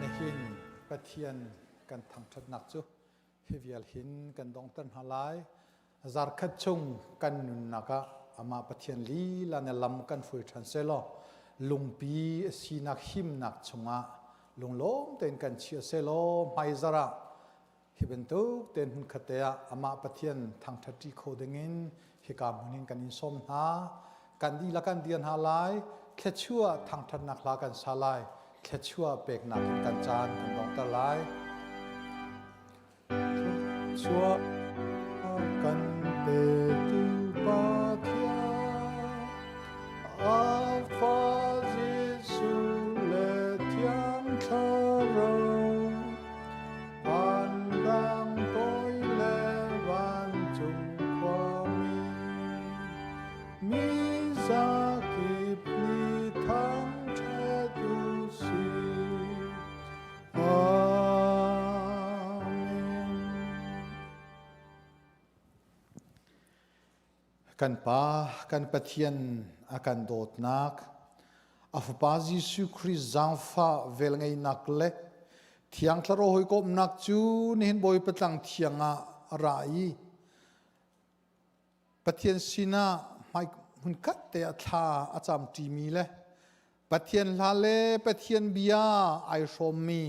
Nihin Pathian kan thangṭhatnak cu hi vial hin kan donghter hna lai. Zarkhat chung kan nunnak ah amah Pathian lila na lam kan hruai ṭhan selaw lungpi a sinak himnak chungah lunglawm tein kan chia selaw hmaizarh ah hi bantuk tein hmunkhat te ah amah Pathian thangṭhat ṭi kho dingin hika hmun in kan in sawm hna. Kan dihlak kan dir hna lai. Thluachuah thangṭhatnak hla kan sa lai. Thluachuah peknak in kan caan kan donghter lai. Thluachuah kan petu Pathian, a Fa Jesuh le Thiang Thlarau, vanrang toi le vancung khuami, mi zakip nih thangṭhat u sih. Amen. Kan Pa, kan Pathian a kan dawtnak, a Fapa Jesuh Khrih zaangfah velngeihnak le Thiang Thlarau hawikomhnak cu nihin Bawipa tlang thiang ah a ra i Pathian sinah hmai hmunkhat te ah thla a camṭimi le Pathian hla le Pathian bia ai hrawmmi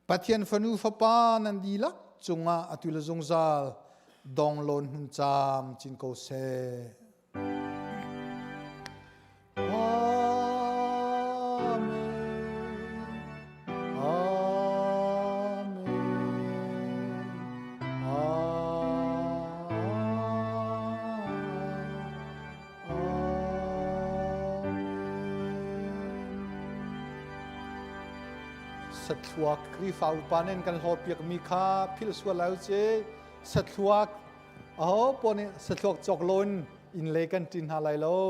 Pathian fanu fapa nan dihlak cungah atu le zungzal donglawn hun caam cin ko seh. Amen. Amen. Sathluak Khrihfa upa nih kan hlawtpiakmi kha philh sual lai u ci. Sathluak aho paoh nih sathluak cawk loin inn lei kan ṭin hna lai lo.